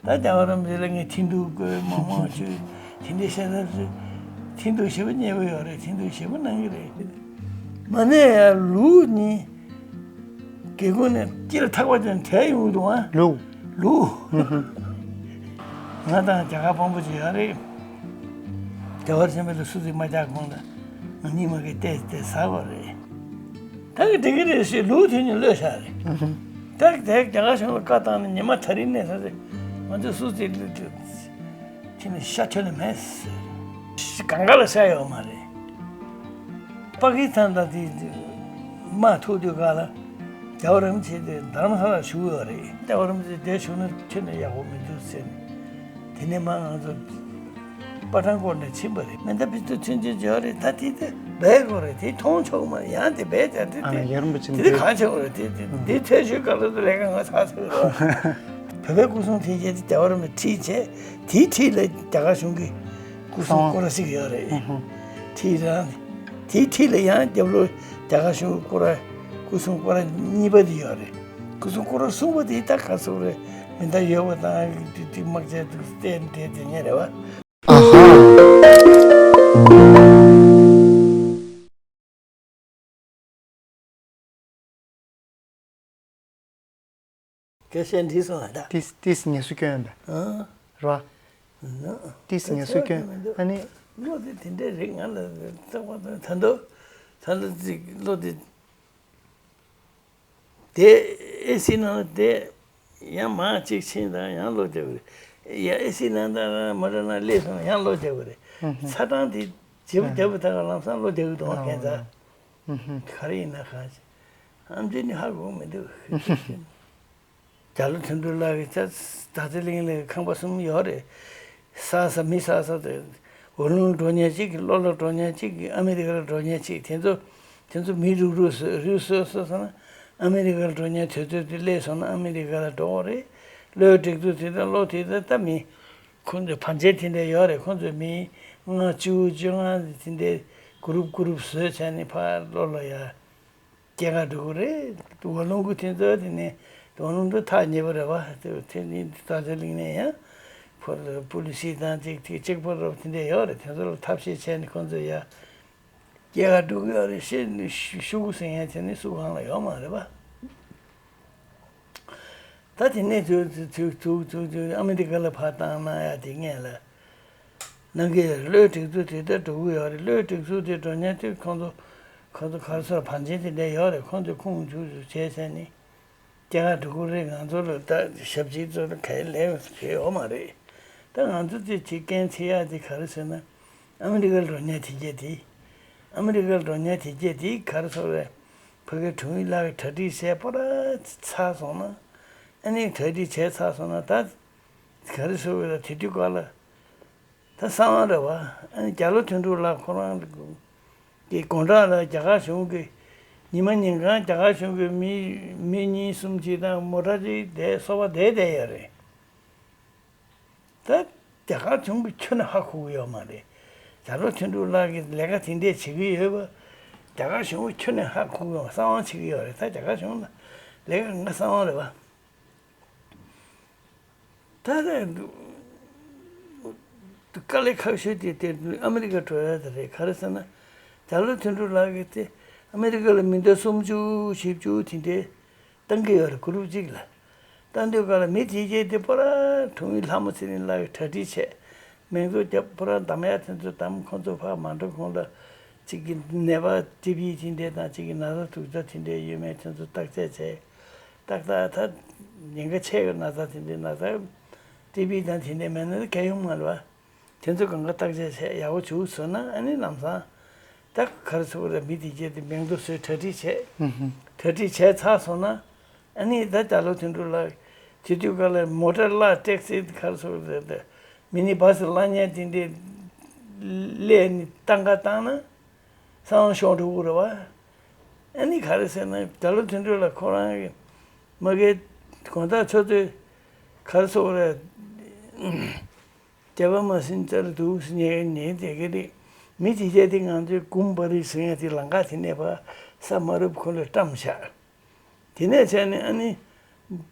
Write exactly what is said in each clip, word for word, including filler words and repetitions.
ད་རྒྱལ་བ་རིན་པོ་ཆེ་ལ་ངས་ཐེངས་གཅིག་བསྐོས་མང་མང་བྱོས་དེ་འདྲའི་བཤད་ན་ཐེངས་གཅིག་ཞེ་པོ་མཉེས་པོ་ཡོད་རེད། ཐེངས་གཅིག་ཞེ་པོ་གནང་གི་རེད། མ་ནས་ཡང་ལུག་གཉིས། སྒེའུ་ཁུང་ནས་དཀྱིལ་ཐག་པ་ཅན་བྲལ་ཡོང་འདུག་ཨ། ལུག་ལུག་ང་དང་རྒྱ་གར་དཔོན་པོ་ཅིག་ཡོད་རེད། རྒྱལ་བ་རིན་པོ་ཆེ་ལ་སུ་ཞིག་མ་རྒྱག་གོང་ལ་ང་གཉིས་མ་གིས་བལྟས་བལྟས་ཟ་དགོས་རེད། ད་གི་འགྲིག་གི་རེད་ཞེས་ལུག་དེ་གཉིས་གློད་བཞག་རེད། ད་གི་དེ་རྒྱ་གར་གཞུང་ལ་བཀའ་བཏང་ནས་ཉི་མ་ད་རིང་ནས་ཟ་ཟེ་ང་ཚོས་སུ་ཞིག་ཁྱེད་ནི་ཤ་ཐོན་ནི་མེད་ཟེར། གང་ག་ལ་ཤ་ཡོད་མ་རེད། པ་ཀི་སི་ཐན་དང་དེ་དམག་ཐུག་དུས་ག་ལ་རྒྱལ་བ་རིན་པོ་ཆེ་དེ་དྷ་རམ་ས་ལར་བཞུགས་ཡོད་རེད། རྒྱལ་བ་རིན་པོ་ཆེ་དེ་བཞུགས་ན་ཁྱོན་ནས་ཡག་པོ་མི་འདུག་ཟེར་ནས། དེ་ནས་མ་ང་ཚོ་པ་ཐན་ཀོཊ་ནས་ཕྱིན་པ་རེད། མེ་མདའ་ཕི་ཏུ་ཚུན་ཆད་འབྱོར་རེད། ད་དེ་དེ་སྦས་དགོས་རེད། དེ་མཐོང་ཆོག་མ་རེད། ཡང་དེ་སྦས་བྱ་དེ་ཨ་ན་དེ་ཡ་རིན་པོ་ཆེ་དེ་དེ་འདི་གང་ཆོག་རེད། དེ་དེ་དེ་ཐལ་ཤུལ་ག་ལ་དུ་ལས་ཀ་ང་ཚ་ཚ་རེད། བོད་པའི་སྐུ་སྲུང་དེ་རྒྱལ་དེ་རྒྱལ་བ་རིན་པོ་ཆེ་ཁྲིད་བྱས། དེའི་འཁྲིས་ལ་རྒྱ་གར་གཞུང་གི་སྐུ་སྲུང་སྐོར་ར་ཞིག་ཡོད་རེད། ཁྲིད་རང་དེའི་འཁྲིས་ལ་ཡང་རྒྱབ་ལོགས་རྒྱ་གར་གཞུང་གི་སྐོར་ར་སྐུ་སྲུང་སྐོར་ར་གཉིས་པ་དེ་ཡོད་རེད། སྐུ་སྲུང་སྐོར་ར་གསུམ་པ་དེ་ད་ག་སོག་རེད། མེ་མདའ་ཡོད་པ་དང་དེ་དེ་དམག་ཆས་དེ་བསྟན་དེ་དེ་ཉེ་རེད་བ། ཨ་ཧ། སྐད་ཆ་འདྲི་སོང་ང་ད། ཏིས་ཏིས་ངལ་གསོ་སྐྱོན་པས། ཨ། རོ། ན། ཏིས་ངལ་གསོ་སྐྱོན། ད་ཆོག་གི་མི་འདུག་ཨ་ནི། བློ་དེ་དེ་འདྲས་རེད། ང་ལ་རྩ་བ་དང་ད་འདུག་ད་ལ་ཅིག་བློ་དེ། དེ་ཨེ་སི་ནང་དེ་ཡང་མང་གཅིག་ཕྱིན་དང་ཡང་ལོ་རྒྱག་གི་རེད། ཡ་ཨེ་སི་ནང་དང་མོ་ཊ་ནང་སླེབས་སོང་ཡང་ལོ་རྒྱག་གི་རེད། ཚ་གྲང་དེ་བྱེད་པོ་རྒྱབ་པོ་ད་ག་ལམ་སང་ལོ་རྒྱག་གི་འདུག་ཨ་ཁན་ཚ། ག་རེ་ཡིན་ན་གང་ཞིག་ཨམ་ཅི་ནི་ཧ་གོ་མི་འདུག་རྒྱ་ལོ་དོན་གྲུབ་ལགས་ཀྱིས་ད་དར་རྩེ་གླིང་ལ་ཁང་པ་གསུམ་ཡོད་རེད། བསགས་ས་མི་བསགས་ས་དེ་ཝ་ལུང་འགྲོ་མཁན་གཅིག་གློ་ལ་འགྲོ་མཁན་གཅིག་ཨ་མི་རི་ཀ་ལ་འགྲོ་མཁན་གཅིག་དེ་ཚོ་དེ་ཚོ་མི་རུག་རུག་བཟོས་རུག་བཟོས་བཟོས་སོང་ན་ཨ་མི་རི་ཀ་ལ་འགྲོ་མཁན་དུས་ཚོད་དེ་སླེབས་སོང་ན་ཨ་མི་རི་ཀ་ལ་འགྲོ་གི་རེད། གློའི་སྒྲིག་འཛུགས་དེ་དང་གློ་དེ་དང་ད་མི་ཁོང་ཚོའི་བར་ཆད་དེ་འདྲ་ཡོད་རེད། ཁོང་ཚོའི་མི་ལྔ་བཅུ་བཅོ་ལྔ་དེ་འདྲའི་གུ་རུབ་གུ་རུབ་བཟོས་བྱས་ནས་ཕར་གློ་ལ་ཡ། སྐྱེལ་ག་འགྲོ་གི་རེད། ཝ་ལུང་གི་དེ་ཚོ་དེ་ནས་ཝ་ལུང་དུ་ཐག་ཉེ་པོ་རེད་བ། དེ་དེ་ནི་དར་རྩེ་གླིང་ནས་ཡང་ཕོ་པུ་ལི་སི་དང་ཅིག་དེ་གཅིག་པོ་རབ་དེ་འདྲ་ཡོད་རེད། དེ་ཚོ་ལ་ཐབས་ཤེས་བྱས་ནས་ཁོང་ཚོ་ཡ་སྐྱེལ་ག་འགྲོ་གི་ཡོད་རེད། ཤེས་ནས་ཤུ་ཤུ་གུ་ཟིན་ཡ་དེ་ནི་སུ་གང་ལ་ཡོད་མ་རེད་བ། ད་དེ་ནས་ཚུར་ཚུར་ཚུར་ཚུར་ཚུར་ཚུར་ཨ་མི་རི་ཀ་ལ་ཕར་བཏང་གནང་ཡ་དེ་ངས་ལ་གནང་གི་ཡོད་རེད། གློའི་སྒྲིག་འཛུགས་དེ་ལྟར་འགྲོ་གི་ཡོད་རེད། གློའི་སྒྲིག་འཛུགས་དེ་འགྲོ་མཁན་དེ་ཁོང་ཚོ་ཁོང་ཚོ་ག་རེ་ཟེར་བར་ཆད་དེ་འདྲ་ཡོད་རེད། ཁོང་ཚོས་ཁུངས་འཁྱུག་འཁྱུག་བྱས་བྱས་ནས་སྐྱེལ་ག་འགྲོ་གི་རེད། ང་ཚོ་ལ་ད་ཞབས་ཕྱི་ཚོ་ལ་ག་ཡེ་ལས་བྱས་ཡོད་མ་རེད། ད་ང་ཚོ་དེ་ཅིག་འགན་འཁྱེར་ཡ་དེ་ག་རེ་ཟེར་ན་ཨ་མི་རི་ཀར་འགྲོ་མཁན་དེ་གྱད་དེ་ཨ་མི་རི་ཀར་འགྲོ་མཁན་དེ་གྱད་དེ་ག་རེ་ཟེར་བས་ཕ་གི་དྲུང་ཡིག་ལགས་ཀྱི་གྲ་སྒྲིག་བྱས་པོ་ར་ཚར་སོང་ན། ཨ་ནི་གྲ་སྒྲིག་བྱས་ཚར་སོང་ན་ད་ག་རེ་ཟེར་བས་ལ་དེ་དུས་ག་ལ་ད་གསང་བ་རེད་བ། ཨ་ནི་རྒྱ་ལོ་དོན་གྲུབ་ལགས་ཁོ་རང་གི་དགོང་དག་ལ་རྒྱ་གར་གཞུང་གི་ཉི་མ་ཉིན་གང་རྒྱ་གར་གཞུང་གི་མི་མི་གཉིས་གསུམ་ཅིག་དང་མོ་ཊ་ཅིག་བསྡད་སོ་པ་བསྡད་བསྡད་ཡོད་རེད། ད་རྒྱ་གར་གཞུང་གི་ཁྱོན་ནས་ཧ་གོ་གི་ཡོད་མ་རེད། རྒྱ་ལོ་དོན་གྲུབ་ལགས་ཀྱིས་ལས་ཀ་དེ་འདྲས་བྱེད་ཀྱི་ཡོད་པ་རྒྱ་གར་གཞུང་གི་ཁྱོན་ནས་ཧ་གོ་གི་ཡོད་མ་གསང་བ་བྱེད་ཀྱི་ཡོད་རེད། ད་རྒྱ་གར་གཞུང་ལ་ལས་ཀ་ང་གསང་བ་རེད་བ། ད་ལས་དཀའ་ལས་ཁག་ཤོས་དེ་དེ་ཨ་མི་རི་ཀ་འགྲོ་ཡ་དེ་རེད། ག་རེ་ཟེར་ན་རྒྱ་ལོ་དོན་གྲུབ་ལགས་ཀྱིས་དེ་ཨ་མི་རི་ཀ་ལ་མི་འདྲ་སུམ་ཅུ་བཞི་བཅུ་དེ་འདྲས་བཏང་གི་ཡོད་རེད། གུ་རུབ་གཅིག་ལ། བཏང་དུས་ག་ལ་མི་དེ་གྱད་དེ་པོ་ར་དྲུང་ཡིག་ལྷ་མོ་ཚེ་རིང་ལགས་ཀྱིས་གྲ་སྒྲིག་བྱས། མིང་ཚོ་རྒྱབ་པོ་ར་འདམ་ཡ་དེ་ཚོ་འདམ། ཁོང་ཚོ་ཕར་མ་འགྲོ་གོང་ལ་གཅིག་གི་ནད་པ་ཊི་བི་དེ་འདྲས་དང་གཅིག་གི་ན་ཚ་དུག་རྩ་དེ་འདྲས་ཡོད་མེད་དེ་ཚོ་བརྟག་དཔྱད་བྱས། ཏག་ཏག་ད་ཉེན་ཁ་ཆེ་བའི་ན་ཚ་དེ་འདྲས་ན་ཚ་ཊི་བི་དང་དེ་འདྲས་མེད་ན་གལ་ཡོང་མ་རེད་བ། དེ་ཚོ་གང་ག་བརྟག་དཔྱད་བྱས་ཡག་པོ་བྱུང་སོང་ན་ཨ་ནི་ལམ་སང་ད་ག་རེ་ཟེར་དགོས་རེད། མི་དེ་གྱད་དེ་མིང་ཐོ་བཟོས་གྲ་སྒྲིག་བྱས། གྲ་སྒྲིག་བྱས་ཚར་སོང་ན་ཨ་ནི་ད་རྒྱ་ལོ་དོན་གྲུབ་ལགས་དེ་དུས་ག་ལ་མོ་ཊ་གླ་ཊེག་སི་ག་རེ་ཟེར་དགོས་རེད། མི་ནི་བྷ་སི་གླ་མཁན་དེ་འདྲས་སླེབས་ནས་བཏང་ག་བཏང་ན་གསང་བ་ཤོར་འགྲོ་གི་རེད་བ། ཨ་ནི་ག་རེ་ཟེར་ན་རྒྱ་ལོ་དོན་གྲུབ་ལགས་ཁོ་རང་གི་མ་གི་དགོང་དག་ཆུ་ཚོད་ག་རེ་ཟེར་དགོས་རེད། སྐྱེ་བ་མ་ཟིན་ཙར་འདུག་ཟེར་ཉན་ཉན་བསྡད་ཀྱི་རེད། མི་དེ་གྱད་དེ་ང་ཚོའི་གུམ་པ་རི་ཟེར་ཡ་དེ་ལམ་ཁ་དེ་ནས་ཕར་ས་མ་རུབ་ཁོ་ལ་བཀྲམ་བཞག་དེ་ནས་བྱས་ནས་ཨ་ནི་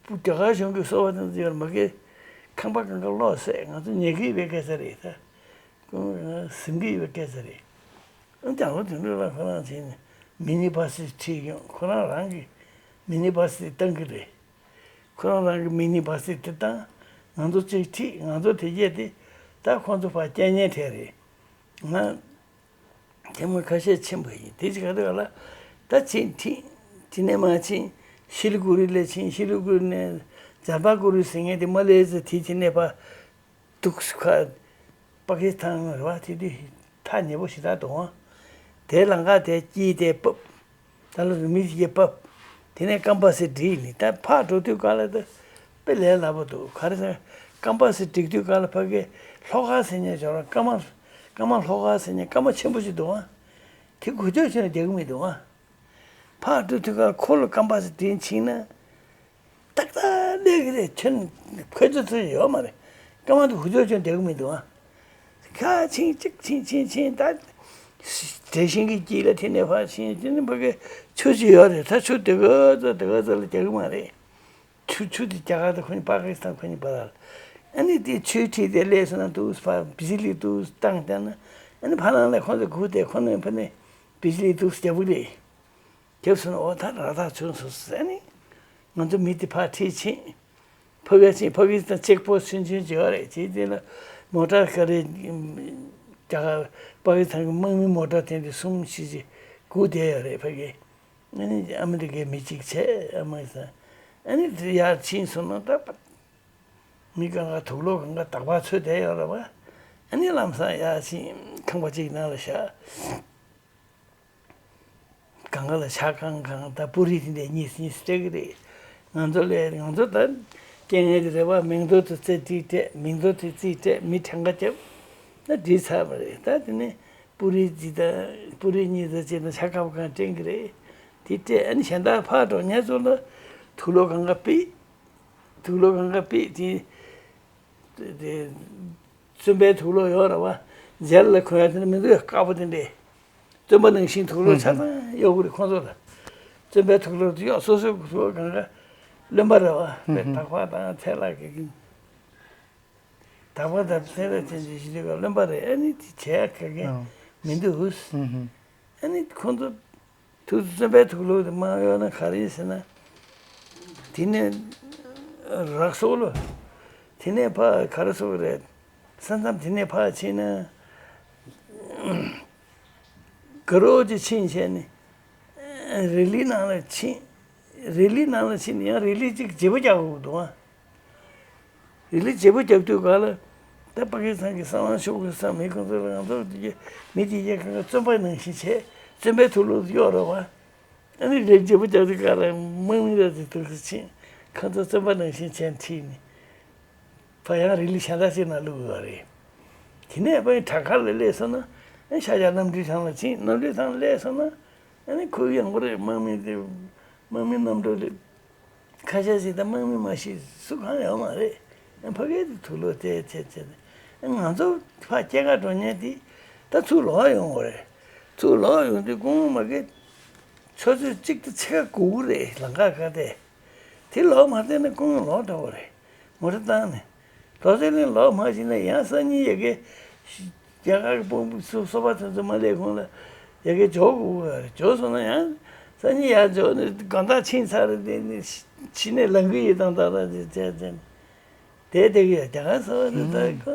རྒྱ་གར་གཞུང་གི་སོ་པ་དང་ཟེར་མ་གི་ ཁང་པ་གང་ག་ལོག་བསད། ང་ཚོ་ཉལ་གི་ཡོད་པའི་སྐད་ཆ་རེད་ད། ཁོང་གཟིམ་གི་ཡོད་པའི་སྐད་ཆ་རེད། ཨ་ནི་རྒྱ་ལོ་དོན་གྲུབ་ལགས་ཁོ་རང་བྱས་ནས་མི་ནི་བྷ་སི་ཁྲིད་ཡོང་། ཁོ་རང་རང་གི་མི་ནི་བྷ་སི་བཏང་གི་རེད། ཁོ་རང་རང་གི་མི་ནི་བྷ་སི་དེ་བཏང་། ང་ཚོ་གཅིག་ཁྲིད། ང་ཚོ་དེ་རྗེས་དེ་ད་ཁོང་ཚོ་ཕར་སྐྱེལ་ཉན་འཕྲད་རེད། ང་ཐེངས་མ་ཁ་ཤས་ཕྱིན་པ་ཡིན། དེ་ཅི་ག་དེ་ག་ལ་ད་ཕྱིན་ཁྲིད། དེ་ནས་མར་ཕྱིན་ཤི་ལི་གུ་རི་ལ་ཕྱིན། ཤི་ལི་གུ་རི་ནས་ཇར་པ་གུ་རི་ཟེར་མཁན་དེ་མ་ལེ་ཟེར་དེ་ཕྱིན་ནས་ཕར། འདུག་ཁ། པ་ཀི་སི་ཐན་རེད་བ། དེ་དུས་ཐག་ཉེ་པོ་ཞེ་དྲག་འདུག་ཨང་། དེའི་ལམ་ཁ་དེ་དཀྱིལ་དེ་བབས། ད་ལོ་མི་ཞིག་བབས། དེ་ནས་སྐམ་པ་སེ་བསྒྲིགས་ནི། ད་ཕར་འགྲོ་དུས་ག་ལ་ད་དཔེ་ལས་སླ་པོ་འདུག་ག་རེ་ཟེར། སྐམ་པ་སེ་བསྒྲིགས་དུས་ག་ལ་ཕ་གི་ལྷོ་ཁ་ཟེར་མཁན་ཅིག་ཡོད་རེད། སྐར་མ། སྐར་མ་ལྷོ་ཁ་ཟེར་མཁན་སྐར་མ་ཆེན་པོ་ཞིག་འདུག་ཨང་། དེ་འགུལ་སྐྱོད་བྱས་ན་རྒྱག་གི་མི་འདུག་ཨང་། ཕར་འགྲོ་དུས་ག་ཁོ་ལ་སྐམ་པ་སེ་བསྒྲིགས་ཕྱིན་ན། ཏག་ཏག་སླེབས་ཀྱི་རེད། ཁྱོད་ཁོ་ཚོ་ཚོད་ཡོད་མ་རེད། སྐར་མ་དེ་ཧུར་ཐག་ཅིག་འདེགས་མི་འདུག་ཨ། ཁ་ཕྱིན་གཅིག་ཕྱིན་ཕྱིན་ཕྱིན་ད། དྲན་ཤིང་གི་དཀྱིལ་ལ་དེ་ནས་ཕར་ཕྱིན། དེ་ནས་ཕ་གི་ཆུ་ཅིག་ཡོད་རེད། ད་ཆུ་དེ་ག་ཚོད་དེ་ག་ཚོད་ལ་རྒྱག་གི་མ་རེད། ཆུ་ཆུ་དེ་རྒྱ་གར་དང་ཁོ་གཉིས་པ་ཀི་སི་ཐན་ཁོ་གཉིས་བར་ལ། ཨ་ནི་དེ་ཆུའི་འཁྲིས་དེ་སླེབས་སོང་ན་འདུག་ཕར་བི་ཇི་ལི་འདུག་བཏང་བསྡད་ན། ཨ་ནི་ཕ་ནང་ལ་ཁོ་ཚོ་སྒུག་བསྡད། ཁོ་ནས་ཕ་ནས་བི་ཇི་ལི་འདུག་རྒྱབ་གི་རེད། རྒྱབ་སོང་ན་འོ་ད་ར་ཐག་ཆོད་སོང་ཟེར་ནས། ང་ཚོ་མི་དེ་ཕར་ཁྲིད་ཕྱིན། ཕ་གིར་ཕྱིན། ཕ་གིར་ད་ཅེག་པོ་སི་ཊི་ཆུང་ཆུང་ཅིག་ཡོད་རེད། ཅེས་དེ་ལ་མོ་ཊ་ག་རེ། རྒྱ་གར་པ་ཀི་སི་ཐན་གྱི་དམག་མི་མོ་ཊ་དེ་འདྲ་གསུམ་བཞི་ཅིག་སྒུག་བསྡད་ཡོད་རེད་ཕ་གིར། ཨ་ནི་ཨ་མི་རི་ཀའི་མི་གཅིག་བྱས། ཨ་མ་ས། ཨ་ནི་དེ་ཡར་ཕྱིན་སོང་ན་ད་མི་གང་ག་དུག་ལོག་གང་ག་དག་པ་ཚོས་བསྡད་ཡོད་རེད་བ། ཨ་ནི་ལམ་སང་ཡར་ཕྱིན། ཁང་པ་གཅིག་ནང་ལ་བཞག་གང་ག་ལ་ཇ་གང་གང་དང་པུ་རི་དེ་འདྲ་གཉིས་གཉིས་སྤྲད་ཀྱི་རེད། ང་ཚོ་ལས་ང་ཚོ་ད་རྐྱེན་ངན་དེ་རེད་བ། མིང་ཐོ་དེ་རྩེ་དྲིས་སྤྲད། མིང་ཐོ་དེ་རྩིས་སྤྲད། མི་གྲངས་ཀ་བརྒྱབ་ན་འགྲིག་ཚར་བ་རེད། ད་དེ་ནས་པུ་རི་གཅིག་དང་པུ་རི་གཉིས་དང་བཅས་ན་ཇ་ཁབ་གང་སྤྲད་ཀྱི་རེད། དེ་སྤྲད། ཨ་ནི་གཞན་དག་ཕར་འགྲོ་ཉེན་ཚོ་ལ་དུག་ལོག་གང་ག་ཕུད། དུག་ལོག་གང་ག་ཕུད་དེ། དེ། བཙོན་པའི་དུག་ལོག་ཡོད་རེད་བ། ཇེལ་ལ་གོན་ཡ་དེ་ནི་མི་འདུག་ཡ། དཀར་པོ་དེ་འདྲས། བཙོན་པ་ནང་བཞིན་དུག་ལོག་ཆ་ཚང་གཡོག་གི་རེད་ཁོང་ཚོ་ལ། བཙོན་པའི་དུག་ལོག་དེ་གཡོག་སོ་སོའི་དུག་ལོག་གང་ག་རློན་པ་རེད་བ། དཔེ་དག་པ་དང་ཚལ་ལག་གི་དག་པ་དང་ཚལ་ལག་ཅན་གྱི་ཞི་ལུ་ག་རློན་པ་རེད། ཨ་ནི་དེ་བྱས་ཁ་གི་མི་འདུག་ཨ་ནི་ཁོང་ཚོ། དུག་བཙོན་པའི་དུག་ལོག་དེ་མ་གཡོག་ན་ག་རེ་ཡིན་ཟེར་ན། དེ་ནས་རག་སོགས་ལོ། དེ་ནས་ཕར་ག་རེ་སོགས་རེད། ས་མཚམས་དེ་ནས་ཕར་ཕྱིན་ན། དགའ་རོགས་ཀྱིས་ཕྱིན་བྱས་ནས་རི་ལི་ནང་ལ་ཕྱིན། རི་ལི་ནང་ལ་ཕྱིན་ནས་ཡང་རི་ལི་གཅིག་བརྗེ་པོ་རྒྱག་དགོས་འདུག་ཨ། རི་ལི་བརྗེ་པོ་རྒྱབ་དུས་ག་ལ། ད་པ་ཀི་སི་ཐན་གྱི་གསང་བ་ཤོག་གུ་བསམ་མི་ཁོང་ཚོ་ལ་ང་ཚོ་དེ་གའི་མི་དེ་གའི་གང་ག་བཙོན་པ་ནང་བཞིན་བྱས། བཙོན་པའི་དུག་ལོག་གཡོག་རེད་བ། ཨ་ནི་རི་ལི་བརྗེ་པོ་རྒྱབ་དུས་ག་ལ་དམག་མི་ར་དེ་དུག་སེ་ཕྱིན། ཁོང་ཚོ་བཙོན་པ་ནང་བཞིན་བྱས་ཁྲིད་ནས། ཕ་ཡང་རི་ལི་གཞན་དག་ཅིག་ནང་བླུགས་ཡོད་རེད། དེ་ནས་ཕ་ཡང་བྲག་དཀར་ལ་སླེབས་སོང་ན། ཨ་ཤར་རྒྱག་གནམ་གྲུའི་ཐང་ལ་ཕྱིན། གནམ་གྲུའི་ཐང་ལ་སླེབས་སོང་ན། ཨ་ནི་ཁོ་ཡང་གོ་རེད། དམག་མི་དེ། དམག་མི་རྣམ་གྲོལ་རེད། ཁ་ཤས་ཤིག་དང་དམག་མི་མ་ཤི་སུ་གང་ཡོད་མ་རེད། ཨ་ཕ་གིའི་དུག་ལོག་དེ་བྱས་བྱས་ནས། ཨ་ང་ཚོ་ཕར་སྐྱེལ་གར་འགྲོ་མཁན་དེ་ད་ཚུར་ལོག་ཡོང་དགོས་རེད། ཚུར་ལོག་ཡོང་དུས་དགོང་མོ་མ་གི་ཆུ་ཚོད་གཅིག་དང་ཕྱེད་ཀ་སྒུག་གི་རེད་ལམ་ཁ་ཁ་དེ། དེ་ལོག་མ་ཐེབས་ན་དགོང་མོ་ལོག་འགྲོ་དགོས་རེད། མོ་ཊ་བཏང་ནས། ལོ་ཙཱ་ལན་ལོག་མ་ཕྱིན་ན་ཡང་སང་ཉིན་ཡ་གི་རྒྱ་གར་གྱི་དཔོན་པོ་སོ་སོ་པ་དེ་ཚོ་མ་སླེབས་གོང་ལ་ཡ་གི་འབྱོར་དགོས་ཀྱི་རེད། འབྱོར་སོང་ན་ཡང་སང་ཉིན་ཡར་འབྱོར་ནས་དགོང་དག་ཕྱིན་ཚར་རེད། དེ་ནས་ཕྱི་ནས་ལངས་ཀྱི་ཡོད་དང་ད་ལྟ་དེ་བྱས་བྱས་ནས་དེ་དེ་གི་ཡ་རྒྱ་གར་ཟེར་བ་དེ་ད་ཁོ་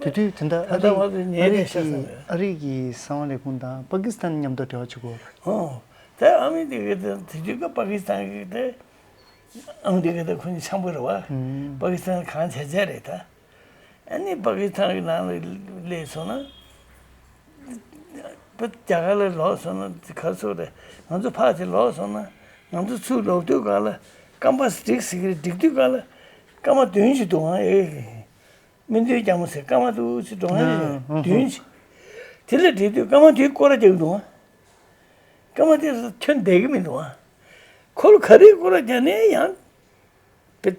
དེ་དུས་དེ་འདྲ་ད་ཨ་ལྟ་བར་དུ་ཉལ་ནས་ཤ་ཟ་ནས། ཨ་རི་གི་གསང་བ་ལས་ཁུངས་དང་པ་ཀི་སི་ཐན་མཉམ་དུ་འབྲེལ་བ་བྱེད་དགོས་རེད། ཨོ། ད་ཨ་མི་དེ་གི་དེ་དུས་ཀ་པ་ཀི་སི་ཐན་གི་དེ། ཨང་དེ་ག་ད་ཁོ་གཉིས་འཆམ་པོ་རེད་བ། ཨུམ། པ་ཀི་སི་ཐན་གང་བྱས་བྱས་རེད་ད། ཨ་ནི་པ་ཀི་སི་ཐན་གྱི་ནང་ལ་སླེབས་སོང་ན། པ་རྒྱ་གར་ལ་ལོག་སོང་ན་ག་ཚོད་རེད། ང་ཚོ་ཕར་དེ་ལོག་སོང་ན། ང་ཚོ་ཚུར་ལོག་དུས་ག་ལ་སྐར་མ་བསྒྲིགས་ཟེར་གི་རེད། བསྒྲིགས་དུས་ག་ལ་སྐར་མ་བདུན་ཅིག་འདུག་ཨང་། ཨེ། སྨིན་དོན་རྒྱལ་མོ་ཟེར་སྐར་མ་འདུག་ཅིག་འགྲོ་ཡ་རེད། ཨ་ཨ་བདུན་ཅིག་དེ་ལ་བསྒྲིགས་དུས་སྐར་མ་དེའི་སྐོར་ར་རྒྱག་གི་འདུག་ཨང་། སྐར་མ་དེ་ཁྱོན་བསྡད་ཀྱི་མི་འདུག་ཨ། ཁོ་ལ་ག་རེའི་སྐོར་ར་རྒྱག་ནའི་ཡང་། བེ།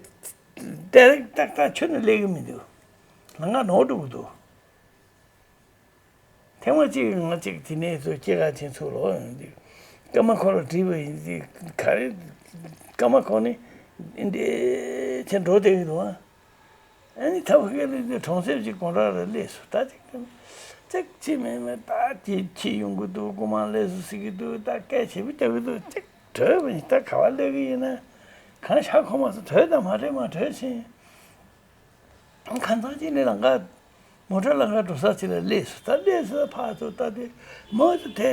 ཏག་ཏག་ཏག་ཁྱོན་ནས་སླེབས་ཀྱི་མི་འདུག་ལམ་ཁ་ནོར་འགྲོ་གི་འདུག་ཐེངས་མ་གཅིག་ང་གཅིག་དེ་ནས་ཚུར་སྐྱེལ་ག་ཕྱིན་ཚུར་ལོག་ཡོང་དུས། སྐར་མ་ཁོ་ལ་དྲིས་པ་ཡིན་དུས་ག་རེ། སྐར་མ་ཁོ་ནི་འདི་འདྲའི་ཆེ་འགྲོ་བསྡད་ཀྱི་འདུག་ཨ། ཨ་ནི་ཐབ་ཀའི་ལི་དེ་གྲོང་གསེབ་ཀྱི་སྒོ་འགྲམ་ལ་སླེབས་སོང་། ད་ཅིག་ཅིག་ཅིག་ཅི་མེད་མེད་ད་ཅིག་ཁྱི་ཡོང་གི་འདུག་སྐུ་མ་སླེབས་སོང་ཟེར་གི་འདུག་ད་སྐད་ཆེ་པོ་རྒྱག་གི་འདུག་ཅིག་བྲོས་པ་ཡིན། ད་ག་བ་སླེབས་གི་ཡིན་ན། གང་ཤ་ཁོ་མ་སོང་། བྲོས་དང་མ་བྲོས་མ་བྲོས་ཕྱིན། ཁ་སང་ཅིག་ནི་ལམ་ཁ་མོ་ཊ་ལམ་ཁ་འགྲོ་ས་ཅིག་ལ་སླེབས་སོང་། ད་སླེབས་སོང་། ཕར་ཚུར་ལྟ་དུས་མོ་ཚོ་དེ་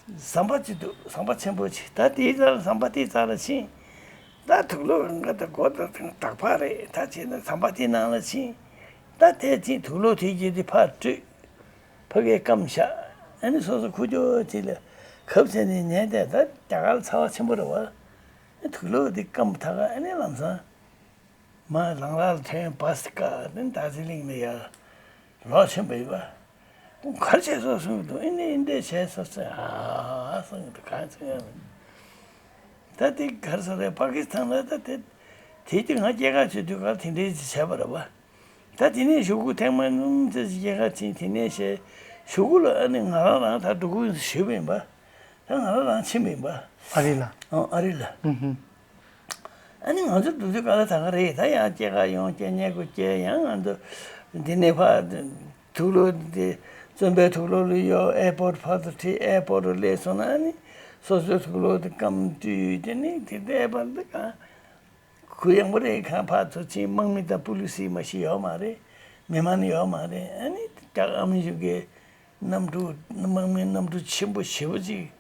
ཟམ་པ་ཅིག་འདུག་ཟམ་པ་ཆེན་པོ་ཅིག་ད་དེའི་རྩ་ལ་ཟམ་པ་དེའི་རྩ་ལ་ཕྱིན། ད་དུག་ལོག་ལམ་ཁ་དང་སྒོ་དང་དང་བྲག་ཕར་རེད། ད་བྱས་ན་ཟམ་པ་དེའི་ནང་ལ་ཕྱིན། ད་དེ་ཕྱིན་དུག་ལོག་དེ་བརྒྱུད་དེ་ཕར་བྲོས། ཕ་གིའི་སྐམ་ཤ། ཨ་ནི་སོ་སོ་ཁུ་ཅོ་ཅིག་ལ་ཁབ་བྱས་ནས་ཉལ་བསྡད། ད་རྒྱ་གར་ཚ་བ་ཆེན་པོ་རེད་བ། ཨ་དུག་ལོག་དེ་སྐམ་ཐག་ཨ་ནི་ལམ་སང་མར་ལམ་ཁ་ལ་ཐོན། བ་སི་ཀ་ནི་དར་ཇི་ལིང་ནས་ཡར་ལོག་ཕྱིན་པ་ཡིན་པ། ཁོང་གར་བྱས་སོང་གསུང་གི་འདུག་ཨེ་ནི་ཨིན་འདྲས་བྱས་སོང་ཟེར། ཨ་གསུང་གི་འདུག་གང་ཚོད་ཡང་མིན། ད་དེ་གར་སོང་རེད། པ་ཀི་སི་ཐན་ལ། ད་དེ་དེ་དུས་ང་སྐྱེས་སྐར་བྱེད་དུས་གར་དེ་འདྲས་ཅིག་བྱས་པ་རེད་བ། ད་དེ་ནས་གཞུག་གུ་ཐེངས་མ་གཉིས་ཙམ་ཅིག་སྐྱེས་སྐར་ཕྱིན། དེ་ནས་བྱས་གཞུག་གུ་ལ་ཨ་ནི་ང་རང་རང་ད་འགྲོ་གི་ཞུས་པ་ཡིན་པ། ད་ང་རང་རང་ཕྱིན་པ་ཡིན་པ། ཨ་རི་ལ། ཨ་ཨ་རི་ལ། ཨུ་ཧུ། ཨ་ནི་ང་ཚོ་འདུག་དུས་ག་ལ་ད་ག་རེད། ད་ཡང་སྐྱེས་སྐར་ཡོང་། སྐྱེས་སྐར་སྐུ་སྐྱེས། ཡང་ང་ཚོ་འདི་ནས་ཕར་དུག་ལོག་འདི་བཙོན་པའི་དུག་ལོག་ལ་ཡོད། ཨེར་པོར་ཊི་ཕར་ཚུར་ཁྲིད། ཨེར་པོར་ཊི་ལ་སླེབས་སོང་ན་ཨ་ནི་སོ་སོའི་དུག་ལོག་དེ་སྐམ་དུས་དེ་ནི་དེ་ཨེར་པོར་ཊི་དེ་གང་གུ་ཡངས་པོ་རེད། གང་ཕར་ཚུར་ཕྱིན། དམག་མི་དང་པུ་ལི་སི་མ་ཞིག་ཡོད་མ་རེད། མི་མང་ཡོད་མ་རེད། ཨ་ནི་རྒྱ་ཨ་མི་རི་ཀའི་གནམ་གྲུ་དམག་མིའི་གནམ་གྲུ་ཆེན་པོ་ཞེ་པོ་ཅིག་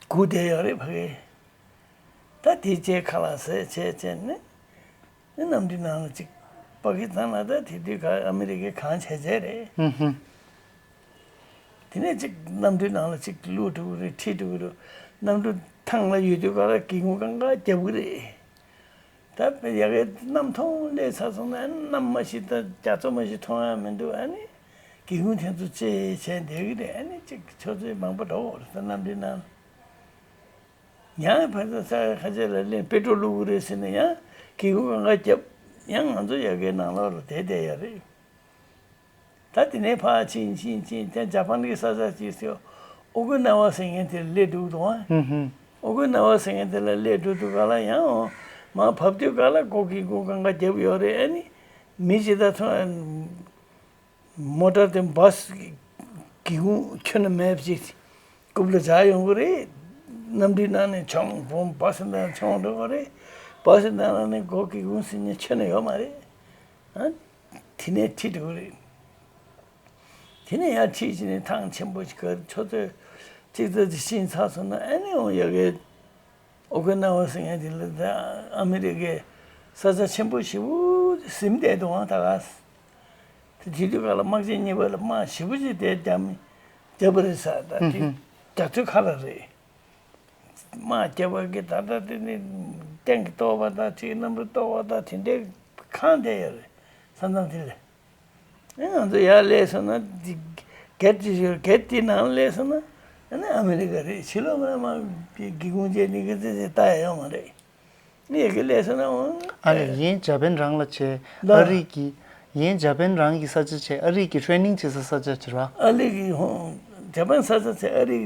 སྒུག་བསྡད་ཡོད་རེད་ཕ་གི། ད་དེ་རྗེས་ཁ་ལག་ཟས་བྱས་བྱས་ནས་ནི་གནམ་གྲུའི་ནང་ལ་ཅིག་པ་ཀི་སི་ཐན་ལ། ད་དེ་དུས་ག་ཨ་མི་རི་ཀས་གང་བྱས་བྱས་རེད། ཧུམ་ཧུམ། དེ་ནས་ཅིག་གནམ་གྲུའི་ནང་ལ་ཅིག་བླུགས་འགྲོ་གི་རེད། ཁྲིད་འགྲོ་གི་རེད། གནམ་གྲུ་ཐང་ལ་ཡོད་དུས་ག་ལ་སྒེའུ་ཁུང་གང་ག་བརྒྱབ་གི་རེད། ད་དཔེ་ཡ་གི་གནམ་མཐོང་སླེབས་ཚར་སོང་ན་གནམ་མ་གཞི་དང་རྒྱ་མཚོ་མ་གཞི་མཐོང་ཡ་མི་འདུག་ཨ་ནི་སྒེའུ་ཁུང་དེ་ཚོ་བཅད་བྱས་བསྡད་ཀྱི་རེད། ཨ་ནི་ཅིག་ཆུ་ཚོད་མང་པོ་འགྲོ་གི་རེད་ད་གནམ་གྲུའི་ནང་། ཡང་ཕར་ཚུར་ས་ཁ་ཤས་ལ་གླེང་། པེ་ཏྲོ་བླུག་གི་རེད་ཟེར་ནས་ཡང་སྒེའུ་ཁུང་གང་ག་བརྒྱབ། ཡང་ང་ཚོ་ཡ་གིའི་ནང་ལོགས་ལ་བསྡད་བསྡད་ཡ་རེད། ད་དེ་ནས་ཕར་ཕྱིན་ཕྱིན་ཕྱིན་དེ་ཇ་པན་གྱི་ས་ཆ་ཅིག་ཟེར། ཨོ་ཀི་ན་ཝ་ཟེར་མཁན་དེ་ལ་སླེབས་འདུག་དང་། ཧུམ་ཧུམ། ཨོ་ཀི་ན་ཝ་ཟེར་མཁན་དེ་ལ་སླེབས་འགྲོ་དུས་ག་ལ་ཡང་མར་བབས་དུས་ག་ལ་སྒོ་གི་སྒོ་གང་ག་བརྒྱབ་ཡོད་རེད། ཨ་ནི་མི་ཇི་ལྟར་ཚོ་མོ་ཊ་དེ་བ་སི་གི་སྒེའུ་ཁུང་ཁྱོན་ནས་མེད་པ་ཅིག་རྐུབ་ལ་འཇགས་ཡོང་གི་རེད། གནམ་གྲུའི་ནང་ནས་མཆོངས་བུད། བ་སི་ནང་མཆོངས་འགྲོ་གི་རེད། བ་སི་ནང་ནས་སྒོ་གི་སྒེའུ་ཁུང་ཟིན་ནས་ཁྱོན་ནས་ཡོད་མ་རེད། ཨ། དེ་ནས་ཁྲིད་འགྲོ་གི་རེད། དེ་ནས་ཡར་ཁྲིད་བྱས་ནས་ཐང་ཆེན་པོ་ཞིག་གར་ཆུ་ཚོད་གཅིག་ཙམ་ཅིག་ཕྱིན་ཚར་སོང་ན་ཨ་ནི་འོང་ཡ་གི་ཨོ་ཀི་ན་ཝ་ཟེར་མཁན་དེ་ལ་ད་ཨ་མི་རི་ཀའི་ས་ཆ་ཆེན་པོ་ཞེ་པོ་ཟིན་བསྡད་འདུག་ཨང་ད་ག་ས། དེ་དུས་ག་ལ་དམག་ཆེན་གཉིས་པ་ལ་དམག་ཞེ་པོ་ཅིག་དེ་བརྒྱབ་བརྒྱབ་པ་རེད་ས། ད་དེ་རྒྱ་མཚོའི་ཁ་ལ་རེད། དམག་རྒྱབ་པ་གི་ད་ལྟ་དེ་ནི་ཊེང་ཀི་གཏོར་བ་དང་ཅིག་གནམ་གྲུ་གཏོར་བ་དང་དེ་འདྲའི་ཁང་བསྡད་ཡོད་རེད་ས་མཚམས་དེ་ལ། ཨེ་ང་ཚོ་ཡར་སླེབས་སོང་ན་འདི་གེ་ཊི་དེ་ཞིག་ཡོད། གེ་ཊི་དེའི་ནང་སླེབས་སོང་ན་ཨ་ནི་ཨ་མི་རི་ཀ་རེད། ཕྱི་ལོགས་མ་མ་སྒེའུ་ཁུང་བཅད་ནི་གི་ཙི་ཙི་ལྟ་ཡ་ཡོད་མ་རེད། ངས་ཀྱི་ལས་ཟེར་ན་འོང་། ཨ་ལས་ཡིན་ཇ་པན་རང་ལ་བྱས། ལ། ཨ་རི་གི་ཡིན་ཇ་པན་རང་གི་ས་ཆ་བྱས། ཨ་རི་གི་ཊེ་རེ་ནིང་བྱེད་ས་ས་ཆ་བྱེད་ར། ཨ་རི་གི་ཧོང་ཇ་པན་ས་ཆ་བྱས། ཨ་རི་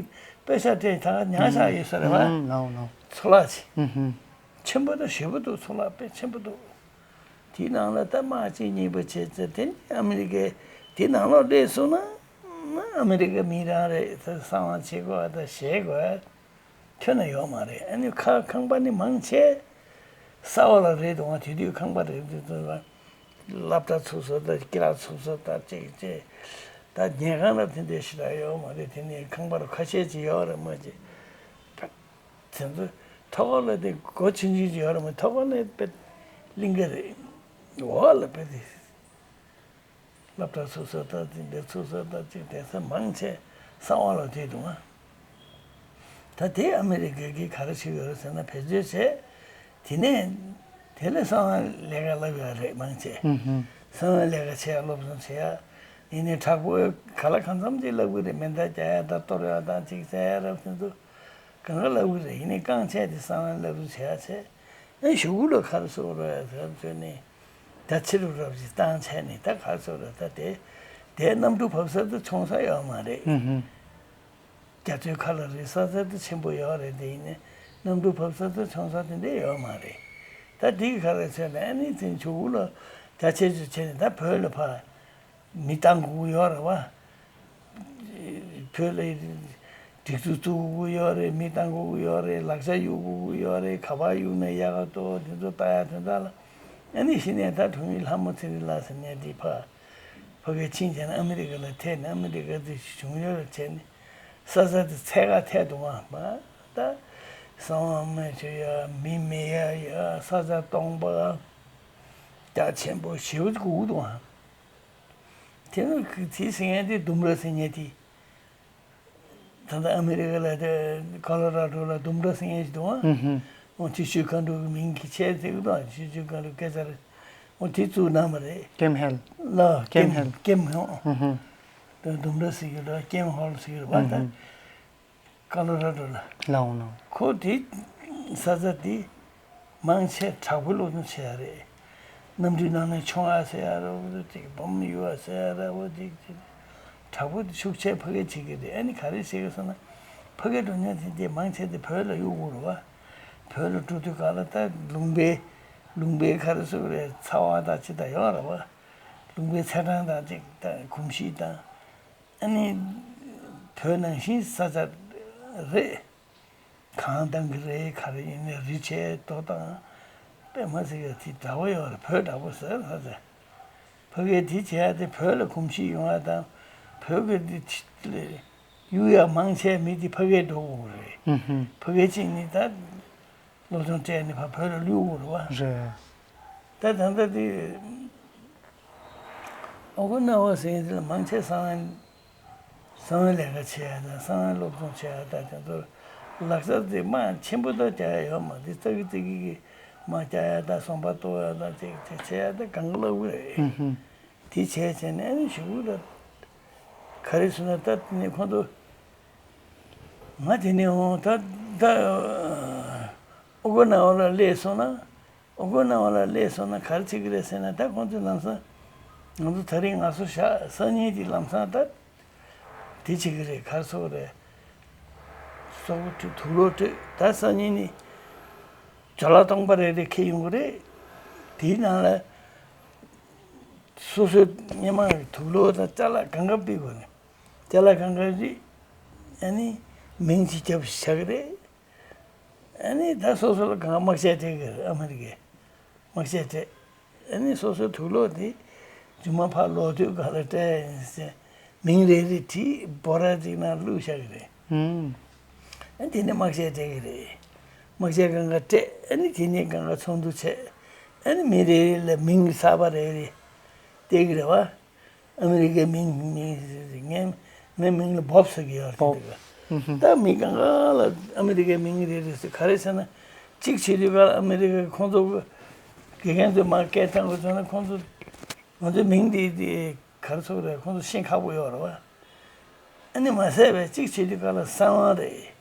པེ་ཤ་སྤྲད་ད་ཉག་ཤག་ཡོད་ས་རེད་བ། ཨང་། ནའོ་ནའོ། ཚོ་ལག་ཅིག་ཨུ་ཧུམ། ཆེན་པོ་དང་ཞེ་པོ་འདུག་ཚོ་ལག་དཔེ་ཆེན་པོ་འདུག་དེའི་ནང་ལ་ད་དམག་གཅིག་གཉིས་པ་བྱས་ཚེ་དེ་ནི་ཨ་མི་རི་ཀའི་དེའི་ནང་ལོགས་སླེབས་སོང་ན་ཨ་མི་རི་ཀའི་མི་རང་རེད་ཟེར་གསང་བ་བྱེད་དགོས་པ་དང་བཞེས་དགོས། ཁྱོན་ནས་ཡོད་མ་རེད། ཨ་ནི་ཁ་ཁང་པ་ནི་མང་ཆེ་ས་འོག་ལ་རེད་འདུག་ཨང་། དེ་དུས་ཁང་པ་རེད་འདུག་ཚོ་ལ་སློབ་གྲྭ་ཚུགས་ས་དང་སྐྱིད་ལ་ཚུགས་ས་དང་ཅིག་ཅིག་ད་ཉལ་ཁང་ལ་དེ་འདྲའི་ཞེ་དྲག་ཡོད་མ་རེད། དེ་ནི་ཁང་པ་རུ་ཁ་ཤས་ཅིག་ཡོད་རེད་མ་གཅིག་དེ་ཚོ་ཐོག་ཁ་ལ་དེ་སྒོ་ཆུང་ཆུང་ཅིག་ཡོད་རེད་མ། ཐོག་ཁ་ནས་དཔེ་གླིང་ག་རེད། འོག་ལ་དཔེ་དེ། སློབ་གྲྭ་ཚུགས་ས་དང་དེ་འདྲ་ཚུགས་ས་དང་ཅིག་དེ་ཚོ་མང་ཆེ་ས་འོག་ལ་བསྡད་འདུག་ཨ། ད་དེ་ཨ་མི་རི་ཀ་གིས་ག་རེ་བྱེད་ཡོད་རེད་ཟེར་ན་བེད་སྤྱོད་བྱས། དེ་ནས་དེ་ལས་གསང་བ་ལས་ཀ་ལབ་ཡོད་རེད་མང་ཆེ། ཨུ་ཧུམ། གསང་བའི་ལས་ཀ་བྱེད་ཡ་སློབ་སྦྱོང་བྱེད་ཡ། ཡིན་ནའི་དྲག་པོའི་ག་ལ་གང་འཚམ་ཅིག་ལབ་གི་རེད། མེ་མདའ་རྒྱག་ཡ་དང་གཏོར་ཡ་དང་ཅིག་བྱས་ཡ་རབས་དེ་ཚོ་གང་ག་ལབ་གི་རེད། ཡིན་ནའི་རྐང་ཆད་དེ་གསང་བའི་སློབ་སྦྱོང་བྱེད་ཡ་བྱས། ཨེ་གཞུག་གུ་ལ་ག་རེ་ཟེར་རོ་ཟེར་ཚོད་ནི། ད་ཕྱི་རུ་རབ་ཅིག་བཏང་བྱས་ནི་ད་ག་རེ་ཟེར་རོ་ད་དེ། དེ་གནམ་གྲུ་བབས་ས་དེ་མཆོང་ས་ཡོད་མ་རེད། ཨུ་ཧུམ། རྒྱ་མཚོའི་ཁ་ལ་རེད། ས་ཆ་དེ་ཆེན་པོ་ཡོད་རེད། དེ་ཡིན་ནའི་གནམ་གྲུ་བབས་ས་དེ་མཆོང་ས་དེ་འདྲ་ཡོད་མ་རེད། ད་དེ་ག་རེ་ཟེར་ན་ཨ་ནི་ཚིན་གཞུག་གུ་ལ་ བྱ་བྱེད་ཚོ་བྱས་ནས་ད་བོད་ལ་ཕར་མི་བཏང་དགོས་ཀྱི་ཡོད་རེད་བ། བོད་ལ་སྒྲིག་འཛུགས་བཙུགས་དགོས་ཀྱི་ཡོད་རེད། མི་བཏང་དགོས་ཀྱི་ཡོད་རེད། ལག་ཆ་གཡུག་དགོས་ཀྱི་ཡོད་རེད། ག་པར་གཡུག་ན་ཡག་ག་འདུག་དེ་ཚོ་ལྟ་ཡག་དོན་དག་ལ། ཨ་ནི་གཞི་ནས་ད་དྲུང་ཡིག་ལྷ་མོ་ཚེ་རིང་ལགས་ཟེར་མཁན་དེ་ཕར་ཕ་གིར་ཕྱིན་བྱས་ན་ཨ་མི་རི་ཀ་ལ་ཐད་ནས་ཨ་མི་རི་ཀ་དེ་བྱུང་ཡོད་ལ་བྱས་ནས་ས་ཆ་དེ་འཚོལ་ག་ཐད་དུ་ཨ་མ་ད་གསང་བ་སྨན་བཅོས་ཡ་མི་མེད་ཡ་ཡ་ས་ཆ་སྟོང་པ་རྒྱ་ཆེན་པོ་ཞེ་པོ་ཅིག་དགོས་ཀྱི་འདུག་ཨ། དེ་ནི་དེ་ཟེར་མཁན་དེ་ལྡུམ་ར་ཟེར་མཁན་དེ། ད་ལྟ་ཨ་མི་རི་ཀ་ལ་དེ་ཀོ་ལོ་ར་ཌོ་ལ་ལྡུམ་ར་ཟེར་མཁན་ཞིག་འདུག་ཨ། ཧུམ་ཧུམ། འོ་དེ་ཆུ་ཁ་འབྲུག་གི་མིང་གི་ཆེད་ཟེར་གི་འདུག་ཨ། ཆུ་ཆུ་ཁ་འབྲུག་སྐད་ཆ་རེད། འོ་དེ་བཙུགས་གནང་བ་རེད། ཀེམ་ཧེལ། ལ་ཀེམ་ཀེམ་ཧེལ། ཀེམ་ཧོ། ཧུམ་ཧུམ། དེ་ལྡུམ་ར་ཟེར་གི་རེད། ཀེམ་ཧོལ་ཟེར་གི་རེད་བ་ད། ཧུམ་ཧུམ། ཀོ་ལོ་ར་ཌོ་ལ། ལའོ་ནོ། ཁོ་དེ་ས་ཆ་དེ་མང་ཆེ་དྲག་པོའི་སློབ་སྦྱོང་བྱས་ཡ་རེད། གནམ་གྲུའི་ནང་ནས་མཆོང་ཡ་ཟེར་ཡ་རེད། འོ་ཅིག་བོམ་གཡུག་ཡ་ཟེར་ཡ་རེད། འོ་ཅིག་ཅིག་དྲག་པོ་དེ་ཤུགས་ཆེ་ཕ་གིར་བྱེད་ཀྱི་རེད། ཨ་ནི་ག་རེ་བྱེད་ཀྱི་སོང་ན་ཕ་གིར་འགྲོ་མཁན་དེ་དེ་མང་ཆེ་དེ་བོད་ལ་གཡུག་དགོས་རེད་བ། བོད་ལ་འགྲོ་དུས་ག་ལ་ད་ལུང་པའི་ལུང་པའི་ག་རེ་ཟེར་དགོས་རེད། ཚ་བ་དང་ཅི་དང་ཡོད་རེད་བ། ལུང་པའི་ཚ་གྲང་དང་ཅིག་ད་གོམས་གཤིས་དང་། ཨ་ནི་བོད་ནང་བཞིན་ས་ཆ་རེད། གངས་དྭངས་ཀྱི་རེད། ག་རེ་ཡིན་ནའི་རི་ཆེ་མཐོ་དང་། དཔེ་མ་སྲིད་ཀྱི་དེ་འདྲ་བོ་ཡོད་རེད། བོད་འདྲ་བོ་ཟེར་ས་ཆ། ཕ་གིར་དེ་བྱས་ཏེ་བོད་ལ་གོམས་གཤིས་ཡོང་བ་དང་། བོད་ཀྱི་དེ་གཡུག་ཡ་མང་ཆེ་མི་དེ་ཕ་གིར་འགྲོ་དགོས་རེད། ཧུམ་ཧུམ། ཕ་གིར་ཕྱིན་ནས་ད། སློབ་སྦྱོང་སྤྲད་ནས་ཕར་བོད་ལ་ལུས་དགོས་རེད་བ། རེད། ད་ད་ལྟ་དེ་ཨོ་ཀི་ན་ཝ་ཟེར་མཁན་དེ་ལ་མང་ཆེ་གསང་བའི་གསང་བའི་ལས་ཀ་བྱེད་ཡ་དང་གསང་བའི་སློབ་སྦྱོང་བྱེད་ཡ་དང་དེ་ཚོར་ལག་རྩལ་དེ་མ་ཆེན་པོ་ད་རྒྱག་ཡ་ཡོད་མ་རེད། ཙག་གི་ཙིག་གི་མ་རྒྱག་ཡ་དང་ཟམ་པ་གཏོར་ཡ་དང་ཅིག་ཅིག་བྱེད་ཡ་དེ་གང་ག་སླ་པོ་རེད། ཧུམ་ཧུམ། དེ་བྱས་བྱས་ནས་ཨ་ནི་གཞུག་གུ་ལ་ག་རེ་ཟེར་ན་ད་དེ་ནས་ཁོང་ཚོ་ང་དེ་ནས་འོང་ད་ད་ཨོ་ཀི་ན་ཝ་ལ་སླེབས་སོང་ན་ཨོ་ཀི་ན་ཝ་ལ་སླེབས་སོང་ན་ག་རེ་བྱེད་ཀྱི་རེད་ཟེར་ན། ད་ཁོང་ཚོ་ལམ་སང་ང་ཚོ་ད་རིང་ང་ཚོ་བཞག་སང་ཉིན་དེ་ལམ་སང་ད་དེ་བྱེད་ཀྱི་རེད། ག་རེ་ཟེར་དགོས་རེད། སོག་པོ་དུག་ལོག་སྤྲོད། ད་སང་ཉིན་ནི་ཇོ་ལ་སྟོང་པ་རེ་རེ་འཁྱེར་ཡོང་གི་རེད། དེའི་ནང་ལ། སོ་སོའི་སྔོན་མ་དུག་ལོག་དང་ཅ་ལག་གང་ག་སྤྲད་དགོས་ནས། ཅ་ལག་གང་ག་རེད། ཨ་ནི་མིང་ཅིག་རྒྱབ་བཞག་གི་རེད། ཨ་ནི་ད་སོ་སོ་ལ་གང་དམག་ཆས་སྤྲད་གི་རེད། ཨ་མི་རི་ཀའི་དམག་ཆས་སྤྲད། ཨ་ནི་སོ་སོའི་དུག་ལོག་དེ་རྗེས་མ་ཕར་ལོག་དུས་ག་ལ་སྤྲད་ཡིན་ཟེར། མིང་རེ་རེ་བྲིས་འབོ་ར་ཅིག་ནང་བླུགས་བཞག་གི་རེད། ཨུམ། ཨ་ནི་དེ་ནས་དམག་ཆས་སྤྲད་གི་རེད། དམག་ཆས་གང་ག་སྤྲད། ཨ་ནི་དེ་ནས་གང་ག་ཚོགས་འདུ་བྱས། ཨ་ནི་མི་རེ་རེ་ལ་མིང་གསར་པ་རེ་རེ་སྤྲད་གི་རེད་བ། ཨ་མི་རི་ཀའི་མིང་མིང་ངའི་ངའི་མིང་ལ་བོབ་ཟེར་གི་ཡོད་རེད། བོབ། དེ་ག་ད་མི་གང་ག་ལ་ཨ་མི་རི་ཀའི་མིང་རེ་རེ་ཟེར། ག་རེ་ཟེར་ན་གཅིག་བྱེད་དུས་ག་ལ་ཨ་མི་རི་ཀའི་ཁོང་ཚོ་དགེ་རྒན་ཚོས་མར་སྐད་བཏང་དགོས་བྱུང་ན་ཁོང་ཚོ་ང་ཚོའི་མིང་འདི་འདི་ག་རེ་ཟེར་དགོས་རེད། ཁོང་ཚོ་ཤེས་ཁག་པོ་ཡོད་རེད་བ། ཨ་ནི་མ་ཟད་པའི་གཅིག་བྱེད་དུས་ག་ལ་གསང་བ་རེད།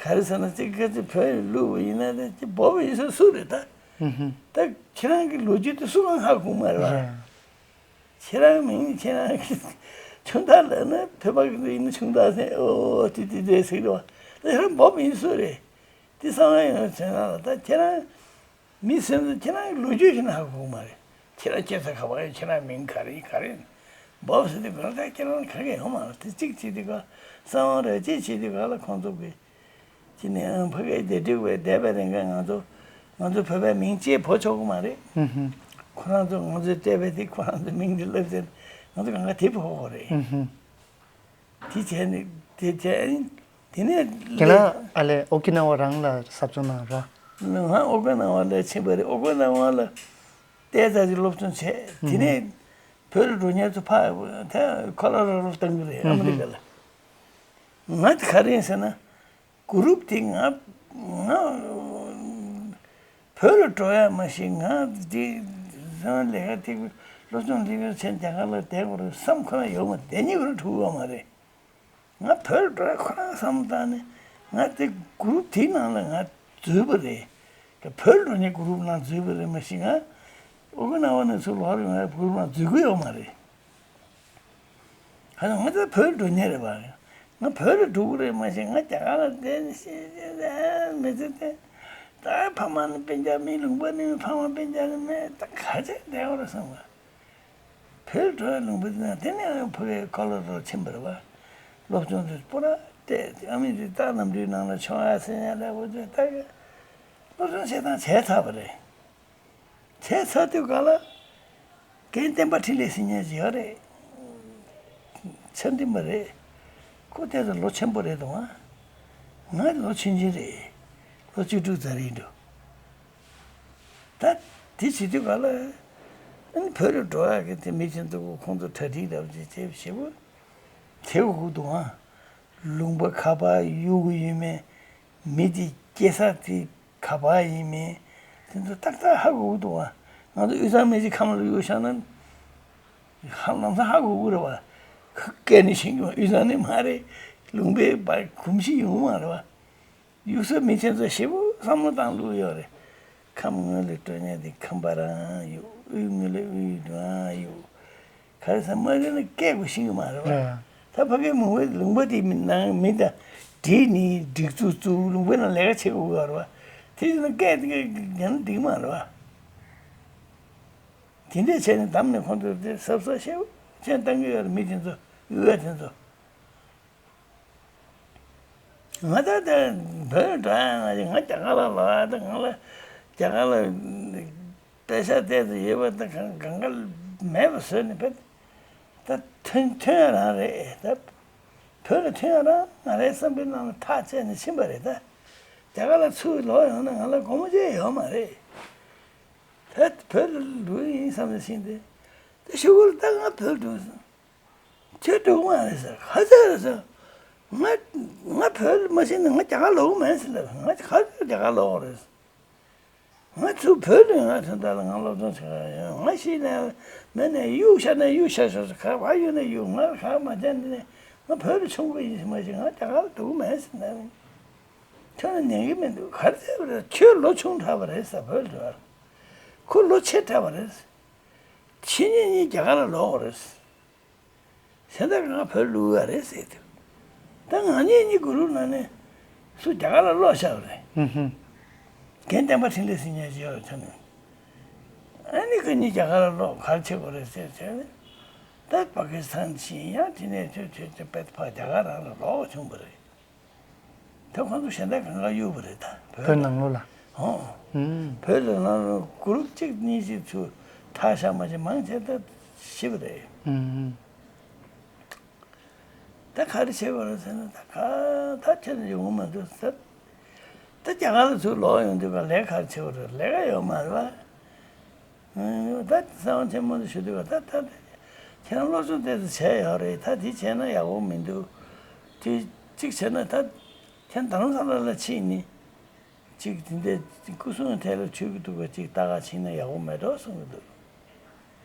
ག་རེ་ཟེར་ན་གཅིག་ག་ཚོད་བོད་ཡིག་བླུགས་པ་ཡིན་ན་དེ་གཅིག་བོབ་ཡིན་ས་སུ་རེད་ད། ཧུམ་ཧུམ། ད་ཁྱེད་རང་གི་ལོ་རྒྱུས་དེ་སུ་གང་ཧ་གོ་མ་རེད་བ། རེད། ཁྱེད་རང་མིང་ཁྱེད་རང་གི་ཆུང་བདག་ལབ་ན་བོད་པ་གི་ཡིན་ན་ཆུང་བདག་ཟེར། ཨོ་དེ་དེ་དེ་ཟེར་རེད་བ། ད་ཁྱེད་རང་བོབ་ཡིན་སུ་རེད། དེ་གསང་བ་ཡོད་ཟེར་ན་ལ་ད་ཁྱེད་རང་མི་སེམས་ཚོ་ཁྱེད་རང་གི་ལོ་རྒྱུས་ཤིག་ན་ཧ་གོ་གི་མ་རེད། ཁྱེད་རང་སྐྱེས་ས་ག་པར་ཡོད། ཁྱེད་རང་མིང་ག་རེ་ཡིན་ག་རེ་ཡིན། བོབ་ཟེར་དུས་ག་ལ་ད་ཁྱེད་རང་ག་གེ་ཡོད་མ་རེད། དེ་གཅིག་བྱེད་དུས་ག་གསང་བ་རེད། གཅིག་བྱེད་དུས་ག་ལ་ཁོང་ཚོ་གི་ཅི་ནས་ཨང་ཕ་གིའི་སྡེ་སྒྲིག་པའི་སྡེ་པའི་རིང་ག་ང་ཚོ་ང་ཚོ་བོད་པའི་མིང་ཅེས་བོ་ཆོག་གི་མ་རེད། ཧུམ་ཧུམ། ཁོ་རང་ཚོ་ང་ཚོའི་སྤྲད་པའི་དེ་ཁོ་རང་ཚོའི་མིང་དེ་ལབ་ཟེར། ང་ཚོ་གང་ག་དེ་བོ་གོ་རེད། ཧུམ་ཧུམ། དེ་བྱས་ནས་དེ་བྱས་དེ་ནས་དེ་ལ་ཨ་ལས་ཨོ་ཀི་ན་ཝ་རང་ལ་ཟབ་སྦྱོང་གནང་ར། ང་ཨོ་ཀི་ན་ཝ་ལ་ཕྱིན་པ་རེད། ཨོ་ཀི་ན་ཝ་ལ་བལྟས་ཙང་ཅིག་སློབ་སྦྱོང་བྱས། དེ་ནས་བོད་ལ་འགྲོ་མཁན་ཚོ་ཕར་ད་ཁོ་ལོ་ར་ཌོ་བཏང་གི་རེད། ཨ་མི་རི་ཀ་ལ། ང་དེ་ག་རེ་ཡིན་ཟེར་ན། གུ་རུབ་དེ་ང་ང་བོད་ལ་འགྲོ་ཡ་མ་གཞི་ང་དེ་བཟང་ལས་ཀ་དེ་སློབ་སྦྱོང་ལས་ཀ་བྱས་རྒྱ་གར་ལ་བསྡད་དགོས་རེད་བསམ་ཁོ་ན་ཡོད་མ་རེད། བསྡད་ཉེས་ཁོ་རང་ཐུག་ཡོད་མ་རེད། ང་བོད་ལ་འགྲོ་ཡ་ཁོ་རང་བསམ་བཏང་ནས་ང་དེ་གུ་རུབ་དེའི་ནང་ལ་ང་འཛུལ་བ་རེད། བོད་ལ་འགྲོ་མཁན་གུ་རུབ་ནང་འཛུལ་བ་རེད་མ་གཞི་ང་ཨོ་ཀི་ན་ཝ་ནས་ཚུར་ལོག་རེད། ང་གུ་རུབ་ནང་འཛུལ་གི་ཡོད་མ་རེད། ཧ་ལམ་ང་ཚོ་བོད་འགྲོ་མཁན་རེད་པ། ང་བོད་ལ་འགྲོ་གི་རེད་མ་གཞི་ང་རྒྱ་གར་ལ་བསྡད་ནས་ཤེས་ཤེས་མི་ཚེ་བསྡད། ད་ཕ་མ་ནི་སྤུན་ཀྱག་མེད། ལུང་པ་ནི་ཕ་མ་སྤུན་ཀྱག་ནི་མེད། ད་ག་ཚད་བསྡད་པ་རེད་བསམ་པ། བོད་འགྲོ་བའི་ལུང་པ་དེ་ན་དེ་ནས་ཡང་ཕ་གིའི་ཀོ་ལོ་ར་ཌོ་ཕྱིན་པ་རེད་པ། སློབ་སྦྱོང་དེ་སྤོ་ར་བལྟས། ཨ་མི་དེ་ད་གནམ་གྲུའི་ནང་ལ་མཆོང་ཡ་སེ་ཉལ་ལས་པོ་དེ་ད་གི་སློབ་སྦྱོང་བྱེད་སྟངས་བྱས་ཚར་བ་རེད། བྱས་ཚར་དུས་ག་ལ་རྒན་བསྟན་པ་འཕྲིན་ལས་ཟེར་མཁན་ཅིག་ཡོད་རེད། ཚེ་བརྟན་པ་རེད། ཁོ་དེ་ཚོ་ལོ་ཆེན་པོ་རེད་འདུག་ཨ། ང་ལོ་ཆུང་ཆུང་རེད། ལོ་བཅུ་དྲུག་ཙམ་རེད་འགྲོ། ད་དེ་བྱེད་དུས་ག་ལ་ཨ་ནི་བོད་ལ་འགྲོ་ཡག་གི་དེ་མི་ཆེན་ཚོ་ཁོང་ཚོ་གྲ་སྒྲིག་རབ་ཅིག་བྱེད་བྱེད་པོ་བྱེད་དགོས་འདུག་ཨ། ལུང་པ་ག་པར་གཡུག་གི་ཡོད་མེད། མི་དེ་སྐྱེས་ས་དེ་ག་པར་ཡིན་མིན། དེ་ཚོ་ཏག་ཏག་ཧ་གོ་གི་འདུག་ཨ། ང་ཚོ་དབུས་གཙང་མི་གཅིག་ཁམས་ལ་གཡུག་བཞག་ན། ཧ་ལམ་སང་ཧ་གོ་གི་རེད་བ། སྐད་ནི་ཤེས་ཀྱི་མ། དབུས་གཙང་ནི་མ་རེད། ལུང་པའི་བར་གོམས་གཤིས་ཡོང་གི་མ་རེད་བ། གཡུག་ས་མི་ཆེན་ཚོ་ཞེ་པོ་བསམ་བློ་བཏང་ལུགས་ཡོད་རེད། ཁམས་ངོས་ལ་སྤྲོ་ཉེན་དེ་ཁམས་པ་རང་གཡུག་དབུས་ངོས་ལ་དབུས་རང་གཡུག་ག་རེ་ཟེར་མ་རེད་ན་སྐད་དགོས་ཤེས་ཀྱི་མ་རེད་བ། རེད། ད་ཕ་གིའི་མུ་བའི་ལུང་པ་དེ་མི་ནང་མི་དང་བསྒྲིགས་ནི་སྒྲིག་འཛུགས་བཙུགས། ལུང་པའི་ནང་ལས་ཀ་བྱེད་དགོས་ཡོད་རེད་བ། དེ་ཡིན་ན་སྐད་དེ་རྒྱག་ན་འགྲིག་མ་རེད་བ། དེ་འདྲས་བྱས་ནས་བསྡམས་ནས་ཁོང་ཚོས་དེ་གཟབ་གཟབ་ཤེས་ཅན་བཏང་གི་ཡོད་རེད། མི་དེ་ཚོ་དབུས་པ་དེ་ཚོ། ང་ད་ལྟ་བོད་འགྲོ་ཡ་ང་ང་རྒྱ་གར་ལ་ལོག་ཡ་ད་ང་ལ་རྒྱ་གར་ལ་པེ་ས་ཏོག་ཙམ་ཡོད་པ་ད་གང་གང་ག་མེད་པ་བཟོས་ནས་བེད་ད་ཐོན་ཐོན་ཡ་རང་རེད། ད་བོད་ལ་ཐོན་ཡ་རང་ང་རེད་བསམ་པའི་ནང་ལ་ཐག་བཅད་ནས་ཕྱིན་པ་རེད། ད་རྒྱ་གར་ལ་ཚུར་ལོག་ཡོང་ན་ང་ལ་སྒོར་མོ་གཅིག་ཡོད་མ་རེད། ད་བོད་ལ་ལུས་ཡིན་བསམ་ནས་ཕྱིན་ཏེ། ད་ཤོག་གུ་ལ་ད་ང་བོད་འགྲོ་སོང་། ཁྱོད་འགྲོ་གི་མ་རེད་ཟེར། ག་ཚོད་རེད་ཟེར། ང་ང་བོད་ལ་མ་ཕྱིན་ན་ང་རྒྱ་གར་ལོག་གི་མེད་ཟེར་ལབ། ང་ག་ཚོད་རྒྱ་གར་ལོག་རེད། ང་ཚུར་བོད་ལ་ང་ཐོན་ད་ལ་ང་སློབ་སྦྱོང་བྱེད་ག་ཡོང་། ང་ཤི་ནས་མེད་ནས་གཡུག་ཤ་ནས་གཡུག་ཤ་ཤ་ཤ་ག་བ་གཡུག་ནས་གཡུག་ང་ག་མ་བྱས་ནས་ང་བོད་ལ་མཆོང་གི་ཡིན་ཟེར་མ་ཤེས། ང་རྒྱ་གར་འགྲོ་གི་མེད་ཟེར་ན། ཁྱོད་ལ་ཉན་གི་མི་འདུག་ག་རེ་ཟེར་བ་རེད། ཁྱོད་ལོ་ཆུང་དྲགས་པ་རེད་ཟེར། བོད་ལ་འགྲོ་བར་ཁོ་ལོ་ཆེ་དྲགས་པ་རེད། ཁྱེད་གཉིས་གཉིས་རྒྱ་གར་ལ་ལོག་རེད། གཞན་དག་ང་བོད་ལུས་ཡ་རེད་ཟེར་དུས། ད་ང་གཉིས་གཉིས་གུ་རུ་ན་ནས་སུ་རྒྱ་གར་ལ་ལོག་བཞག་པ་རེད། ཧུམ་ཧུམ། རྒན་བསྟན་པ་འཕྲིན་ལས་ཟེར་མཁན་ཅིག་ཡོད་རེད། ཐོན་ནས་ཨ་ནི་ཁོ་གཉིས་རྒྱ་གར་ལ་ལོག་ག་རེ་བྱེད་དགོས་རེད་ཟེར་བྱས་ནས། ད་པ་ཀི་སི་ཐན་ཕྱིན་ཡང་དེ་ནས་ཐོན་ཐོན་ཐོན་པད་ཕ་རྒྱ་གར་རང་ལ་ལོག་བྱུང་བ་རེད། ད་ཁོང་ཚོ་གཞན་དག་གང་ག་གཡུག་པ་རེད་ད། བོད་བོད་ལ། ནང་ལོགས་ལ། ཧོ། ཨུམ། བོད་ལ་ནང་ལོགས་གུ་རུབ་གཅིག་གཉིས་ཤིག་ཚུར་ཐག་བཞག་མ་བྱས་མང་ཆེ་ད་ཤི་བ་རེད། ཨུམ། ད་ག་རེ་བྱེད་དགོས་རེད་ཟེར་ན། ད་ག་ད་ཁྱེད་ཡོང་གི་མ་འདུག་ཟེར། ད་རྒྱ་གར་ལ་ཚུར་ལོག་ཡོང་དུས་ག་ལས་ག་རེ་བྱེད་དགོས་རེད། ལས་ཀ་ཡོད་མ་རེད་པ། ད་གསང་བ་ཆེན་མོ་དུ་ཞུ་དུས་ད་ད་ཁྱེད་རང་སློབ་སྦྱོང་ཏོག་ཙམ་བྱས་ཡོད་རེད། ད་དེ་བྱས་ན་ཡག་པོ་མི་འདུག་དེ་གཅིག་བྱས་ན་ད་ཁྱེད་རྡ་རམ་ས་ལ་ལ་ཕྱིན་ནི་གཅིག་དེ་འདྲའི་སྐུ་སྲུང་ཐད་ལ་ཆུད་ཀྱི་འདུག་ག་གཅིག་ལྟ་ག་ཕྱིན་ན་ཡག་པོ་མེད་འགྲོ་གསུང་གི་འདུག་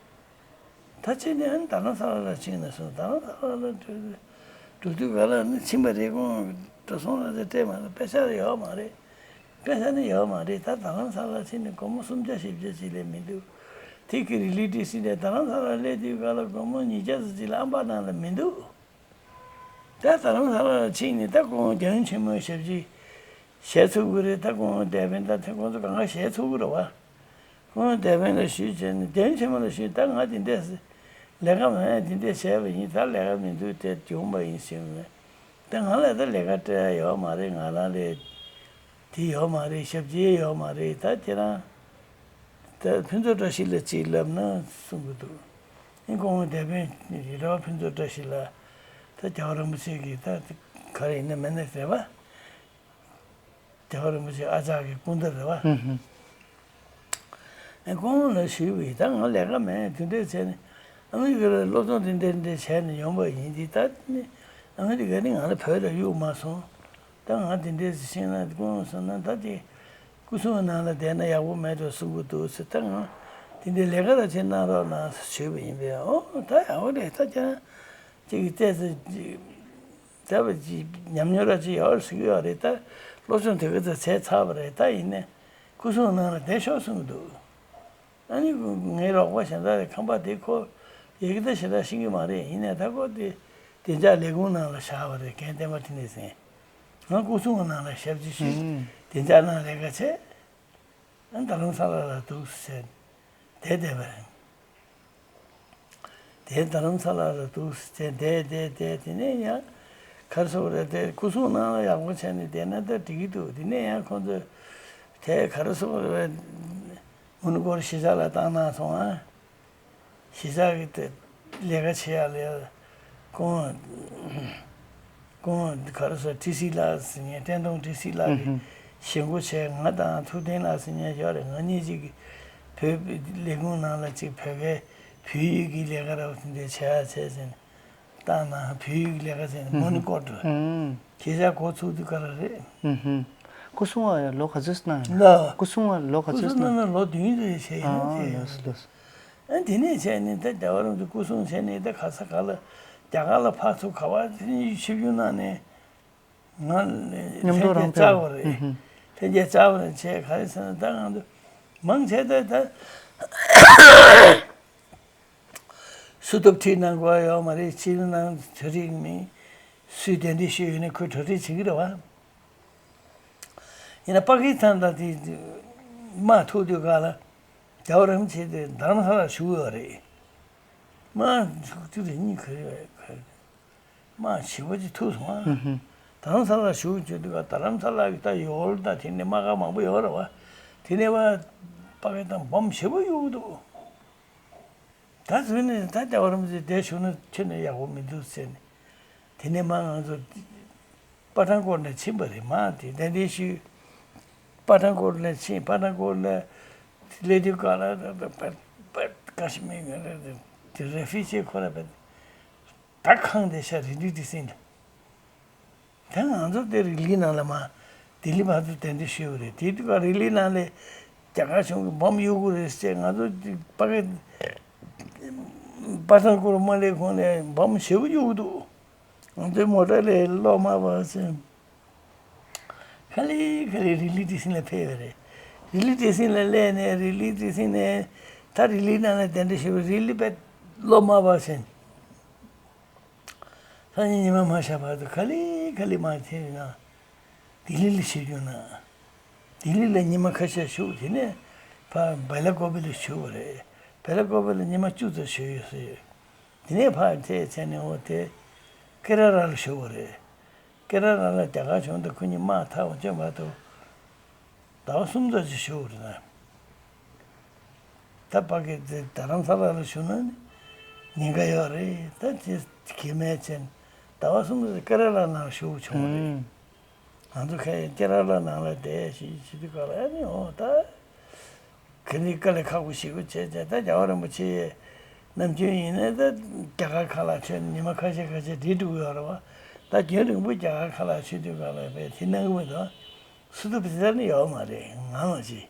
ད་ཕྱིན་ནི་ཨ་ནི་རྡ་རམ་ས་ལ་ལ་ཕྱིན་ན་སོང་། རྡ་རམ་ས་ལ་ལ་འགྲོ་དུས་ག་ལ་ནི་ཕྱིན་པ་རེད། ཁོང་འགྲོ་སོང་ལ་དེ་སྤྲད་མ་རེད། པེ་ས་ཡོད་མ་རེད། པེ་ས་ནི་ཡོད་མ་རེད། ད་རྡ་རམ་ས་ལ་ཕྱིན་ནས་སྒོར་མོ་སུམ་བརྒྱ་བཞི་བརྒྱ་ཅིག་ལས་མི་འདུག་དེ་གི་རི་ལི་ཊི་སི་ནས་རྡ་རམ་ས་ལ་སླེབས་དུས་ག་ལ་སྒོར་མོ་ཉིས་བརྒྱ་ཙམ་ཅིག་ལས་ཨམ་པ་ནང་ལ་མི་འདུག་ད་རྡ་རམ་ས་ལ་ཕྱིན་ནས་ད་ཁོང་རྒྱལ་ཡུམ་ཆེན་མོའི་ཞབས་ཕྱི་བྱས་ཚུགས་ཀྱི་རེད། ད་ཁོང་དེ་བན་ད་དེ་ཁོང་ཚོ་གང་ག་བྱས་ཚུགས་ཀྱི་རེད་བ། ཁོང་དེ་བན་ལ་ཞུས་བྱས་ནས་རྒྱལ་ཡུམ་ཆེན་མོ་ལ་ཞུས། ད་ང་དེ་འདྲས་ལས་ཀ་མེད། དེ་འདྲས་བྱས་པ་ཡིན། ད་ལས་ཀ་མི་འདུག་དེ་ཡོང་པ་ཡིན་ཞུས་མེད། ད་ང་ལ་ད་ལས་ཀ་སྤྲད་ཡ་ཡོད་མ་རེད། ང་རང་ལས་དེ་ཡོད་མ་རེད། ཞབས་ཕྱི་ཡོད་མ་རེད། ད་ཁྱེད་རང་ད་ཕུན་ཚོགས་བཀྲ་ཤིས་ལ་ཅིག་ལབ་ན་གསུང་གི་འདུག་ཨིན། ཁོང་དེ་བན་རེད་བ། ཕུན་ཚོགས་བཀྲ་ཤིས་ལ་ད་རྒྱལ་བ་རིན་པོ་ཆེ་གི་ད་ག་རེ་ཡིན་ན་མིན་ན་རེད་བ། རྒྱལ་བ་རིན་པོ་ཆེ་ཨ་ཅག་གི་སྐུ་ཟླ་རེད་བ། ཧུམ་ཧུམ། ཨེ་ཁོང་ལ་ཞུས་པ་ཡིན། ད་ང་ལས་ཀ་མེད། དེ་འདྲས་བྱས་ནས་ཨ་མི་རི་ཀ་ལ་སློབ་སྦྱོང་དེ་འདྲས་འདྲས་བྱས་ནས་ཡོང་པ་ཡིན། དེ་ད་ནི་ཨ་མི་རི་ཀ་ནི་ང་ལ་བོད་ལ་གཡུག་མ་སོང་། ད་ང་དེ་འདྲས་ཤེས་ན་ཁོང་སོང་ན་ད་དེ་སྐུ་སྲུང་ནང་ལ་བསྡད་ན་ཡག་པོ་མེད་འགྲོ་གསུང་གི་འདུག་ཟེར། ད་ང་དེ་འདྲས་ལས་ཀ་ར་བྱེད་གནང་རོགས་གནང་ཟེར་ཞུས་པ་ཡིན་པས། ཨོ་ད་ཡག་པོ་རེད། ད་ཁྱེད་རང་ཅིག་གི་བལྟས་ཚེ་ཅིག་ཟེར་བ་ཅིག་ཉམས་མྱོང་ར་ཅིག་ཡོད་ཟེར་གྱི་ཡོད་རེད། ད་སློབ་སྦྱོང་དེ་ག་ཚོད་བྱས་ཚར་བ་རེད། ད་ཡིན་ནའི་སྐུ་སྲུང་ནང་ལ་བསྡད་ཤོག་གསུང་གི་འདུག་ཨ་ནི་ངའི་རོགས་པ་གཞན་དག་རེད། ཁམས་པ་དེ་ཁོ་ཡི་གེ་ད་ཞེ་དྲག་ཤེས་ཀྱི་མ་རེད། ཡིན་ནའི་ད་ཁོ་དེ་བདེ་འཇགས་ལས་ཁུངས་ནང་ལ་བཞག་པ་རེད། རྒན་བསྟན་པ་འཕྲིན་ལས་ཟེར། ང་སྐུ་སྲུང་གི་ནང་ལ་ཞབས་ཕྱི་ཞུས། ཨུམ། བདེ་འཇགས་ནང་ལས་ཀ་བྱས། རྡ་རམ་ས་ལ་ལ་འདུག་ཟེར་བསྡད་བསྡད་པ་རེད། དེ་རྡ་རམ་ས་ལ་ལ་འདུག་ཟེར་བསྡད་བསྡད་བསྡད། དེ་ནས་ཡང་ག་རེ་ཟེར་དགོས་རེད། དེ་སྐུ་སྲུང་ནང་ལ་ཡག་པོ་བྱས་ནས་བསྡད་ན་ད་འགྲིག་གི་འདུག་དེ་ནས་ཡང་ཁོང་ཚོས་དེ་ག་རེ་ཟེར་དགོས་རེད། མོན་གྷོ་གཞིས་ཆགས་ལ་བཏང་གནང་སོང་ཨ། གཞིས་ཆགས་ཀྱི་དེ་ལས་ཀ་བྱེད་ཡག་ལ་ཁོང་ཁོང་ག་རེ་ཟེར། ཊི་སི་ལགས་ཟེར་མཁན། བཀྲས་མཐོང་ཊི་སི་ལགས་ཀྱིས་ཞེན་ཁོག་བྱས། ང་དང་ཐུབ་བསྟན་ལགས་ཟེར་མཁན་ཞིག་ཡོད་རེད། ང་གཉིས་གཅིག་གིས་བོད་ལས་ཁུངས་ནང་ལ་གཅིག་བོད་སྐད་བོད་ཡིག་གི་ལས་ཀ་ར་བ་དེ་འདྲ་བྱེད་ཡག་བྱས་ཟེར་ནས་བཏང་ན། བོད་ཡིག་ལས་ཀ་བྱས་ནས་མོན་གྷོ་འགྲོ། ཨུམ། ཁྱེད་ཅག་འགོ་ཚུགས་དུས་ག་རེ་རེད། ཨུམ། སྐུ་སྲུང་བ་ལོ་ག་ཚོད་གནང་ཡོད། ལགས། སྐུ་སྲུང་བ་ལོ་ག་ཚོད་གནང་། སྐུ་སྲུང་བ་ལོ་བདུན་རེ་བྱས་ཡིན་ཨ་ཟེར། ལགས་སོ་ལགས་སོ། ཨ་དེ་ནས་བྱས་ནས་ད་རྒྱལ་བ་རིན་པོ་ཆེ་སྐུ་སྲུང་བྱས་ནས་ད་ག་ས་ག་ལ་རྒྱ་གར་ལ་ཕར་ཚུར་ག་པར་ཆིབས་བསྒྱུར་གནང་ནས་ང་མཉམ་དུ་ལྷན་རྒྱས་རང་བཙལ་བ་ཕེབས། རེད། ཨུ་ཧུ། ལྷན་རྒྱས་བཙལ་བ་རེད། བྱས་ག་རེ་ཟེར་ན་ད་ང་ཚོ་མང་ཆེ་ད་ད་སུ་ཐུབ་ཁྲིད་གནང་དགོས་ཡོད་མ་རེད། ཕྱི་ནང་གྲ་སྒྲིག་མིན། སུས་གདན་འདྲེན་ཞུས་ཡོད་ན་ཁོས་གྲ་སྒྲིག་བྱེད་ཀྱི་རེད་བ། ཡིན་ན་པ་ཀི་སི་ཐན་དང་དེ་དམག་ཐུག་དུས་སྒང་ལ་རྒྱལ་བ་རིན་པོ་ཆེ་དེ་རྡ་རམ་ས་ལར་བཞུགས་ཡོད་རེད། དམག་ཐུག་དུས་རེ་གཉིས་ག་རེ་ག་རེ་དམག་ཞེ་པོ་ཅིག་ཐུག་སོང་ཨ། ཧུམ་ཧུམ། རྡ་རམ་ས་ལར་བཞུགས་བྱས་དུས་སྒང་རྡ་རམ་ས་ལ་གི་ད་ཡོལ་དང་དེ་ནས་དམག་སྒར་མང་པོ་ཡོད་རེད་བ། དེ་ནས་བ་པ་ཀི་སི་ཐན་འབོམ་ཞེ་པོ་གཡུག་འདུག་ད་དུས་ནས་ད་རྒྱལ་བ་རིན་པོ་ཆེ་འདིར་བཞུགས་ན་ཁྱོན་ནས་ཡག་པོ་མི་འདུག་ཟེར་ནས། དེ་ནས་མར་ང་ཚོ་པ་ཐན་ཀོཊ་ནས་ཕྱིན་པ་རེད། མར་དེ་གདན་འདྲེན་ཞུས། པ་ཐན་ཀོཊ་ནས་ཕྱིན། པ་ཐན་ཀོཊ་ནས་སླེབས་དུས་སྒང་ལ་པ་པ་པ་ཀ་ཤི་མིར་དེ་རེ་ཕུ་ཇི་ཁོ་ར་པ་ད་ཁང་དེ་ཤ་རི་ལི་ཏི་སིན་ལ། ད་ང་ཚོ་དེ་རི་ལིའི་ནང་ལ་མར་ལྡི་ལི་བར་དུ་གདན་འདྲེན་ཞུས་པ་རེད། དེ་དུས་སྒང་རི་ལིའི་ནང་ལ་རྒྱ་གར་གཞུང་གིས་འབོམ་གཡུག་གི་རེད་ཟེར། ང་ཚོ་པ་ཀི་པ་ཐན་ཀོཊ་མ་སླེབས་གོང་ནས་འབོམ་ཞེ་པོ་གཡུག་འདུག་ང་ཚོའི་མོ་ཊ་ལ་གློག་དམར་པོ་ཟེར། ག་ལེ་ག་ལེ་རི་ལི་ཏི་སིན་ལ་ཕེབས་པ་རེད། རི་ལི་ཏི་སིན་ལ་སླེབས་ནས་རི་ལི་ཏི་སིན་ནས་ད་རི་ལིའི་ནང་ལ་གདན་འདྲེན་ཞུས་པ། རི་ལི་པ་གློག་དམར་པོ་ཟེར། སང་ཉིན་ཉི་མ་མ་ཤར་བར་དུ་ག་ལེ་ག་ལེ་མར་ཕྱིན་ན། ལྡི་ལི་ལ་བཞུགས་རྒྱུ་ན། ལྡི་ལི་ལ་ཉི་མ་ཁ་ཤས་བཞུགས། དེ་ནས་ཕར་བེ་ལ་ཀོ་བི་ལ་བཞུགས་པ་རེད། བེ་ལ་ཀོ་བི་ལ་ཉི་མ་བཅུ་ཙམ་བཞུགས་ཡོད་ཟེར། དེ་ནས་ཕར་ཕྱིན་ནས་འོ་དེ་ཀེ་ར་ལ་ལ་བཞུགས་པ་རེད། ཀེ་ར་ལ་ལ་རྒྱ་གར་གཞུང་དང་ཁོ་གཉིས་དམག་འཐབ་པ་བྱས་བར་དུ། ཟླ་བ་གསུམ་ཙམ་ཅིག་བཞུགས་རེད་ན། ད་པ་ཀི་སི་ཐན་རྡ་རམ་ས་ལ་ལ་བཞུགས་ན་ཉེན་ཁ་ཡོད་རེད། ད་དེ་གལ་མེད་བྱས་ནས་ཟླ་བ་གསུམ་ཙམ་ཀེ་ར་ལ་ནང་བཞུགས་བྱུང་བ་རེད། ཨུམ། ང་ཚོ་ཁ་ཡ་ཀེ་ར་ལ་ནང་ལ་བསྡད་ཞིག་བྱེད་དུས་སྒང་ལ་ཨ་ནི་འོ་ད། ག་ནི་དཀའ་ལས་ཁག་པོ་ཞེ་པོ་བྱས་བྱས། ད་རྒྱལ་བ་རིན་པོ་ཆེ་ནམ་རྒྱུན་ཡིན་ན་ད་རྒྱ་གར་ཁ་ལག་མཆོད་ཉི་མ་ཁ་ཤས་ཁ་ཤས་བསྡད་འགྲོ་གི་ཡོད་རེད་བ། ད་རྒྱུན་རིང་པོ་རྒྱ་གར་ཁ་ལག་མཆོད་དུས་སྒང་ལ་བས་དེ་གནང་གི་མི་འདུག་སུ་ཐུབ་དེ་ལྟར་ནི་ཡོད་མ་རེད། ང་མ་གཞི་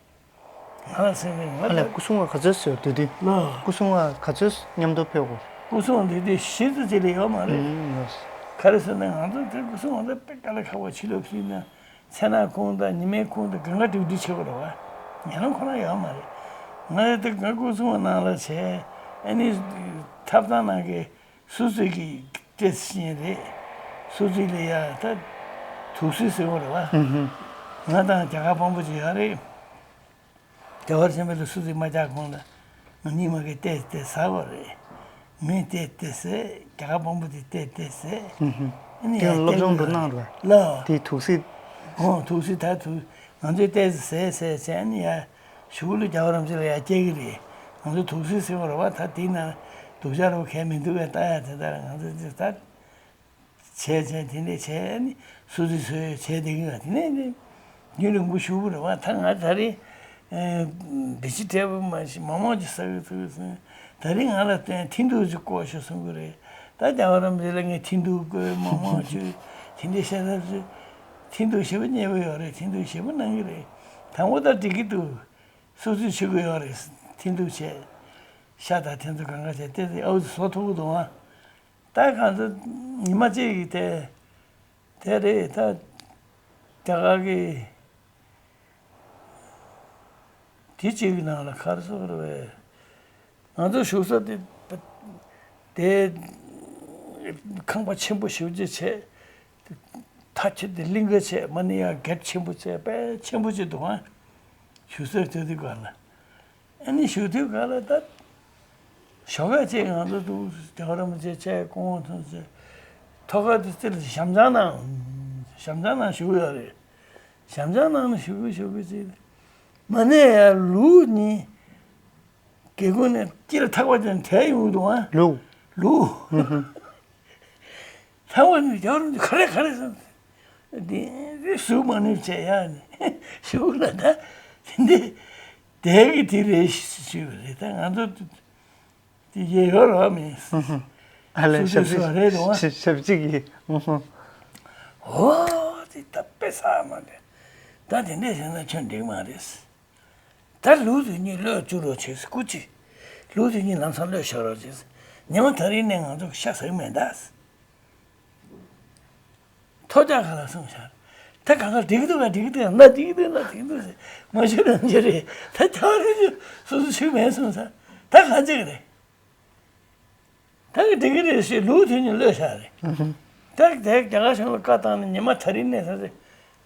ང་ལ་སེམས་ནི་ང་ཨ་ལས་ད་སྐུ་སྲུང་བ་ག་ཚོད་བཟོས་དུས་དུས། ལགས། སྐུ་སྲུང་བ་ག་ཚོད་མཉམ་དུ་ཕེབས་དགོས། སྐུ་སྲུང་དེ་དུས་བཞི་ཙམ་ཅིག་ལས་ཡོད་མ་རེད། ཨུམ། ལགས། ག་རེ་ཟེར་ན་ང་ཚོ་དེ་སྐུ་སྲུང་བ་ཚོ་དཔེ་དཀའ་ལས་ཁག་པོ། ཕྱི་ལོགས་ཕྱིན་ན་མཚན་ནག་ཁུང་དང་ཉི་མའི་ཁུང་དང་གང་ག་སྒྲིག་སྒྲིག་བྱེད་དགོས་རེད་བ། ཉལ་ལམ་ཁོ་རང་ཡོད་མ་རེད། ང་ཚོ་དེ་ག་སྐུ་སྲུང་བ་ནང་ལ་བྱས། ཨ་ནི་ཐབ་ཚང་ནང་གི་སུ་ཙི་གི་ཏེ་ཤེས་རེད། སུ་ཙི་ལ་ཡ་ད་དུག་སེལ་ཟེར་བ་རེད་བ། ཨུ་ཧུ། ང་དང་རྒྱ་གར་དཔོན་པོ་ཅིག་ཡོད་རེད། རྒྱལ་བ་ཆེན་པོ་ལ་སུ་ཙི་མ་རྒྱག་གོང་ལ་ང་གཉིས་མ་གི་ཏེ་ཏེ་ཟ་བ་རེད། ངས་ཏེ་ཏེ་ཟས། རྒྱ་གར་དཔོན་པོ་དེ་ཏེ་ཏེ་ཟས། ཨུ་ཧུ། ཨ་ནི་དེ་ཡ་སློབ་སྦྱོང་འགྲོ་གནང་རེད་བ། ལགས། དེ་དུག་སེལ། ཨོ་དུག་སེལ་ད་དུག་ང་ཚོས་ཏེ་ཟས་ཟས་བྱས་ཨ་ནི་ཡ། གཞུག་ལ་རྒྱལ་བ་རིན་པོ་ཆེ་ལ་ཡར་སྐྱེལ་གྱི་རེད། ང་ཚོ་དུག་སེལ་ཟེར་བ་རེད་བ། ད་དེའི་ནང་སྡུག་ཅག་རེ་བ་གང་མི་འདུག་གས། ལྟ་ཡ་དེ་ལྟར་ང་ཚོ་ཅིག་ད་བྱས་བྱས་དེ་འདྲས་བྱས་ནི་སུ་ཙི་སུ་ཡོད་བྱས་བསྡད་ཀྱི་རེད། དེ་ནས་ནི་རྒྱུན་རིང་པོ་བཞུགས་པ་རེད་བ། ད་ང་ད་རེས་བི་ཇི་ཊེ་བི་མ་ཞིག་མང་མང་ཅིག་ཟ་གི་ཐུག་སོང་། ད་རེས་ང་ལ་བརྟེན་ཐིན་ཐུག་ཅིག་བསྐོལ་ཤོག་གསུང་གི་རེད། ད་རྒྱལ་བ་རིན་པོ་ཆེ་ལ་ངས་ཐིན་ཐུག་བསྐོལ། མང་མང་ཅིག་དེ་འདྲས་བཤད་ཐབས་ཅིག་ཐིན་ཐུག་ཞེ་པོ་མཉེས་པོ་ཡོད་རེད། ཐིན་ཐུག་ཞེ་པོ་གནང་གི་རེད། དང་པོ་ད་འགྲིག་གི་འདུག་སུ་ཙི་ཆུ་གི་ཡོད་རེད། ཐིན་ཐུག་བྱས། ཤ་དང་ཐིན་ཐུག་གང་ག་བྱས་ཏེ་ཨའུ་ཙི་བཟོ་ཐུབ་ཀྱི་འདུག་ཨ། ད་གང་ཚོད་ཉི་མ་གཅིག་གི་དེ་དེ་རེད། ད་རྒྱ་གར་གི་དེ་གཅིག་གི་ནང་ལ་ག་རེ་ཟེར་དགོས་རེད་པས། ང་ཚོ་བཞུགས་ས་དེ་དེ་ཁང་པ་ཆེན་པོ་ཞེ་པོ་ཅིག་བྱས། མཐའ་ཁྱེར་ཏེ་གླིང་ག་བྱས། མ་ནི་ཡ་གེ་ཊི་ཆེན་པོ་བྱས། དཔེ་ཆེན་པོ་ཅིག་འདུག་ཨ། ཞུ་སྲོལ་དེ་དུས་སྐབས་ལ། ཨ་ནི་ཞུ་དུས་སྐབས་ལ་ད། ཞོགས་ཀས་ཅིག་ང་ཚོ་འདུག་རྒྱལ་བ་རིན་པོ་ཆེ་ཆེད་སྐུ་ངོ་ཐོན་ཚེ། ཐོག་ཁ་དུ་ཅི་ལ་ཞབས་འཆང་གནང་། ཞབས་འཆང་གནང་ཞུ་གི་ཡོད་རེད། ཞབས་འཆང་གནང་ནས་ཞུ་གི་ཞུ་གི་ཅིག་མ་ནས་ཡ་ལུག་གཉིས། སྒེའུ་ཁུང་ནས་དཀྱིལ་ལ་ཐག་པ་ཅན་དེ་ཡོང་འདུག་ཨ། ལུག་ལུག་ཧུམ་ཧུམ། ལྷ་མོ་ནི་རྒྱལ་བ་རིན་པོ་ཆེ་ག་རེ་ག་རེ་ཟེར། འདི་འདི་གཟུགས་མ་ནུས་བྱས་ཡ་ནི་ཞུགས་ལ་ད་འདི་དེ་གི་དེ་རེད་ཞུས་པ་རེད། ད་ང་ཚོ་དེ་ཡེ་ཡོད་རོགས་མིན། ཨ་ལས་སུ་ཞབས་དེ་སུ་རེད་རོགས། ཞབས་ཞབས་ཅིག་གིས། ཨོ་དེ་ད་དཔེ་ས་མ་རེད། ད་དེ་འདྲས་བྱས་ན་ཁྱོད་འགྲིག་མ་རེད། ད་ལུག་དེ་གཉིས་གློད་བཅུག་རོགས་བྱེད་སྐུ་མཁྱེན། ལུག་དེ་གཉིས་ལམ་སང་གློད་ཤོག་རོགས་བྱེད། ཉི་མ་ད་རིང་ནས་ང་ཚོ་ཤ་ཟ་གི་མེད་ད། ཐོ་རྒྱག་ག་ལ་སོང་ཤག་ད་གང་ག་འགྲིག་འདུག་ག་འགྲིག་འདུག་ན་འགྲིག་འདུག་ན་འགྲིག་འདུག་ཟེར་མ་ཞུ་རང་ཅི་རེད། ད་ཆག་རེད་ཅུ་སོ་སོ་ཞུ་མེད་སོང་ས་ད་གང་བྱེད་གི་རེད། ད་གི་འགྲིག་གི་རེད་ཞེས་ལུག་དེ་གཉིས་གློད་ཤག་རེད། ད་དེ་རྒྱ་གར་གཞུང་ལ་བཀའ་བཏང་ནས་ཉི་མ་ད་རིང་ནས་ད་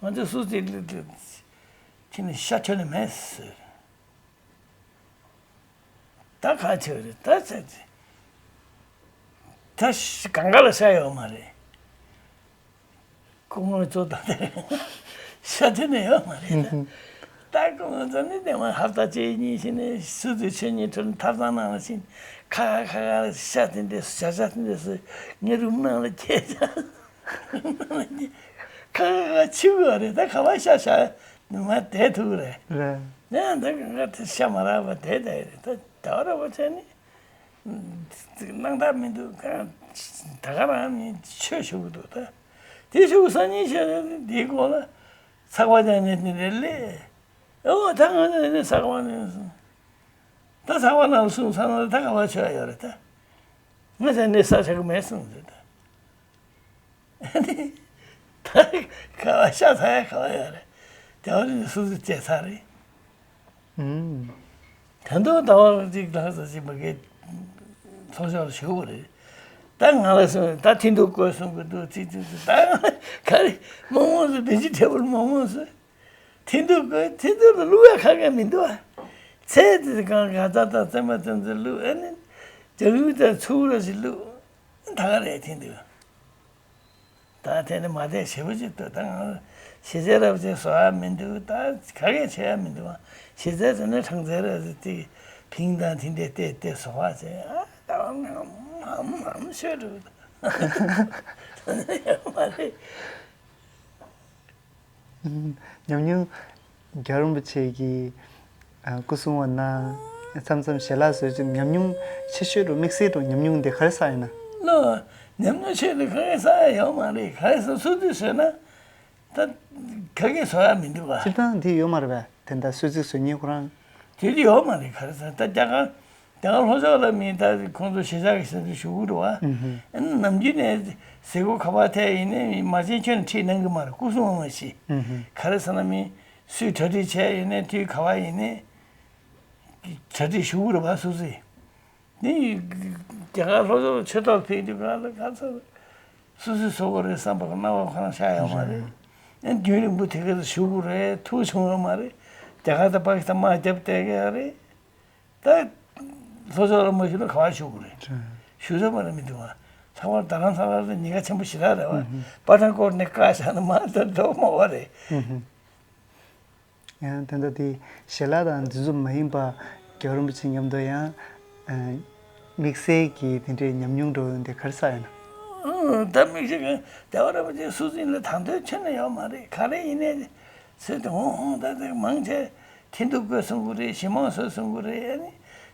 ང་ཚོ་སུ་ཚིག་ལ་ཁྱེད་ནི་ཤ་ཁྱོད་ལ་མེད་ཟེར། ད་ག་ཆོད་རེད་ད་ཆ་ཆེ། ད་ཤ་གང་ག་ལ་ཤ་ཡོད་མ་རེད། སྐུ་ངོ་ཚོ་ད་ཤ་དེ་ནས་ཡོད་མ་རེད་ད། ད་སྐུ་ངོ་ཚོ་ནི་དེ་མ་ཧབ་ཏ་གཅིག་གཉིས་ཤིག་ནས་སུ་དུ་ཆོས་ཉིད་ཁྲོད་ཐབ་ཚང་ནང་ལ་ཕྱིན། ཁ་ཁ་ཁ་ཁ་ཤ་དེ་འདྲས་སུ་བྱ་བྱ་དེ་འདྲས་སུ་ངའི་རུམ་ནང་ལ་ཁྱེར་ཅག་ཁ་ཁ་ཁ་ཆི་བ་རེད་ད། ག་བ་ཤ་ཤ་ནི་མ་དེ་ཐུག་རེད། རེད། ཡང་འདི་ག་དེ་ཤ་མ་རག་པ་དེ་དེ་རེད་ད། ད་ར་བ་ཆ་ནི་སྣང་དག་མི་འདུག་ག་ད་ག་རང་ནི་ཆོས་ཞུ་གི་འདུག་ད། དེ་ཞུ་སང་ཉིན་ཤ་འདིའི་སྐོར་ལ་ཚགས་པ་ཅན་ནས་དེ་འདྲ་ལས། ཨོ་ད་ང་ཚོ་ནི་ཚགས་པ་ནས་སོང་། ད་ཚགས་པ་ནང་སོང་ཚང་ན་ད་ག་བ་ཆོས་ཡོད་རེད་ད། ང་ཚོ་ནི་ས་ཆག་གི་མེད་སོང་ཟེར་ད། ད་ག་བ་ཤ་ཚ་ཡ་ག་བ་ཡོད་རེད། རྒྱ་བ་ནི་སུ་སུ་བཅད་ཚར་རེད། ད་དུང་ཟླ་བ་གཅིག་ལྷག་ཙམ་ཞིག་མ་གི་ཚོགས་ཞོར་ཞུ་བ་རེད། ད་ང་ལ་སོང་ད་ཐིན་དུ་བཀོད་སོང་གི་འདུག་ཅི་ཅི་ཅི་ད་ག་རེ་མང་མང་སུ་བདེ་སྐྱིད་ཐེབས་པར་མང་མང་སུ་ཐིན་དུ་བཀོད་ཐིན་དུ་ལ་བླུག་ཡ་ཁ་ག་མི་འདུག་ཨ། ཚེ་འདི་གང་ག་ཙ་ད་ཙེ་མ་ཙེ་ཙེ་བླུག་ཨ་ནི་ཇ་ལུག་ད་ཚུགས་ར་ཞིག་བླུག་ད་ག་རེ་ཐིན་དུ། ད་དེ་ནི་མ་བསྡད་ཞེ་པོ་ཅིག་ལྟོས་ད་ང་ཞེ་ཚད་རབ་ཅིག་བཟོ་ཡ་མི་འདུག་ད་ག་གེ་བྱེད་ཡ་མི་འདུག་ཨ། ཞེ་ཚད་དེ་ནི་གྲངས་ཚད་རབ་ཅིག་དེ་ཕིང་དང་དེ་འདྲས་བལྟས་བལྟས་བཟོ་བ་བྱས་ཨ་ད་ཧམ་ཧམ་ཧམ་ཤོད་འགྲོ་ད་ཡོད་མ་རེད། ཉམས་མྱོང་། རྒྱལ་བ་རིན་པོ་ཆེ་གི་སྐུ་གསུང་བ་ན་མཚམས་མཚམས་ཞལ་ལག་བཟོས་ཀྱི་ཉམས་མྱོང་ཆེ་ཤོས་རུ་དམིགས་བསལ་རུ་ཉམས་མྱོང་འདི་ག་རེ་བསགས་ཡོད་ན། ལོ། ཉམས་མྱོང་ཆེ་རུ་ག་རེ་བསགས་ཡ་ཡོད་མ་རེད། ག་རེ་བསགས་སུ་དུས་བཟོས་ན། ད་ག་གེ་བཟོ་ཡ་མི་འདུག་ག་སྤྱིར་བཏང་འདི་ཡོད་མ་རེད་པས་དེ་འདྲ་གསོལ་ཚིགས་བཟོ་མཁན་ཁོ་རང་། དེ་འདྲ་ཡོད་མ་རེད། ག་རེ་ཟེར་ད་རྒྱ་གར་རྒྱ་གར་ལྷོ་ཕྱོགས་ལ་མི་ད་ཁོང་ཚོ་གཞིས་ཆགས་ཀྱི་ས་ཚུལ་ཞུ་གི་རེད་བ། ཨ་ནི་ནམ་རྒྱུན་ནས་ཟས་གོ་ཁ་པར་ཐད་ཡིན་ནའི་མ་བྱན་ཁྱོན་ནས་ཁྲིད་གནང་གི་མ་རེད། སྐུ་སྲུང་མ་ཤི། ག་རེ་ཟེར་ན་མི་སུས་གྲ་སྒྲིག་བྱས་ཡིན་ནའི་དུས་ག་བ་ཡིན་ནའི་གྲ་སྒྲིག་ཞུ་གི་རེད་བ་སོ་སོས། ནི་རྒྱ་གར་ལྷོ་ཕྱོགས་ཆོས་ཐོག་ཕེབས་དུས་ག་ལ་ག་ཚོད་སོ་སོས་བཟོ་དགོས་རེད་བསམ་པ་གི་སྣང་བ་ཁོ་རང་ཤར་ཡོད་མ་རེད། ཨ་ནི་རྒྱུན་རིང་པོ་དེ་ག་ཚོད་བཞུགས་དགོས་རེད། ཐུགས་བྱུང་ཡོད་མ་རེད། རྒྱ་གར་དང་པ་ཀི་སི་ཐན་དམག་རྒྱབ་བསྡད་ཀྱི་ཡོད་རེད། ད་ལྷོ་ཕྱོགས་ལ་མ་བཞུགས་ན་ག་པར་བཞུགས་དགོས་རེད། བཞུགས་ས་མ་རེད་མི་འདུག་བ། ལྷག་པར་རྡ་རམ་ས་ལ་ལ་ཉེན་ཁ་ཆེན་པོ་ཞེ་དྲག་རེད་བ། པ་ཐན་ཀོཊ་ནས་བཀག་བཞག་ན་མ་ད་འགྲོ་མ་བ་རེད། ཡང་དེ་འདྲ་དེ་ཞལ་ལག་དང་འདི་ཚོ་མ་ཡིན་པ་རྒྱལ་བ་རིན་པོ་ཆེ་མཉམ་དུ་ཡང་དམིགས་བསལ་གྱི་དེ་འདྲའི་ཉམས་མྱོང་འགྲོ་ཡོང་དེ་ག་རེ་བསགས་ཡོད་ན། ད་དམིགས་བསལ་གྱི་རྒྱལ་བ་རིན་པོ་ཆེ་སུ་ཟིན་ལ་དང་དོད་ཁྱོན་ནས་ཡོད་མ་རེད། ག་རེ་ཡིན་ནའི་ཟེར་དུས་ཧོང་ཧོང་ད་དེ་མང་ཆེ་ཐེན་ཐུག་བཀོད་གསུང་གི་རེད། ཞི་མོ་བཟོས་གསུང་གི་རེད། ཨ་ནི་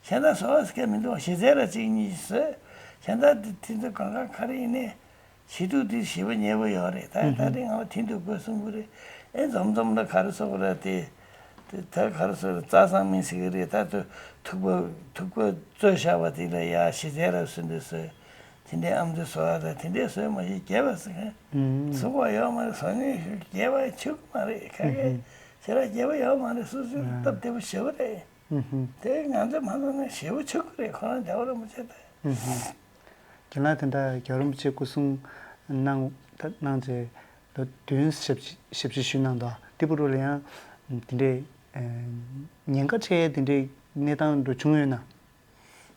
གཞན་དག་བཟོ་བ་ཟེར་མཁན་མི་འདུག་གཞི་རྩའི་ར་གཅིག་གཉིས་བཟོས། གཞན་དག་དེ་དེ་ཚོ་གང་ག་ག་རེ་ཡིན་ནའི་ཞི་ཐུག་དེ་ཞི་བ་ཉེ་བོ་ཡོད་རེད། ད་ད་རེས་ང་ལ་ཐེན་ཐུག་བཀོད་གསུང་གི་རེད། ཨེ་འཛོམས་འཛོམས་ལ་ག་རེ་བཟོ་གི་རེད་དེ། དེ་ད་ག་རེ་བཟོ་རེད། རྩྭ་བཟང་མིན་ཟེར་གི་རེད། ད་དུ་ཐུག་པ་ཐུག་པ་བཙོས་བཞག་པ་དེ་ལ་ཡ་ཞི་རྩའི་ར་བཟོས་འདི་བཟོས། དེ་འདྲའི་ཨམ་ཙི་བཟོ་བ་དང་དེ་འདྲའི་བཟོས་མ་གཞི་རྒྱས་པ་ཟེར་མཁན་བཟོ་བ་ཡོད་མ་རེད། བཟོ་མཁན་ཞིག་རྒྱས་པ་ཆུག་མ་རེད། ག་གེ་ཞེ་དྲག་རྒྱས་པ་ཡོད་མ་རེད། སོ་སོའི་སྟབས་བདེ་པོ་ཞེ་པོ་རེད། དེ་ང་ཚོས་མ་བཟོ་ན་ཞེ་པོ་ཆུག་གི་རེད། ཁོ་རང་རྒྱལ་བ་རིན་པོ་ཆེ་དང་། རྒན་ལགས་དེ་འདྲ་རྒྱལ་བ་རིན་པོ་ཆེ་སྐུ་གསུང་གནང་ད་གནང་རྗེས་ལོ་བདུན་ཞབས་ཕྱི་ཞབས་ཕྱི་ཞུས་གནང་འདུག་དེ་བར་དུ་ལ་ཡང་དེ་འདྲའི་ ཉེན་ཁ་འཕྲད་དེ་འདྲའི་གནས་སྟངས་འགྲོ་བྱུང་ཡོད་ན།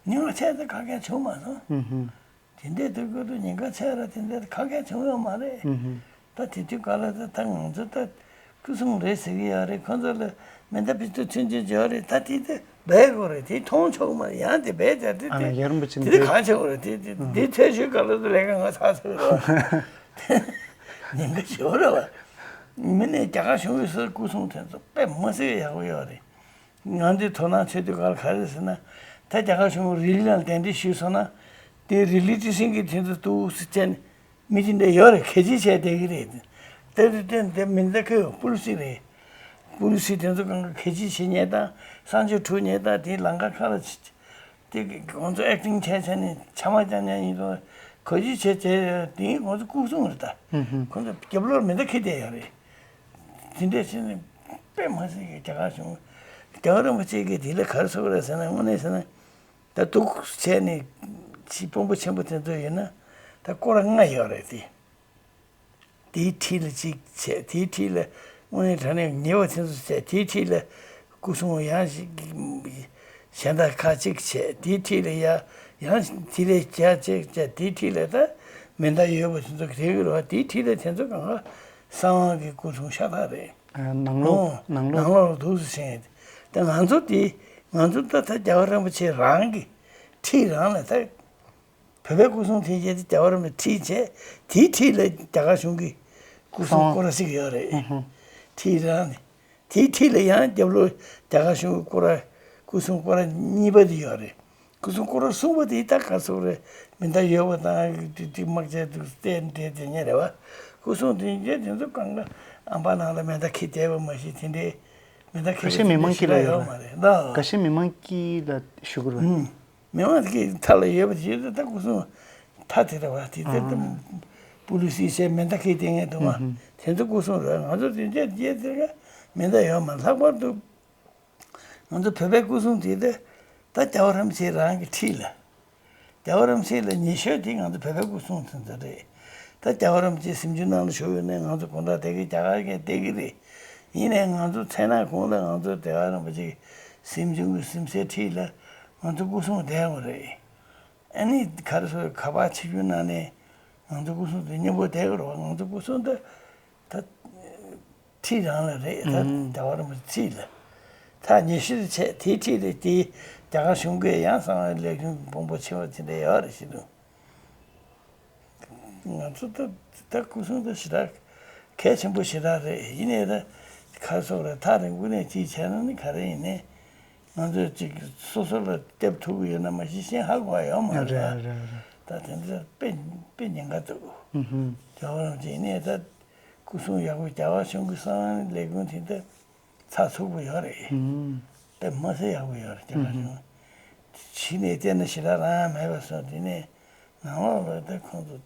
ཉེན་ཁ་འཕྲད་དེ་ག་གེ་བྱུང་མ་སོང་། ཨུ་ཧུ། དེ་འདྲའི་དུས་སྐབས་དུ་ཉེན་ཁ་འཕྲད་ར་དེ་འདྲའི་ག་གེ་བྱུང་ཡོད་མ་རེད། ཨུ་ཧུ། ད་དེ་དུས་ག་ལ་ད་ད་ང་ཚོ་ད་སྐུ་སྲུང་རེད་ཟེར་གི་ཡོད་རེད། ཁོ་ཚོ་ལ་མེ་མདའ་ཕར་ཚུར་མཐུན་རྐྱེན་འཇོག་རེད། ད་དེ་དེ་སྦས་དགོས་རེད། དེ་མཐོང་ཆོག་མ་རེད། ཡང་དེ་སྦས་བྱ་དེ་ཨ་ན་དེ་ཡ་རིན་པོ་ཆེ་དེ་འདི་གང་བྱེད་དགོས་རེད། དེ་དེ་དེ་ཐལ་ཤོད་ག་ལ་དུ་ལས་ཀ་ང་ཚ་ཟེར་རོ། ཉེན་ཁ་ཞེ་པོ་རེད་བ། མི་ནས་རྒྱ་གར་གཞུང་གི་སོ་སྐུ་སྲུང་དེ་ཚོ་དཔེ་མ་སྲིད་ཡག་པོ་ཡོད་རེད། ང་ཚོས་དོ་སྣང་བྱེད་དུས་ག་ལ་ག་རེ་ཟེར་ན། ད་རྒྱ་གར་གཞུང་རི་ལི་ལ་གདན་འདྲེན་ཞུས་སོང་ན། དེ་རི་ལི་ཊི་སིང་གི་དེ་ཚོ་འདུག་སེ་བྱས་ནས་མི་དེ་འདྲ་ཡོད་རེད། གད་ཕྱིས་བྱས་བསྡད་ཀྱི་རེད། དེ་དེ་དེ་དེ་མི་འདྲ་ཁོས་པུ་ལི་སི་རེད། པུ་ལི་སི་དེ་ཚོ་གང་ག་གད་ཕྱིས་བྱེད་མཁན་དང་གསང་སྤྱོད་འཁྲུག་མཁན་དང་དེ་ལམ་ཁ་ཁ་ལ་ཕྱི་དེ་ཁོང་ཚོ་ཨེག་ཊིང་བྱས་བྱས་ནས་ཕྱག་དམར་རྒྱག་མཁན་ཡིན་དུས་གད་ཕྱིས་བྱས་བྱས་དེ་ཁོང་ཚོ་སྐུ་སྲུང་རེད་ད། ཧུམ་ཧུམ། ཁོང་ཚོ་རྒྱབ་ལོགས་མི་འདྲ་ཁྱེར་བསྡད་ཡོད་རེད། དེ་འདྲས་བྱས་ནས་དཔེ་མ་སྲིད་ཀྱི་རྒྱ་གར་གཞུང་། རྒྱལ་བ་རིན་པོ་ཆེ་གིས་དེ་ལ་ག་རེ་ཟེར་བ་རེད་ཟེར་ན། དངོས་གནས་ཟེར་ན་ད་འདུག་བྱས་ནས་ཕྱི་དཔོན་པོ་ཆེན་པོ་དེ་ཚོ་ཡིན་ན་ད་སྐོར་ར་ལྔ་ཡོད་རེད་དེ། དེའི་འཁྲིས་ལ་གཅིག་བྱས། དེའི་འཁྲིས་ལ་དངོས་གནས་དྲང་གནས་ཉེ་བ་དེ་ཚོ་བྱས། དེའི་འཁྲིས་ལ་སྐུ་སྲུང་ཡང་ཞིག་གཞན་དག་ཁག་གཅིག་བྱས། དེའི་འཁྲིས་ལ་ཡ་ཡང་དེ་ལས་བརྒྱ་གཅིག་བྱས། དེའི་འཁྲིས་ལ་ད་མེ་མདའ་ཡོད་པ་དེ་ཚོ་རེད་གི་རེད་བ། དེའི་འཁྲིས་ལ་དེ་ཚོ་གང་ག་གསང་བ་གི་སྐུ་སྲུང་ཤ་སྟག་རེད། ཨ། ནང་ལོགས། ཨོ། ནང་ལོགས། ནང་ལོགས་ལ་འདུག་སེ་བྱས། ད་ང་ཚོ་དེ་ང་ཚོ་ད་ད་རྒྱལ་བ་རིན་པོ་ཆེ་རང་གི་འཁྲིས་རང་ལ་ད། བོད་པའི་སྐུ་སྲུང་དེ་བྱས་ཏེ་རྒྱལ་བ་རིན་པོ་ཆེའི་འཁྲིས་བྱས། དེའི་འཁྲིས་ལ་རྒྱ་གར་གཞུང་གི་སྐུ་སྲུང་སྐོར་ར་ཞིག་ཡོད་རེད། ཨུ་ཧུ། འཁྲིས་རང་ནས། དེའི་འཁྲིས་ལ་ཡང་རྒྱབ་ལོགས་རྒྱ་གར་གཞུང་གི་སྐོར་ར། སྐུ་སྲུང་སྐོར་ར་གཉིས་པ་དེ་ཡོད་རེད། སྐུ་སྲུང་སྐོར་ར་གསུམ་པ་དེ་ད་ག་ཚོད་རེད། མེ་མདའ་ཡོད་པ་དང་དེ་དམག་ཆས་དེ་བསྟན་དེ་དེ་ཉིད་རེད་བ། སྐུ་སྲུང་དེ་འདྲ་དེ་ཚོ་གང་ག་ཨམ་བན་ནང་ལ་མེ་མདའ་འཁྱེར་བསྡད་པ་མ་གཞི་དེ་འདྲའི་མེ་མདའ་འཁྱེར་བ་དེ་འདྲ་ཞིག་ལ་ཡོད་མ་རེད་ད། འགའ་ཤས་མི་མང་དཀྱིལ་ལ་ཞུ་གི་རེད། ཨུམ། མི་མང་གི་མཐའ་ལ་ཡོད་པ་དེ་ད་སྐུ་སྲུང་མཐའ་དེ་རེད་བ། དེ་ལྟར་དུ་ཨང་། པུ་ལི་སི་ཟེར་མེ་མདའ་འཁྱེར་བསྡད་མཁན་འདུག་བ། ཨུ་ཧུ། དེ་ཚོ་སྐུ་སྲུང་རེད། ང་ཚོ་དེ་འདྲ་རྗེས་དེ་ག་མེ་མདའ་ཡོད་མ་རེད། ལྷག་པར་དུ་ང་ཚོ་བོད་པའི་སྐུ་སྲུང་དེ་ད་ད་རྒྱལ་བ་རིན་པོ་ཆེ་རང་གི་འཁྲིས་ལ། རྒྱལ་བ་རིན་པོ་ཆེ་ལ་ཉེ་ཤོས་དེ་ང་ཚོ་བོད་པའི་སྐུ་སྲུང་དེ་ཚོ་རེད། ད་རྒྱལ་བ་རིན་པོ་ཆེ་གཟིམ་ཆུང་ནང་ལ་བཞུགས་ཡོད་ནའི་ང་ཚོ་དགོང་དག་བསྡད་ཀྱི་རྒྱ་གར་གྱི་བསྡད་ཀྱི་རེད། ཡིན་ནའི་ང་ཚོ་མཚན་ནག་གུང་ལ་ང་ཚོ་རྒྱལ་བ་རིན་པོ་ཆེ་གཟིམ་ཆུང་གི་གཟིམ་སའི་འཁྲིས་ལ་ང་ཚོ་སྐུ་སྲུང་བསྡད་ཡོད་རེད། ཨ་ནི་ག་རེ་ཟེར། ཁ་པར་ཆིབས་བསྒྱུར་གནང་ནས་ང་ཚོ་སྐུ་སྲུང་དེ་མཉམ་པོ་བསྡད་ཀྱི་རེད་བ། ང་ཚོ་སྐུ་སྲུང་དེ་ད་འཁྲིས་རང་ལ་རེད། ད་ཨང་། རྒྱལ་བ་རིན་པོ་ཆེའི་འཁྲིས་ལ། ད་ཉེ་ཤོས་བྱས་དེའི་འཁྲིས་ལ་དེ་རྒྱ་གར་གཞུང་གིས་ཡང་གསང་བའི་ལས་ཁུངས་དཔོན་པོ་ཆེ་བ་དེ་འདྲ་ཡོད་རེད་ཞེས་འདུག་ང་ཚོ་ད་ད་སྐུ་སྲུང་ད་ཞེ་དྲག་གལ་ཆེན་པོ་ཞེ་དྲག་རེད། ཡིན་ནའི་ད་ག་རེ་ཟེར་རེད། ཐག་རིང་པོ་ནས་ཅིག་བྱས་ན་ནི་ག་རེ་ཡིན་ནའི། ང་ཚོས་ཅིག་སོ་སོ་ལ་སྟེར་ཐུབ་ཀྱི་ཡོད་ན་མ་གཞི་གཞན་ཧ་གོ་བ་ཡོད་མ་རེད། རེད་རེད་རེད། ད་དེ་འདྲ་དཔེ་དཔེ་ཉེན་ཁ་འདུག་ཨུ་ཧུམ། རྒྱལ་བ་རིན་པོ་ཆེ་ཡིན་ནའི་ད་སྐུ་སྲུང་ཡག་པོ། རྒྱལ་བ་གཞུང་གི་གསང་བའི་ལས་ཁུངས་དེ་འདྲ་ཚགས་ཚུད་པོ་ཡོད་རེད། ཨུ་ཧུམ། དཔེ་མ་སྲིད་ཡག་པོ་ཡོད་རེད། རྒྱ་གར་གཞུང་། ཕྱི་ནས་བལྟས་ན་ཞེ་དྲག་རང་ཡང་མེད་པ་བཟོ། དེ་ནས་ནང་ལོགས་ལ་ད་ཁོང་ཚོ་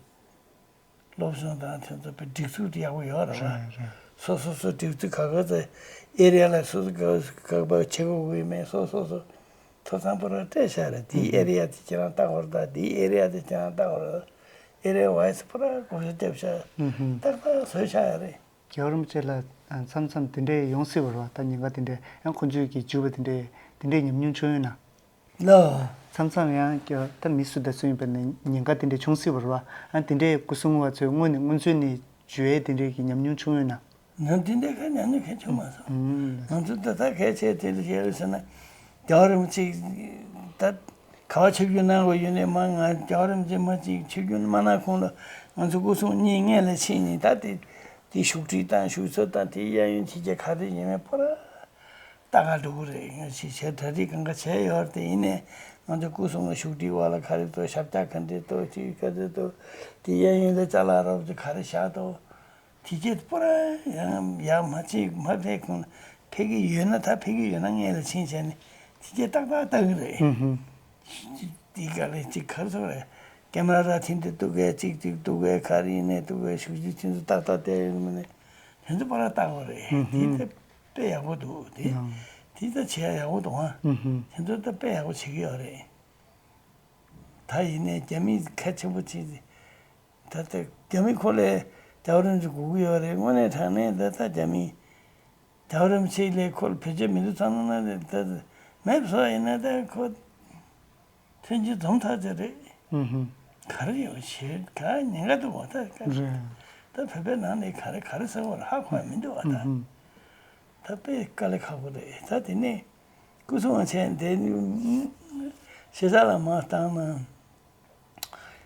སློབ་སྦྱོང་དང་དེ་ཚོ་དཔེ་སྒྲིག་འཛུགས་དེ་ཡག་པོ་ཡོད་རེད་བ། རེད་རེད། སོ་སོ་སོ་སྒྲིག་འཛུགས་ག་ག་ཚོད་ཨེ་རི་ཡ་ལ་སོ་སོ་ག་ག་པ་བྱེད་དགོས་ཀྱི་མེད། སོ་སོ་སོ་ཐོབ་ཐང་པོ་ར་སྤྲད་བཞག་རེད། དེའི་ཨེ་རི་ཡ་དེ་ཁྱེད་རང་ལྟ་དགོས་རེད། ད་དེའི་ཨེ་རི་ཡ་དེ་ཁྱེད་རང་ལྟ་དགོས་རེད། ཨེ་རི་ཡ་ཝའི་སི་པོ་ར་བགོ་བཤའ་བརྒྱབ་བཞག་ཨུ་ཧུམ། ཏག་ཏག་བཟོས་བཞག་ཡོད་རེད། རྒྱལ་བ་རིན་པོ་ཆེ་ལ་མཚམས་མཚམས་དེ་འདྲས་ཡོང་སྲིད་པ་རེད་བ། ད་ཉེན་ཁ་དེ་འདྲས། ཡང་ཁོང་ཚོས་ཀྱིས་བརྒྱུད་པ་དེ་འདྲས་དེ་འདྲས་ཉམས་མྱོང་བྱུང་ཡོད་ན། ལགས། མཚམས་མཚམས་ཡང་ཀྱང་ད་མི་སུ་དང་སུ་ཡིན་པ་ནས་ཉེན་ཁ་དེ་འདྲས་བྱུང་སྲིད་པ་རེད་བ། ཨ། དེ་འདྲས་སྐུ་སྲུང་བ་ཚོས་དངོས་ནས་སྔོན་ཚུད་ནས་བརྒྱུད་ཡས་དེ་འདྲས་ཀྱི་ཉམས་མྱོང་བྱུང་ཡོད་ན། ང་དེ་འདྲས་ཁ་ཉམས་མྱོང་གང་བྱུང་མ་སོང་། ཨུམ། ང་ཚོ་ད་ལྟ་གལ་ཆེ་དེ་ལ་བཤད་ཟེར་ན། རྒྱལ་བ་རིན་པོ་ཆེ་ད་ག་བ་ཆིབས་བསྒྱུར་གནང་དགོས་ཡོད་ནས་མ། ང་རྒྱལ་བ་རིན་པོ་ཆེ་མ་གཅིག་ཆིབས་བསྒྱུར་མ་གནང་གོང་ལ་ང་ཚོ་སྐུ་སྲུང་གཉིས་སྔོན་ལ་ཕྱིན་ནས། ད་དེ་དེ་བཞུགས་ཁྲི་དང་བཞུགས་ཚབ་དང་དེ་གཡས་གཡོན་ཕྱི་རྒྱལ་ག་རེ་ཡིན་མིན་པོ་ར། ལྟ་ག་འགྲོ་གི་རེད། ང་ཞིག་བྱས་གྲ་སྒྲིག་གང་ག་བྱས་ཡོད་རེད། དེ་ཡིན་ནའི་ང་ཚོ་སྐུ་སྲུང་ལ་བཞུགས་ཁྲི་བ་ལ་ག་རེ་གཏོར། ཞབས་བཀྱག་ག་འདྲས་གཏོར། ཅིག་ག་འདྲས་གཏོར། དེ་གཡས་གཡོན་ལ་ཅ་ལག་རོབ་ཙམ་ག་རེ་བཞག་འདུག་དེ་རྗེས་པོ་ར་ཡང་ཡར་མ་ཕྱིན་མ་ཕེབས་གོང་ལ་ཕེབས་ཀྱི་ཡོད་ན། ད་ཕེབས་ཀྱི་ཡོད་ན་སྔོན་ལ་ཕྱིན་བྱས་ནས་དེ་རྗེས་ཏག་ཏག་ལྟ་གི་རེད། ཧུམ་ཧུམ། དེ་ག་ལས་ཅིག་ག་རེ་ཟེར་རེད། ཀེ་མ་ར་ར་དེ་འདྲས་གཏུག་གས། ཅིག་ཅིག་གཏུག་གས། ག་རེ་ཡིན་ནའི་གཏུག་གས། བཞུགས་ཁྲི་དེ་ཚོ་ཏག་ཏག་བསྡད་ཡོད་མེད་ནས་དེ་ཚོ་པོ་ར་ལྟ་དགོས་རེད། ཧུམ་ཧུམ། དེ་ད། དཔེ་ཡག་པོ་འདུག་དེ། ཨང་། དེ་ད་བྱས་ཡག་པོ་འདུག་ཨ། ཨུ་ཧུམ། དེ་ཚོ་ད་དཔེ་ཡག་པོ་བྱེད་ཀྱི་ཡོད་རེད། ད་ཡིན་ནའི་རྒྱ་མི་གལ་ཆེན་པོ་བྱེད། ད་ལྟ་རྒྱ་མི་ཁོ་ལས་རྒྱལ་བ་རིན་པོ་ཆེ་དགོས་ཀྱི་ཡོད་རེད། དངོས་གནས་དྲང་གནས་ད་ལྟ་རྒྱ་མི་ རྒྱལ་བ་རིན་པོ་ཆེ་ལས་ཁོ་ལ་བེད་སྤྱོད་མི་འདུག་ཚང་ན་ན་ད་མེད་པ་སོགས་ཡིན་ན་ད་ཁོ་ཐོན་སྐྱེད་འཛོམས་ཐག་ཆོད་རེད། ཧུམ་ཧུམ། ག་རེ་ཡོད་བྱེད་ག་ཉེན་ཁ་འདུག་བ་ད་ག་རེད། ད་བོད་པའི་ནང་ནས་ག་རེ་ག་རེ་ཟེར་བ་ཧ་གོ་ཡ་མི་འདུག་བ་ད། ཧུམ་ཧུམ། ད་དཔེ་དཀའ་ལས་ཁག་པོ་རེད་ད། དེ་ནས་སྐུ་སྲུང་བ་བྱས་དེ་ཞེ་ས་ལ་མ་བཏང་ན།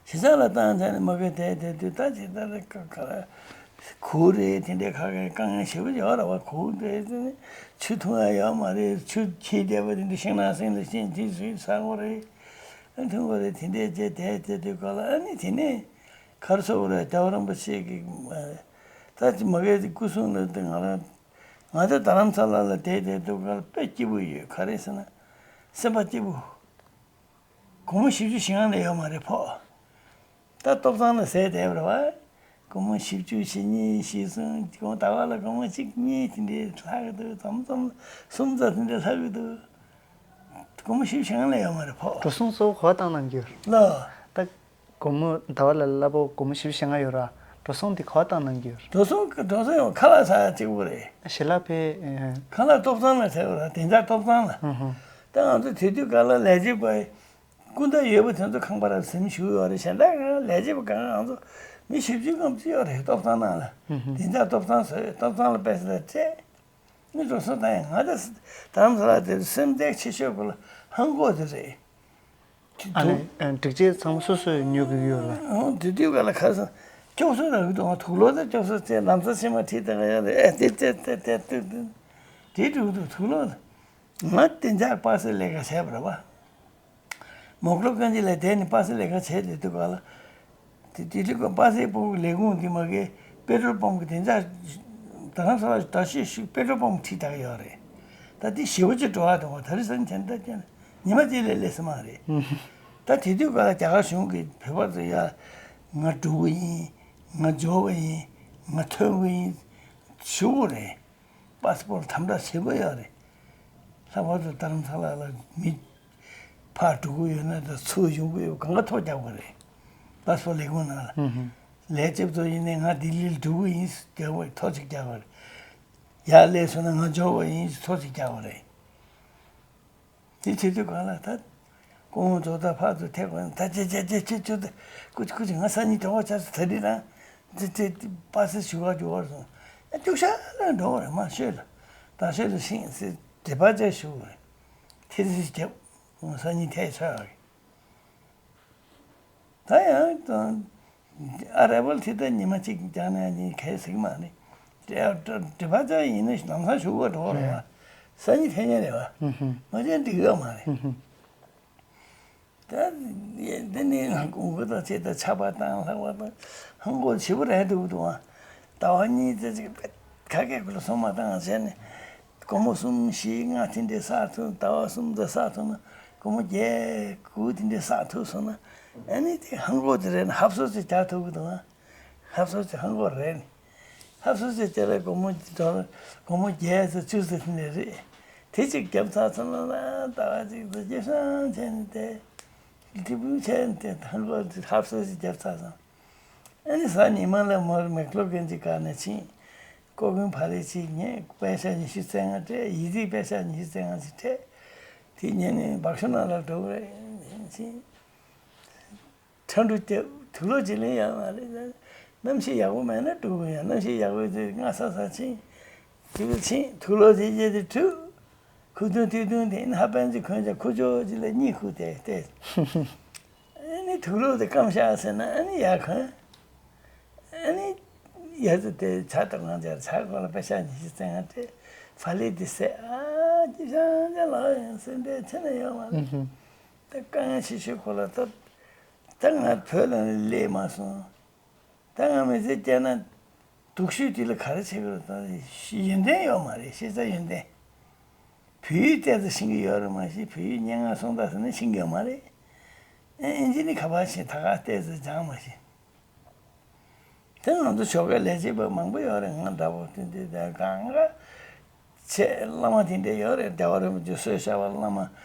ཞེ་ས་ལ་བཏང་བྱས་ནས་མ་གི་དེ་དེ་དུས་ད་ཅི་ད་ལ་ཀ་ཀ་ལ་གུར་རེད། དེ་འདྲའི་ཁ་ཁའི་དཀའ་ངལ་ཞེ་པོ་ཡོད་ར་བ། གུར་དེ་དེ་ནི་ཆུ་འཐུང་ཡ་ཡོད་མ་རེད། ཆུ་ཁྱི་བསྡད་པ་དེ་འདྲ་ཤིང་ནགས་གསེང་ལ་ཤིང་ཁྱི་སུས་ཟ་དགོས་རེད། ཨ་འཐུང་དགོས་རེད། དེ་འདྲའི་རྗེས་དེ་དེ་དུས་ག་ལ་ཨ་ནི་དེ་ནས་གར་སོ་བོ་ར་རྒྱལ་བ་རིན་པོ་ཆེ་གི་ད་ཅི་མ་གི་སྐུ་སྲུང་ལ་དེ་ང་རང་ང་ཚོ་རྡ་རམ་ས་ལ་ལ་བསྡད་བསྡད་དུས་ག་ལ་དཔེ་སྐྱིད་པོ་ཡོད། ག་རེ་ཟེར་ན་སེམས་པ་སྐྱིད་པོ། སྒོར་མོ་བཞི་བཅུ་ཞེ་ལྔ་ལས་ཡོད་མ་རེད་ཕོ། ད་ཏོག་ཙམ་ལ་ཟས་བསྡད་པ་རེད་བ། སྒོར་མོ་བཞི་བཅུ་ཞེ་གཉིས་ཞེ་གསུམ་སྒོར་ཟླ་བ་ལ་སྒོར་མོ་གཅིག་གཉིས་དེ་འདྲའི་ལྷག་གི་འདུག་མཚམས་མཚམས་གསུམ་ཙམ་དེ་འདྲའི་ལྷག་གི་འདུག་སྒོར་མོ་བཞི་བཅུ་ཞེ་ལྔ་ལས་ཡོད་མ་རེད་ཕོ། འགྲོ་སོང་གཙོ་བོ་ག་པར་བཏང་གནང་གི་ཡོད་རེད། ལོ། ད་སྒོར་མོ་ཟླ་བ་ལ་སླ་པོ་སྒོར་མོ་བཞི་བཅུ་ཞེ་ལྔ་ཡོད་ར། འགྲོ་སོང་དེ་ག་པར་བཏང་གནང་གི་ཡོད་རེད། འགྲོ་སོང་འགྲོ་སོང་ཡང་ཁ་ལག་ཟ་ཡ་གཅིག་པོ་རེད། ཞལ་ལག་ཕལ། ཁ་ལག་ཏོག་ཙམ་ལ་ཟ་དགོས་ར། བདེ་འཇགས་ཏོག་ཙམ་ལ། ཧུམ་ཧུམ། ད་ང་ཚོ་དེ་དུས་ག་ལ་ལས་བྱེད་པ་སྐུ་ཟླ་ཡོད་པ་དེ་ཚོ་ཁང་པ་ར་གཟིམ་བཞུགས་ཡོད་རེད། གཞན་དག་གང་ལས་བྱེད་པ་གང་ང་ཚོ་མི་བཞི་བཅུ་ཙམ་ཅིག་ཡོད་རེད། ཏོག་ཙམ་ནང་ལ། ཧུམ་ཧུམ། བདེ་འཇགས་ཏོག་ཙམ་བཟོས། ཏོག་ཙམ་ལ་པེ་སེ་ལ་སྤྲད། མི་འགྲོ་སོང་ད་ཡང་ང་ད་རྡ་རམ་ས་ལ་དེར་སེམས་ཐག་ཆེ་ཤོས་པོ་ལ་ཧང་གོ་དེ་རེད། ཨ་ནི་སྒྲིག་ཆས་ཚང་མ་སོ་སོས་ཉོ་དགོས་ཀྱི་ཡོད་རེད། ཨང་དེ་དུས་ག་ལ་ཁ་སང་སྐྱོབ་གསོ་རག་གི་འདུག་དུག་ལོག་དང་སྐྱོབ་གསོ་བཅས་ལམ་སང་ཕྱི་མ་ཁྲིད་བཏང་ཡོད་རེད། ཨེ་དེ་དེ་དེ་དེ་དེ་དེ་དེ་འགྲོ་གི་འདུག་དུག་ལོག་ང་བདེ་འཇགས་པ་སེ་ལས་ཀ་བྱས་པ་རེད་བ། མོག་ལོ་གན་ཇི་ལ་བསྡད་ནས་པ་སེ་ལས་ཀ་བྱས་དེ་དུས་ག་ལ། དེ་དེ་དུས་ག་པ་སེ་སྤོ་བོ་ལས་ཁུངས་དེ་མ་གི་པེ་ཏྲོལ་པམ་གི་བདེ་འཇགས་ད་ལམ་ས་ལ་ད་ཤེས་ཤིག་པེ་ཏྲོལ་པམ་ཁྲིད་བཏང་ཡོད་རེད། ད་དེ་ཞེ་པོ་ཅིག་འགྲོ་བ་འདུག་བ། ད་རེས་སང་ཁྱེད་ད་ཁྱེད་ཉི་མ་གཅིག་ལས་སླེབས་ས་མ་རེད། ད་དེ་དུས་ག་ལ་རྒྱ་གར་གཞུང་གིས་བོད་པ་ཚོ་ཡ་ང་འགྲོ་གི་ཡིན། ང་འབྱོར་བ་ཡིན། ང་ཐོན་གི་ཡིན་ཞུ་གི་རེད། པ་སི་པོར་དམ་དྲག་བྱེད་དགོས་ཡོད་རེད། ལྷག་པར་དུ་རྡ་རམ་ས་ལ་ལ་མི་ཕར་འགྲོ་གི་ཡོད་ན་ད་ཚུར་ཡོང་གི་ཡོད་གང་ག་ཐོ་རྒྱག་དགོས་རེད། པ་སི་པོར་ལས་ཁུངས་ནང་ལ། ལས་བྱེད་ཚོ་ཡིན་ནའི་ང་ལྡི་ལིར་འགྲོ་གི་ཡིན་རྒྱག་དགོས་ཐོ་གཅིག་རྒྱག་དགོས་རེད། ཡར་སླེབས་སོང་ན་ང་འབྱོར་བ་ཡིན་ཐོ་གཅིག་རྒྱག་དགོས་རེད། དེ་བྱེད་དུས་གང་ལ་ད། སྐུ་ངོ་རྫོགས་ད་ཕར་ཚུར་ཐད་དགོས་ན་ད་ཅེ་ཅེ་ཅེ་ཅེ་ཅེ་ད་སྐུ་མཁྱེན་སྐུ་མཁྱེན་ང་སང་ཉིན་དྲོ་པ་ཆགས་སོང་ད་རེས་རང་ཅེ་ཅེ་པ་སེ་ཞུ་བ་རྒྱུ་བར་སོང་། ཨ་ཅུག་ཤ་ལ་འགྲོ་བ་རེད། མ་ཤོད་ལ་ད་ཤོད་ལ་ཤིང་སེ་དེ་པ་ཅེ་ཞུ་བ་རེད། ཐེ་ཚེ་རྒྱབ་ང་སང་ཉིན་ཐད་ཆོག་ཡ་གི། ད་ཡང་ཨ་རེ་བལ་དེ་ད་ཉི་མ་གཅིག་རྒྱག་ན་ཡང་ཉིན་གལ་སྲིད་མ་རེད། དྲི་བ་ཅག་ཡིན་ན་ལམ་སང་ཞུ་བ་འགྲོ་བ་རེད་བ། སང་ཉིན་ཐེ་ཉན་རེད་བ། མ་བྱན་འགྲིག་ཡོད་མ་རེད། ད་འདི་ནི་ཧང་གོ་དང་ཆེ་ད་ཆགས་པ་དང་ལྷག་པ་དང་ཧང་གོ་ཞེ་པོ་རེད་འདུག་འདུག་ཨ། ཟླ་བ་གཉིས་ཙམ་ཅིག་ག་གེ་ཁུལ་སོང་མ་བཏང་བྱས་ནས་སྒོར་མོ་གསུམ་བཞི་ལྔ་དེ་འདྲའི་བསགས་ཐུབ། ཟླ་བ་གསུམ་ཙམ་བསགས་ཐུབ་ན་སྒོར་མོ་བརྒྱད་དགུ་དེ་འདྲའི་བསགས་ཐུབ་སོང་ན་ཨ་ནི་དེ་ཧང་གོ་དེ་རེད་ན་ཧབ་སོ་ཅིག་རྒྱག་ཐུབ་ཀྱི་འདུག་ཨ། ཧབ་སོ་ཅིག་ཧང་གོ་རེད་ནི། ཧབ་སོ་ཅིག་བྱས་ལ་སྒོར་མོ་ཅིག་དོར་སྒོར་མོ་བརྒྱད་ཙམ་བཅུ་ཙམ་དེ་འདྲ་རེད། དེ་ཅིག་བརྒྱབ་ཚར་སོང་ན་ཟླ་བ་གཅིག་ཙམ་སྐྱིད་སང་བྱས་ནས་དེ་ལྟེ་བུ་བྱས་ནས་དེ་ཧང་གོ་ཧབ་སོ་ཅིག་བརྒྱབ་ཚར་སོང་། ཨ་ནི་གཟའ་ཉི་མ་ལ་མོར་མེག་ལོ་གན་ཇི་སྒར་ནས་ཕྱིན། སྐུ་མགྲོན་ཕ་རེ་ཅིག་ཉན། པེ་ཤ་ཉི་ཤུ་རྩ་ལྔ་སྤྲད། ཡི་ཙི་པེ་ཤ་ཉི་ཤུ་རྩ་ལྔ་ཅིག་སྤྲད། དེ་ཉན་ནས་བག་ཤོ་ནང་ལ་འགྲོ་གི་རེད་ཕྱིན། ཁྲ་འབྲུ་རྒྱབ། དུག་ལོག་ཅིག་ལེན་ཡག་མ་རེད། གནམ་གཤིས་ཡག་པོ་མེད་ན་འགྲོ་གི་ཡོད། གནམ་གཤིས་ཡག་པོ་ཡོད་དུས་སྔ་ས་ས་ཕྱིན། དེ་བས་ཕྱིན་དུག་ལོག་དེ་བརྒྱབ་དེ་འཁྲུག་ཁུ་ཐུང་ཐུང་ཐུང་དེ་ནི་ཧ་པན་ཅིག་གོན་ཅག་ཁུ་ཅོ་ཅིག་ལ་གཉིད་ཁུག་དེ་བལྟས། ཨ་ནི་དུག་ལོག་དེ་སྐམ་ཤག་ཟེར་ན་ཨ་ནི་ཡར་གོན། ཨ་ནི་ཡར་ཚུར་དེ་ཇ་དང་ང་ཅག་ཇ་གོ་ལ་པེ་ཤ་ཉི་ཤུ་རྩ་ལྔ་སྤྲད། ཕ་ལི་དེ་ཟས། ཨ་ཅི་ཤང་ཅང་ལག་ཡང་སེམས་པའི་ཆེ་ན་ཡོད་མ་རེད། ད་དཀའ་ངལ་ཆེ་ཤོས་ཁོ་ལ་ད། ད་ང་བོད་ལ་སླེབས་མ་སོང་། ད་ང་མི་ཚེ་སྐྱེལ་ན་སྡུག་ཤོས་དེ་ལ་ག་རེ་བྱེད་དགོས་རེད། ད་ཡོན་ཏན་ཡོད་མ་རེད། ཤེས་བྱ་ཡོན་ཏན། བོད་ཡིག་ཏོག་ཙམ་ཤེས་ཀྱི་ཡོད་རེད་མ་གཞི་བོད་ཡིག་སྙན་ངག་སུམ་རྟགས་ཟེར་ན་ཤེས་ཀྱི་ཡོད་མ་རེད། ཨེ་ཨིན་ཇི་ནི་ག་པར་ཤེས། ད་ག་ཏོག་ཙམ་སྦྱང་མ་ཤེས། དེ་ང་ཚོ་ཞོགས་ཀའི་ལས་བྱེད་པ་མང་པོ་ཡོད་རེད། ང་འདྲ་པོ་དེ་འདྲའི་དེ་གང་ག་ཆེ་བླ་མ་དེ་འདྲ་ཡོད་རེད། རྒྱལ་བ་རིན་པོ་ཆེ་གསོལ་བཞག་པ་བླ་མ་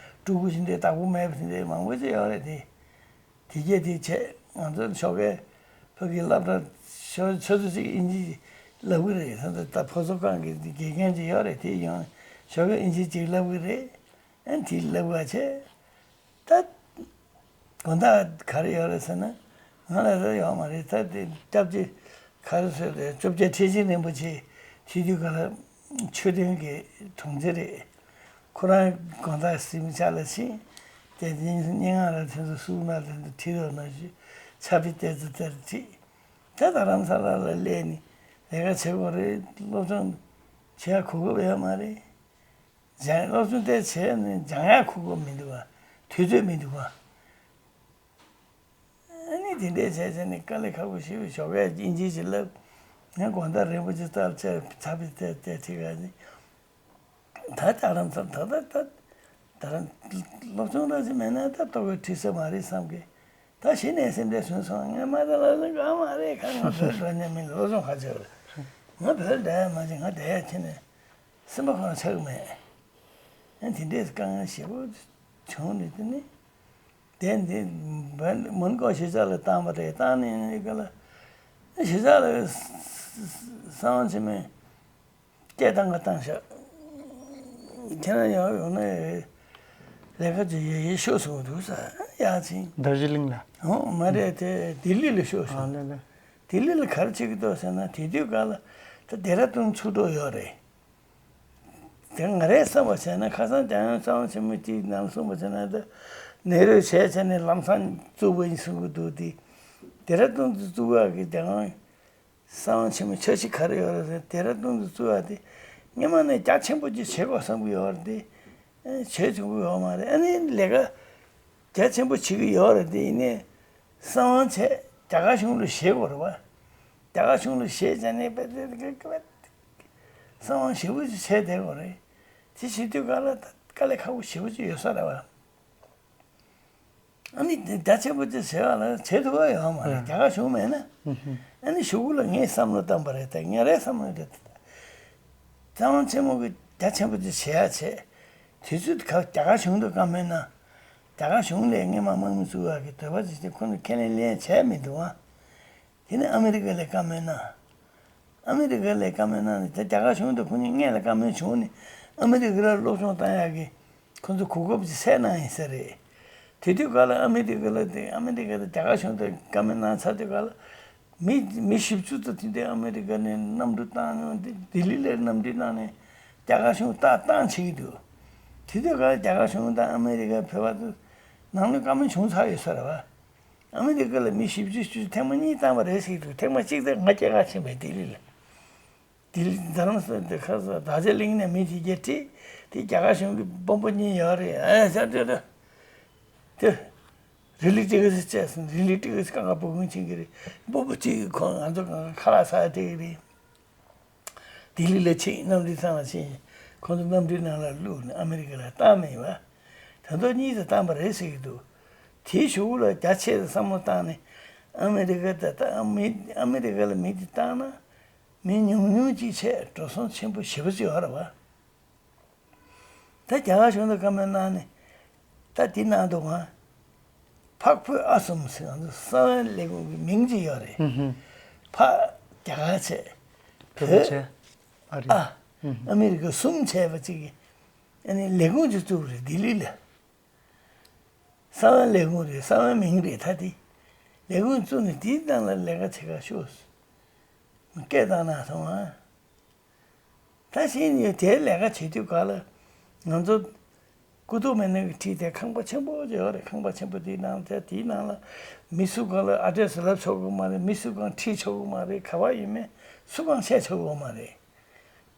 སྤྲུལ་སྐུ་ཅིག་འདྲའི་བདག་པོ་མེད་པ་དེ་འདྲའི་མང་པོ་ཅིག་ཡོད་རེད་དེ། དེ་གས་དེ་བྱས་ང་ཚོ་ཞོགས་ཀའི་ཕ་གི་སློབ་གྲྭ་ཆུ་ཚོད་གཅིག་ཨིན་ཇི་ ལབ་གི་རེད། ད་ད་ཕོ་གསོ་ཁང་གི་དགེ་རྒན་ཅིག་ཡོད་རེད། དེ་ཡང་ཞོགས་ཀས་ཨིན་ཇི་ཅིག་ལབ་གི་རེད། ཨ་དེ་ལབ་པ་བྱས། ད་དགོང་དག་ག་རེ་ཡོད་རེད་ཟེར་ན། ང་ལ་རེ་ཡོད་མ་རེད། ད་དེ་སྐྱབས་རྗེ་ག་རེ་ཟེར་རེད། བཅོ་བརྒྱད་ཁྲི་ཆེན་རིན་པོ་ཆེ་དེ་དུས་ག་ལ་ཆོས་དོན་གྱི་དྲུང་ཆེ་རེད། ཁོ་རང་དགོང་དག་གཟིམ་ཤག་ལ་ཕྱིན། དེ་སྙན་ངག་ར་དེ་ཚོ་གསུང་ན་དེ་ཚོ་ཁྲིད་རོགས་གནང་ཞུས། ཕྱག་དཔེ་ཏོག་ཙམ་ཏོག་ཙམ་ཁྲིད། ད་རྡ་རམ་ས་ལ་ལ་སླེབས་ནས་ལས་ཀ་བྱེད་དགོས་རེད། སློབ་སྦྱོང་བྱེད་ཡ་གོ་སྐབས་ཡོད་མ་རེད། སྦྱང་སློབ་སྦྱོང་དེ་བྱས་ནས་སྦྱང་ཡ་གོ་སྐབས་མི་འདུག་བ། དུས་ཚོད་མི་འདུག་བ། ཨ་ནི་དེ་འདྲས་བྱས་བྱས་ནས་དཀའ་ལས་ཁག་པོ་ཞེ་པོ། ཞོགས་ཀས་ཨིན་ཇི་ཞིག་ལབ། ང་དགོང་དག་རིན་པོ་ཆེ་ལྟར་བྱས་ཚ་བའི་ཏེ་ཏེ་ཁྲིད་ག་ནི། ད་ལྟ་རང་ཚོ་ད་ལྟ་ད་ད་རང་སློབ་སྦྱོང་ར་ཞིག་མེད་ན་ད་ལྟོ་གི་ཁྲིད་ས་མ་རེད་བསམ་གི། ད་གཞི་ནས་སེམས་ཁྲལ་བྱུང་སོང་། ངས་མ་ད་ལ་ལ་ག་མ་རེད། ཁ་ང་བོད་འགྲོ་ཉན་མིན་སློབ་སྦྱོང་ག་བྱེད་རེད། ང་བོད་འགྲོ་ཡ་མ་བྱེད། ང་བསྡད་ཡ་ཁྱེད་ནས། སེམས་པ་ཁོ་རང་ཆགས་ཀྱི་མེད། ཨ་དེ་འདྲས་དཀའ་ངལ་ཞེ་པོ་བྱུང་ནས། དེ་ནི་དེ་འདི་མོན་གྷོ་གཞིས་ཆགས་ལ་བཏང་བ་རེད། བཏང་ནས་ནི་ག་ལ་གཞིས་ཆགས་ལ་གསང་བ་ཆེན་མོས་སྐད་བཏང་ག་བཏང་ཤག་ཁྱེད་རང་ཡང་ཡོང་ན་ལས་ཀ་ཅིག་ཡོད་ཡོད་ཤོག་གསུངས་འདུག་ས། ཡག་ཅིང་། དར་ཇི་ལིང་ལ། ཨོ་མ་རེད། དེ་ལྡི་ལི་ལ་ཤོག་ཨ་གསུངས། ལ་ལ། ལྡི་ལི་ལ་ག་རེ་བྱེད་ཀྱི་འདུག་ཟེར་ན། དེ་དུས་ག་ལ་ད་ལྡེ་ར་ལྡུན་ཚུགས་འགྲོ་ཡོད་རེད། དེ་ང་རའི་བསམ་པ་བྱས་ན། ཁ་སང་རྒྱལ་ཡོངས་གསང་བ་ཆེན་མོ་གཅིག་ནང་གསུངས་པ་བྱས་ན། ད་ནེ་རོས་བྱས་བྱས་ནས་ལམ་སང་བཙུགས་པ་ཡིན་གསུང་གི་འདུག་དེ་ལྡེ་ར་ལྡུན་དུ་བཙུགས་པ་གི་རྒྱལ་ཡོངས་གསང་བ་ཆེན་མོ་འཆར་གཞི་ག་རེ་ཡོད་རེད་ཟེར། ལྡེ་ར་ལྡུན་དུ་བཙུགས་པ་དེ་སྔོན་མ་ནས་རྒྱ་ཆེན་པོ་ཅིག་བྱེད་དགོས་བསམ་གི་ཡོད་རེད། དེ་བྱེད་ཐུབ་ཀྱི་ཡོད་མ་རེད། ཨ་ནི་ལས་ཀ་རྒྱ་ཆེན་པོ་བྱེད་ཀྱི་ཡོད་རེད། དེ་ཡིན་ནའི་གསང་བ་བྱས་རྒྱ་གར་གཞུང་ལ་བཞེས་དགོས་རེད་བ། རྒྱ་གར་གཞུང་ལ་བཞེས་བྱས་ནས་པ་དེ་གསང་བ་ཞེ་པོ་ཅིག་བྱས་བསྡད་དགོས་རེད། དེ་བྱེད་དུས་ག་ལ་ད་དཀའ་ལས་ཁག་པོ་ཞེ་པོ་ཅིག་ཡོད་ས་རེད་བ། ཨ་ནི་དེ་རྒྱ་ཆེན་པོ་ཅིག་བྱེད་པ་ལ་བྱེད་ཐུབ་པ་ཡོད་མ་རེད། རྒྱ་གར་གཞུང་མེད་ན། ཨ་ནི་གཞུག་གུ་ལ་ངས་བསམ་བློ་བཏང་པ་རེད། ད་ངས་རའི་བསམ་བློ་རེད། གསང་བ་ཆེན་མོ་གི་རྒྱ་ཆེན་པོ་ཅིག་བྱེད་ཡ་བྱས། དུས་ཚོད་ཁག་རྒྱ་གར་གཞུང་དུ་བཀའ་མོལ་གནང་། རྒྱ་གར་གཞུང་ལས་སྔོན་མ་དམག་མི་བཙུགས་ཡག་གི་འདོད་པ་ཅིག་བྱས། ཁོ་ནས་ཁས་ལེན་ལེན་བྱས་མི་འདུག་ཨ། དེ་ནས་ཨ་མི་རི་ཀ་ལ་བཀའ་མོལ་གནང་། ཨ་མི་རི་ཀ་ལ་བཀའ་མོལ་གནང་ནས། ད་རྒྱ་གར་གཞུང་དང་ཁོ་གཉིས་སྔོན་ལ་བཀའ་མོལ་བྱུང་ནས། ཨ་མི་རི་ཀ་ལ་སློབ་སྦྱོང་བཏང་ཡག་གི་ཁོ་ཚོ་གོ་སྐབས་ཅིག་བསལ་གནང་ཡིན་ས་རེད། དེ་དུས་ག་ལ་ཨ་མི་རི་ཀ་ལ་དེ། ཨ་མི་རི་ཀ་དང་རྒྱ་གར་གཞུང་དང་བཀའ་མོལ་གནང་ཚར་དུས་ག་ལ་མི་མི་བཞི་བཅུ་ཙམ་དེ་འདྲ་ཨ་མི་རི་ཀ་ནས་གནམ་གྲུ་བཏང་མྱོང་། དེ་ལྡི་ལི་ལ་གནམ་གྲུ་བཏང་ནས་རྒྱ་གར་གཞུང་ལྟ་སྟངས་བྱེད་ཀྱི་འདུག་དེ་དུས་ག་ལ་རྒྱ་གར་གཞུང་དང་ཨ་མི་རི་ཀ་བོད་པ་ཚོ་ནང་ལ་བཀའ་མོལ་བྱུང་ཚར་ཡོད་ས་རེད་བ། ཨ་མི་རི་ཀ་ལ་མི་བཞི་བཅུ་བཅུ་ཐེངས་མ་གཉིས་བཏང་བ་རེད་ཟེར་གྱི་འདུག་ཐེངས་མ་གཅིག་དེ་ང་སྐྱེས་སྐར་ཕྱིན་པའི་ལྡི་ལི་ལ། ལྡི་ལི་རྡ་རམ་ས་ལ་དེ་ཁ་ས་དར་ཇི་ལིང་ནས་མི་དེ་གྱད་ཁྲིད་དེ། རྒྱ་གར་གཞུང་གི་དཔོན་པོ་གཉིས་ཡོད་རེད། ཨ་ས་དེ་དེ་དེ་རི་ལི་ཏི་གི་སི་བཅས་སོང་། རི་ལི་ཏི་གི་སི་ཀ་ཀ་བུ་གུང་ཆིང་གི་རེད། དཔོན་པོ་གཅིག་གིས་ཁོང་ང་ཚོ་གང་ཁ་ལག་ཟ་དེ་གི་རེད། ལྡི་ལི་ལ་ཕྱིན། གནམ་གྲུའི་ཐང་ལ་ཕྱིན། ཁོང་ཚོ་གནམ་གྲུའི་ནང་ལ་བླུགས་ནས་ཨ་མི་རི་ཀ་ལ་བཏང་མེད་པ། ད་དུང་གཉིས་དེ་བཏང་པ་རེད་ཟེར་གྱི་འདུག་དེའི་གཞུག་ལ་རྒྱ་ཆེ་རུ་བསམ་བློ་བཏང་ནས། ཨ་མི་རི་ཀ་ད་ད་ཨ་མི་ཨ་མི་རི་ཀ་ལ་མི་དེ་བཏང་ན་མི་ཉུང་ཉུང་ཅིག་བྱས་འགྲོ་སོང་ཆེན་པོ་ཞེ་པོ་ཅིག་ཡོད་རེད་བ། ད་རྒྱ་གར་གཞུང་དུ་བཀའ་མོལ་གནང་ནས། ད་དེ་གནང་འདུག་ག་འཕགས་བོད་ཨ་གསུམ་ཟེར། ང་ཚོ་གསང་བའི་ལས་ཁུངས་ཀྱི་མིང་ཅིག་ཡོད་རེད། ཧུམ་ཧུམ། ཕ་རྒྱ་གར་བྱས། བོད་བོད་བྱས། ཨ་རི། ཨ། ཧུམ་ཧུམ། ཨ་མི་རི་ཀ་གསུམ་བྱས་པ་ཅིག་གི་ཨ་ནི་ལས་ཁུངས་ཅིག་བཙུགས་རེད། ལྡི་ལི་ལ། གསང་བའི་ལས་ཁུངས་རེད། གསང་བའི་མིང་རེད། ད་དེ་ལས་ཁུངས་བཙུགས་ནས་དེའི་ནང་ལ་ལས་ཀ་བྱེད་ག་ཤོག་སྐད་བཏང་གནང་སོང་ཨ། ད་གཞི་ནས་དེའི་ལས་ཀ་བྱེད་དུས་ག་ལ་ང་ཚོ་ཀུ་ཏུ་མི་ནན་གྱིས་ཁྲིད་དེ་ཁང་པ་ཆེན་པོ་ཅིག་ཡོད་རེད། ཁང་པ་ཆེན་པོ་དེའི་ནང་དེ་དེའི་ནང་ལ་མི་སུ་གང་ལ་ཨ་ཌེ་སི་ལབ་ཆོག་གི་མ་རེད། མི་སུ་གང་ཁྲིད་ཆོག་གི་མ་རེད། ག་པར་ཡིན་མིན་སུ་གང་བཤད་ཆོག་གི་མ་རེད།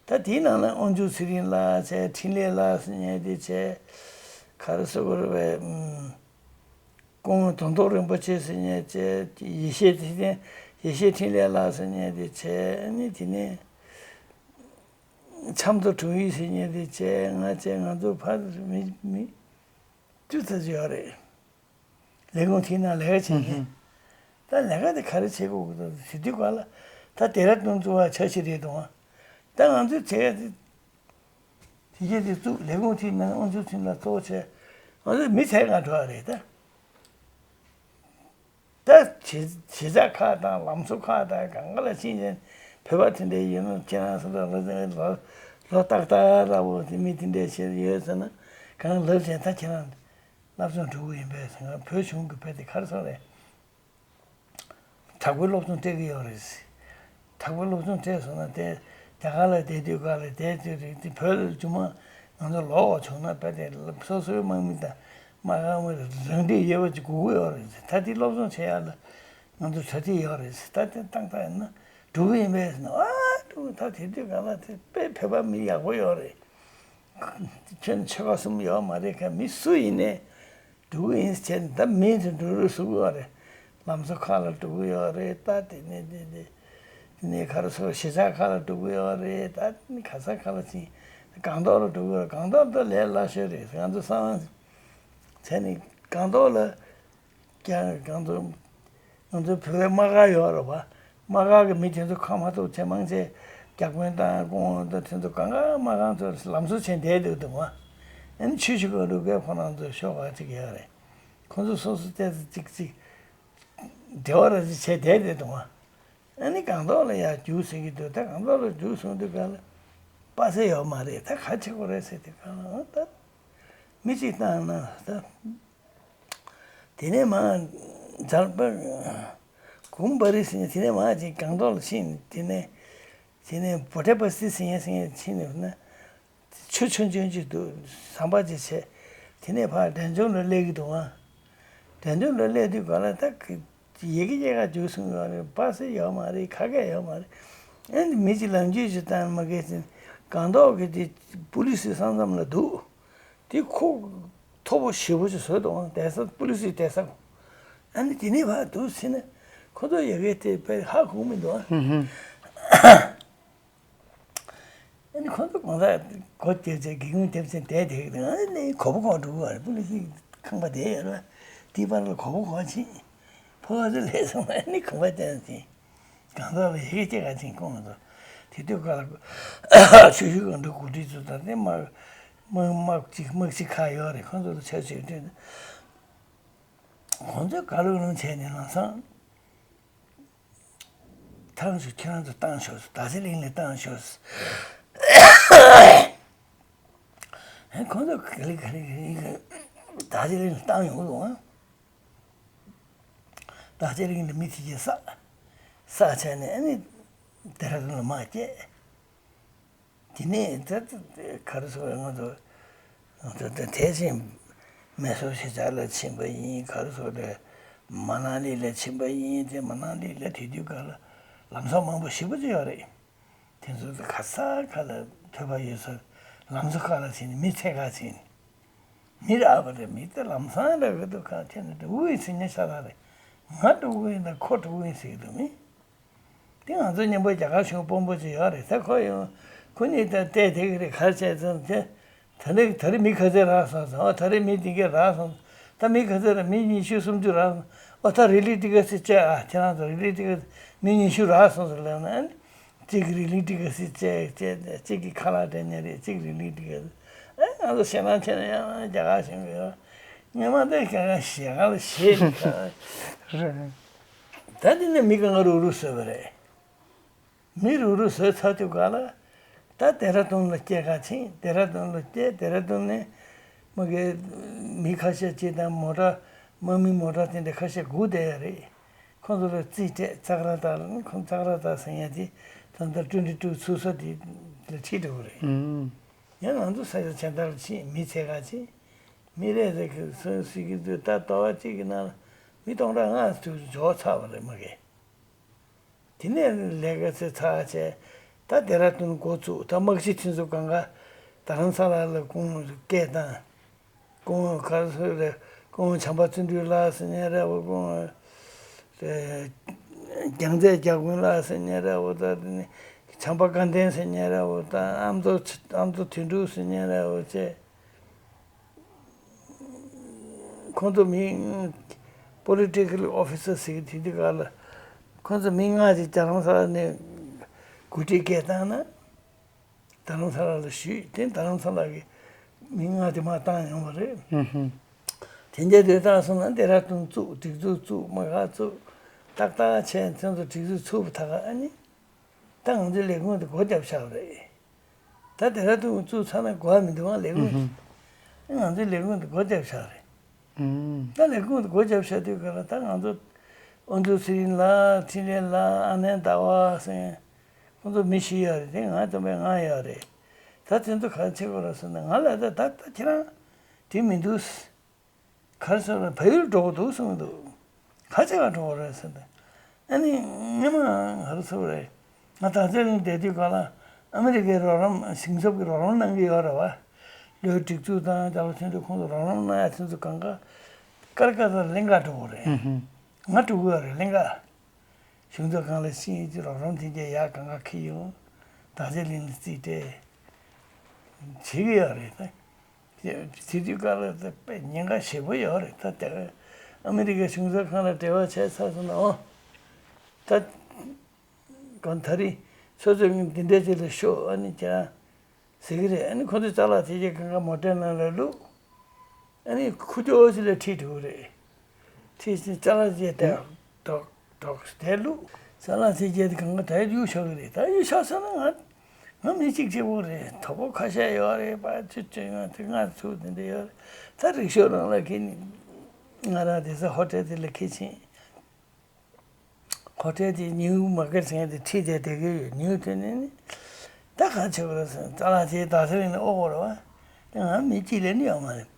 ད་དེའི་ནང་ལ་དབང་ཕྱུག་ཚེ་རིང་ལགས་བྱས། འཕྲིན་ལས་ལགས་ཟེར་མཁན་དེ་བྱས། ག་རེ་ཟེར་དགོས་རེད་པས། ཨུམ། སྐུ་ངོ་དོན་རྟོགས་རིན་པོ་ཆེ་ཟེར་མཁན་བྱས། ཡེ་ཤེས་ཚེ་བརྟན། ཡེ་ཤེས་འཕྲིན་ལས་ལགས་ཟེར་མཁན་དེ་བྱས། ཨ་ནི་དེ་ནས་ཆབ་མདོ་དྲུང་ཡིག་ཟེར་མཁན་དེ་བྱས། ང་བྱས། ང་ཚོ་ཕར་མི་མི་བཅུ་ཙམ་ཅིག་ཡོད་རེད། ལས་ཁུངས་དེའི་ནང་ལས་ཀ་བྱེད་མཁན། ཧུམ་ཧུམ། ད་ལས་ཀ་དེ་ག་རེ་བྱེད་དགོས་ཀྱི་འདུག་ཟེར་དུས་ག་ལ། ད་ལྡེ་ར་ལྡུན་བཙུགས་པ་འཆར་གཞི་རེད་འདུག་ད་ང་ཚོས་བྱེད་ཡ་དེ། དེ་གས་དེ་བཙུགས། ལས་ཁུངས་དེའི་ནང་དབང་ཕྱུག་ཚེ་རིང་ལགས་གཙོ་བོ་བྱས། ང་ཚོས་མི་བྱས་ག་འགྲོ་བ་རེད་ད། ད་གཞིས་གཞིས་ཆགས་ཁག་དང་ལམ་བཟོ་ཁག་དང་གང་ག་ལ་ཕྱིན་ནས་ བོད་པ་དེ་འདྲ་ཡིན་ན་ཁྱེད་རང་སོ་སོ་ལ་ལོ་ལོ་ཏག་ཏག་ར་བོ་དེ་མི་དེ་འདྲ་བྱས་ཡོད་ཟེར་ན་གང་ལབ་བྱས་ད་ཁྱེད་རང་སློབ་སྦྱོང་འགྲོ་གི་ཡིན་པས་ཟེར། ང་བོད་གཞུང་གི་བོད་དེ་ག་རེ་ཟེར་རེད། དྲག་པོའི་སློབ་སྦྱོང་སྤྲད་ཀྱི་ཡོད་རེད། དྲག་པོའི་སློབ་སྦྱོང་སྤྲད་སོང་ན་དེ་རྒྱ་གར་ལ་བསྡད་དུས་ག་ལ་བསྡད་དུས་རེད་དེ་བོད་ལ་རྒྱུ་མ་ང་ཚོ་ལོག་བྱུང་ན་བོད་དེ་སོ་སོའི་དམག་མི་དང་དམག་ཁང་མི་རང་འགྲིག་ཡོད་པ་ཅིག་དགོས་ཀྱི་ཡོད་རེད། ད་དེ་སློབ་སྦྱོང་བྱེད་ཡག་ལ་ང་ཚོ་གྲ་སྒྲིག་ཡོད་རེད། ད་དེ་ཏག་ཏག་ཡིན་ན་འགྲོ་གི་ཡིན་པས་ཟེར་ན་ཨ་འགྲོ་ད་དེ་དུས་ག་ལ་དེ་དཔེ་བོད་པ་མི་ཡག་པོ་ཡོད་རེད། ཁྱོད་ཆོལ་ཁ་གསུམ་ཡོད་མ་རེད་ཁ་མི་སུ་ཡིན་ནའི། འགྲོ་གི་ཡིན་ཟེར་ནས་ད་མིང་དེ་འགྲོ་རུ་སུ་གི་ཡོད་རེད། ལམ་བཟོ་ཁག་ལ་འགྲོ་གི་ཡོད་རེད། ད་དེ་ནས་དེ་དེ་དེ་ནས་ག་རེ་ཟེར་གཞིས་ཆགས་ཁག་ལ་འགྲོ་གི་ཡོད་རེད། ད་དེ་ནས་ག་ས་ག་ལ་ཕྱིན་སྒང་ཏོག་ལ་འགྲོ་གི་ཡོད་རེད། སྒང་ཏོག་ད་ལས་སླ་ཤོས་རེད། ང་ཚོ་གསང་བ་བྱས་ནས་སྒང་ཏོག་ལ་ཀྱང་ང་ཚོ་ང་ཚོ་བོད་པའི་དམག་སྒར་ཡོད་རེད་བ། དམག་སྒར་གྱི་མི་དེ་ཚོ་ཁ་མ་ཐུག་བྱས་མང་ཆེ་བརྒྱ་དཔོན་དང་སྐུ་ངོ་དང་དེ་ཚོ་གང་ག་དམག་ཁང་ཚོར་ལམ་བཟོ་བྱས་བསྡད་འདུག་འདུག་བ། ཨ་ནི་ཆུ་ཆུ་གང་འགྲོ་གས་ཁོ་རང་ཚོ་ཤོག་ཁག་ཅིག་ཡོད་རེད། ཁོ་ཚོ་སོ་སོ་ཏོག་ཙམ་ཅིག་ཅིག་འབྲེལ་བ་ར་ཅིག་བྱས་བསྡད་བསྡད་འདུག་བ། ཨ་ནི་སྒང་ཏོག་ལ་ཡར་རྒྱུགས་ཟེར་གྱི་འདུག་ད་སྒང་ཏོག་ལ་རྒྱུགས་སོང་དུས་ག་ལ་པ་སེ་ཡོད་མ་རེད། ད་ག་བྱེད་དགོས་རེད་ཟེར་དུས་ག་ལ་ཨ་ད་མི་གཅིག་བཏང་ན་ད། དེ་ནས་མ་འཇར་པན་གུམ་པ་རི་ཟེར་ནས་དེ་ནས་མ་ཅིག་སྒང་ཏོག་ལ་ཕྱིན། དེ་ནས་དེ་ནས་བོ་ཏེ་པ་སི་ཟེར་ཡས་ཟེར་ཡས་ཕྱིན་ནས་ན་ཆུ་ཆུང་ཆུང་ཅིག་འདུག་ཟམ་པ་ཅིག་བྱས། དེ་ནས་ཕར་འབྲས་ལྗོངས་ལ་སླེབས་ཀྱི་འདུག་ཨ། འབྲས་ལྗོངས་ལ་སླེབས་དུས་ག་ལ་ད་ཡི་གེ་སྐྱེལ་ག་རྒྱུགས་སོང་ཡོད་རེད། པ་སེ་ཡོད་མ་རེད། ཁ་སྐད་ཡོད་མ་རེད། ཨ་ནི་མི་གཅིག་ལམ་རྒྱུས་ཅིག་བཏང་མ་གས་ཟིན་སྒང་ཏོག་གི་དེ་པུ་ལི་སི་ས་མཚམས་ལ་འདུག་དེ་ཁོ་མཐོ་པོ་ཞེ་པོ་ཅིག་བཟོས་འདུག་དེ་ས་པུ་ལི་སི་དེ་ས་ཁོ། ཨ་ནི་དེ་ནས་ཕར་འདུག་ཟེར་ན་ཁོ་ཚོ་ཡ་གི་དེ་དཔེ་ཧ་གོ་མི་འདུག་ཨ། ཨ་ནི་ཁོ་ཚོ་གང་ཟག་སྒོ་བརྒྱབ་བྱས་སྒེའུ་ཁུང་བརྒྱབ་བྱས་བསྡད་བསྡད་ཀྱི་འདུག་ཨ་ནི་གོ་བོ་གོ་འགྲོ་གི་རེད། པུ་ལི་སི་ཁང་པ་དེ་ཡོད་རེད། དེའི་བར་ལ་གོ་བོ་གོ་ཕྱིན། ཕོ་བ་ཚོ་ལས་སོང་ཨ་ནི་ཁང་པ་བརྒྱབ་ཕྱིན། གང་ཟག་ལ་ཡི་གེ་སྐྱེལ་ག་ཕྱིན་ཁོང་ཚོ། དེ་དུས་སྐབས་ལ་ཆུ་ཤུར་གང་འགྲོ་འགོ་ཁྲིད་ཚོ་དང་དེ་དམག་དམག་དམག་གཅིག་དམག་གཅིག་ཁག་ཡོད་རེད། ཁོང་ཚོ་ལ་ཆ་ཆེ་དུས་ཁོང་ཚོས་ག་ལུག་ལུང་བྱས་ནས་ལམ་སང་ཐང་ཞུ་ཁྱེད་རང་ཚོ་བཏང་ཤོག་དར་ཇི་ལིང་ལ་བཏང་ཤོག་ཧེ་ཁོང་ཚོ་ག་ལེ་ག་ལེ་ག་ལེ་ག་ལེ་དར་ཇི་ལིང་ལ་བཏང་ཡོང་འདུག་ཨང་། དར་ཇི་ལིང་ལ་མི་དེ་གྱིས་བསགས་བསགས་བྱས་ནས་ཨ་ནི་ལྡེ་ར་ལྡུན་ལ་དམག་བསྐྱལ། དེ་ནས་ད་ད་ག་རེ་ཟེར་བ་ང་ཚོ་ང་ཚོ་ད་དེ་བཞིན་མེ་སོར་གཞིས་ཆགས་ལ་ཕྱིན་པ་ཡིན། ག་རེ་ཟེར་བ་མ་ན་ལི་ལ་ཕྱིན་པ་ཡིན། དེ་མ་ན་ལི་ལ་དེ་དུས་སྐབས་ལ་ལམ་སང་མང་པོ་ཞེ་པོ་ཅིག་ཡོད་རེད། དེ་ཚོ་ག་ས་ག་ལ་ཐོས་པ་ཡོད་ས་ལམ་བཟོ་ཁག་ལ་ཕྱིན་ནས་མི་འཚོལ་ག་ཕྱིན། མི་རག་པ་རེད། མི་དེ་ལམ་སང་རག་གི་འདུག་ག་ཁྱེད་ནི་དབུ་ཡི་ཚིག་ཉེ་ཤ་ར་རེད། ང་དྲུག་གུ་ཡིན་ན་ཁོ་དྲུག་གུ་ཡིན་ཟེར་གི་འདུག་མི། དེ་ང་ཚོ་མཉམ་པོ་རྒྱ་གར་གཞུང་དཔོན་པོ་ཅིག་ཡོད་རེད། ད་ཁོ་ཡང་ཁོ་གཉིས་ད་བལྟས་བསྡད་གི་རེད། ག་རེ་བྱས་ཙང་དེ་ད་རེས་ད་རེས་མི་ག་ཚོད་རག་སོང་ཟེར། ཨོ་ད་རེས་མི་འདི་གས་རག་སོང་། ད་མི་ག་ཚོད་རག་མི་ཉི་ཤུ་སུམ་ཅུ་རག་སོང་། ཨོ་ད་རི་ལི་ཏི་ག་སི་བཅད་ཨ་ཁྱེད་རང་ཚོ་རི་ལི་ཏི་ག་མི་ཉི་ཤུ་རག་སོང་ཟེར་ལབ་ན་ཨ་ནི། གཅིག་གིས་རི་ལི་ཏི་ག་སི་བཅད་བཅད་གཅིག་གིས་ཁ་ལག་སྤྲད་ནི་རེད། གཅིག་རི་ལི་ཏི་ག་སི། ཨ་ང་ཚོ་ཞེད་སྣང་ཆེ་ན་ཡང་རྒྱ་གར་གཞུང་གི་ཡོད། ངས་མ་འདི་ག་ག་ཞེད་ག་ལ་ཞེད་ནི་ག་རེད། ད་འདི་ནི་མི་གང་ག་རུག་རུག་བཟོས་པ་རེད། མི་རུག་རུག་བཟོས་ཚར་དུས་ག་ལ། ད་ལྡེ་ར་ལྡུན་ལ་སྐྱེལ་ག་ཕྱིན། ལྡེ་ར་ལྡུན་ལ་སྐྱེལ། ལྡེ་ར་ལྡུན་ནས་མ་གི་མི་ཁ་ཤས་ཅིག་དང་མོ་ཊ་དམག་མི་མོ་ཊ་དེ་འདྲ་ཁ་ཤས་སྒུག་བསྡད་ཡ་རེད། ཁོང་ཚོ་ལ་རྩིས་སྤྲད་ཙག་ར་ཏག་ལ་ནི་ཁོང་ཙག་ར་ཏག་ཟེར་ཡ་དེ་ད་ལྟ་ཀྲུང་ཀྲུང་ཚུགས་ས་དེ་ལ་ཁྲིད་འགྲོ་གི་རེད། ཡང་ང་ཚོ་ས་ཆ་གཞན་དག་ལ་ཕྱིན་མི་འཚོལ་ག་ཕྱིན། མི་རེ་རེ་གི་སོན་ཟེར་གི་འདུག་ད་ཟླ་བ་གཅིག་གི་ནང་ལ་མི་སྟོང་ཕྲག་ལྔ་ཙམ་འབྱོར་ཚར་བ་རེད་མ་གི། དེ་ནས་ལས་ཀ་ཚེ་ཚར་བྱས། ད་ལྡེ་ར་ལྡུན་འགོ་བཙུགས། ད་དམག་སྤྱི་དེ་ཚོ་གང་ག་རྡ་རམ་ས་ལ་ལ་ཁོང་སྐད་བཏང་། ཁོང་ག་རེ་ཟེར་རེད། ཁོང་བྱམས་པ་བརྩོན་འགྲུས་ལགས་ཟེར་མཁན་རེད་བ། ཁོང་རྒྱལ་མཚན་རྒྱལ་མགོན་ལགས་ཟེར་མཁན་རེད་བ། ད་དེ་ནས་བྱམས་པ་དགའ་ལྡན་ཟེར་མཁན་རེད་བ། ད་ཨ་མདོ་ཨ་མདོ་དོན་གྲུབ་ཟེར་མཁན་རེད་བ་བྱས། ཁོང་ཚོ་མི་པོ་ལི་ཊི་ཀལ་ཨོ་ཕི་སར་ཟེར་གི་དེ་དུས་སྐབས་ལ་ཁོང་ཚོ་མི་ལྔ་ཅིག་རྡ་རམ་ས་ལ་ནས་གོ་སྒྲིག་སྐད་བཏང་ན་རྡ་རམ་ས་ལ་ལ་ཞུས། དེ་རྡ་རམ་ས་ལ་གི་མི་ལྔ་དེ་མར་བཏང་ཡོང་བ་རེད། དེ་འདྲ་དུས་བཏང་སོང་ན་ལྡེ་ར་ལྡུན་བཙུགས། སྒྲིག་འཛུགས་བཙུགས། དམག་སྒར་བཙུགས། ཏག་ཏག་བྱས་ཁྱོད་ཚོ་སྒྲིག་འཛུགས་ཚུགས་པ་ད་ག་ཨ་ནི། ད་ང་ཚོའི་ལས་ཁུངས་དེ་སྒོ་བརྒྱབ་བཞག་པ་རེད། ད་དེ་ར་ཐུག་བཙུགས་ཚར་ན་གོ་བ་མི་འདུག་ཨང་ལས་ཁུངས། ཨུ་ཧུམ། ང་ཚོའི་ལས་ཁུངས་དེ་སྒོ་བརྒྱབ་བཞག་རེད། ཨུམ། ད་ལས་ཁུངས་དེ་སྒོ་བརྒྱབ་བཞག་དུས་ག་ལ་ད་ང་ཚོ་དབུ་འཛུགས་ཚེ་རིང་ལགས། འཕྲིན་ལས་ལགས། ཨ་ནེ་ཟླ་བ་ཟེར། ཁོང་ཚོ་མི་བཞི་ཡོད་རེད་དེ། ང་སྟོན་པའི་ལྔ་ཡོད་རེད། ད་དེ་ཚོ་ག་རེ་བྱེད་དགོས་རེད་ཟེར་ན། ང་ལ་ད་ད་ད་ཁྱེད་རང་དེ་མི་འདུག་ག་རེ་ཟེར་བ་རེད། བལ་ཡུལ་འགྲོ་དགོས་འདུག་གསུངས་འདུག་ག་བྱེད་ག་འགྲོ་དགོས་རེད་ཟེར་ཏེ། ཨ་ནི་ཉི་མ་ག་རེ་ཟེར་བ་རེད། ང་དྭགས་རྩེ་གླིང་བསྡད་དུས་ག་ལ་ཨ་མི་རི་ཀའི་རོགས་རམ། ཞིང་ཚབ་ཀྱི་རོགས་རམ་གནང་གི་ཡོད་རེད་བ། ལོའི་སྒྲིག་འཛུགས་དང་རྒྱ་ལོ་ཐོན་དུས་ཁོང་ཚོ་རོགས་རམ་གནང་ཡ་དེ་ཚོ་གང་ག་ཀར་ཀ་ཏར་གླིང་ག་འགྲོ་དགོས་རེད། ཨུ་ཧུམ། ང་འགྲོ་གི་ཡོད་རེད་གླིང་ག་ཞིང་ཚབ་ཁང་ལ་ཕྱིན། ཅི་རོགས་རམ་དེ་འདྲ་ཡག་གང་ག་འཁྱེར་ཡོང་། དྭགས་རྩེ་གླིང་ལ་རྩིས་སྤྲད་བྱེད་ཀྱི་ཡོད་རེད་ད། དེ་དུས་སྐབས་ལ་ད་དཔེ་ཉེན་ཁ་ཞེ་པོ་ཡོད་རེད་ད། དེ་ཨ་མི་རི་ཀའི་ཞིང་ཚབ་ཁང་ལ་འབྲེལ་བ་བྱས་ཚར་སོང་ན། འོ་ད་གང་ད་རེས་ཚོད་ཚོད་འདི་འདྲ་ཅིག་ལ་ཤོག་ཨ་ནི་ཁྱེད་རང་ཟེར་གི་རེད། ཨ་ནི་ཁོ་ཚོས་ཅ་ལག་དེ་གས་གང་ག་མོ་ཊའི་ནང་ལ་བླུགས། ཨ་ནི་ཁུ་ཅོ་ཅིག་ལ་ཁྲིད་འགྲོ་གི་རེད། ཁྲིད་ཅིག་ཅ་ལག་དེ་གས་ཏོག་ཏོག་དེ་བླུགས། ཅ་ལག་དེ་གས་དེ་གང་ག་ད་གཡུག་ཤོག་གི་རེད། ད་གཡུག་ཤོག་ཟེར་ན་ང་ང་མི་གཅིག་གཅིག་པོ་རེད། དོ་པོ་ཁ་ཤས་ཡོད་རེད་པ། ཅི་ཅི་ཡོད་དེ་ང་ཚོ་དེ་འདྲ་ཡོད་རེད། ད་རིག་ཤོག་ནང་ལ་ཁྱེར་ནས་ང་རང་དེ་ཚོ་ཧོ་ཊེལ་དེ་ལ་ཁྱེར་ཕྱིན། ཧོ་ཊེལ་དེ་ནིའུ་མར་ཀེཊ་ཟེར་མཁན་དེ་ཁྲིད་བསྡད་བསྡད་ཀྱི་ཡོད། ནིའུ་ཐོན་ནས་ནི་ད་གང་བྱེད་དགོས་རེད་ཟེར། ཅ་ལག་དེ་དྭགས་རྩེ་གླིང་ནས་དབོར་དགོས་རེད་བ། དེ་ང་མི་གཅིག་ལས་ནི་ཡོད་མ་རེད།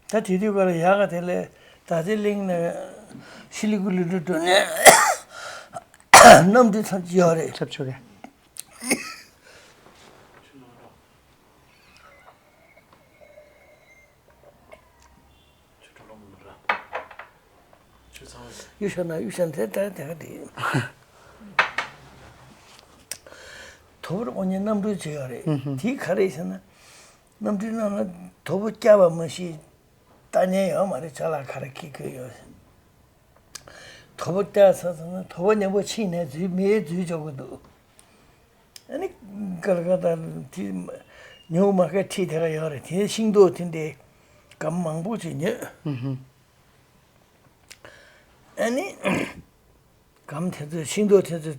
ད་དེ་དུས་ཀ་ལ་ཡག་ག་དེ་ལས་དྭགས་རྩེ་གླིང་ནས་ཤི་ལི་གུ་ལི་འགྲོ་འགྲོ་ནས་གནམ་གྲུ་ཐམས་ཅད་ཡོད་རེད། ཆབ་ཆུ་རེད། གཡུག་ཤོག་ན་གཡུག་ཤོག་དེ་ད་དེ་ག་དེ། དོ་པོར་དབོར་ནས་གནམ་གྲུ་བྱས་ཡོད་རེད། ཨུ་ཧུམ། དེ་ག་རེ་ཟེར་ན། གནམ་གྲུའི་ནང་ལ་དོ་པོ་བསྐྱལ་བ་མ་གཞི་ལྟ་མཁན་ཡོད་མ་རེད། ཅ་ལག་ག་རེ་འཁྱེར་དགོས་ཡོད་ཟེར། དོ་པོ་བསྐྱལ་ཚར་སོང་ན་དོ་པོ་མཉམ་པོ་ཕྱིན་ནས་འཛུལ་མིའི་འཛུལ་འཇོག་གི་འདུག་ཨ་ནི་ཀལ་ཀ་ཏ་དེ་ཉོ་མ་ཁ་ཁྲིད་དེ་ག་ཡོད་རེད། དེ་ཤིང་ཏོག་དེ་འདྲའི་སྒམ་མང་པོ་ཅིག་ཉོས། ཨུ་ཧུམ། ཨ་ནི། སྒམ་དེ་ཚོ་ཤིང་ཏོག་དེ་ཚོ་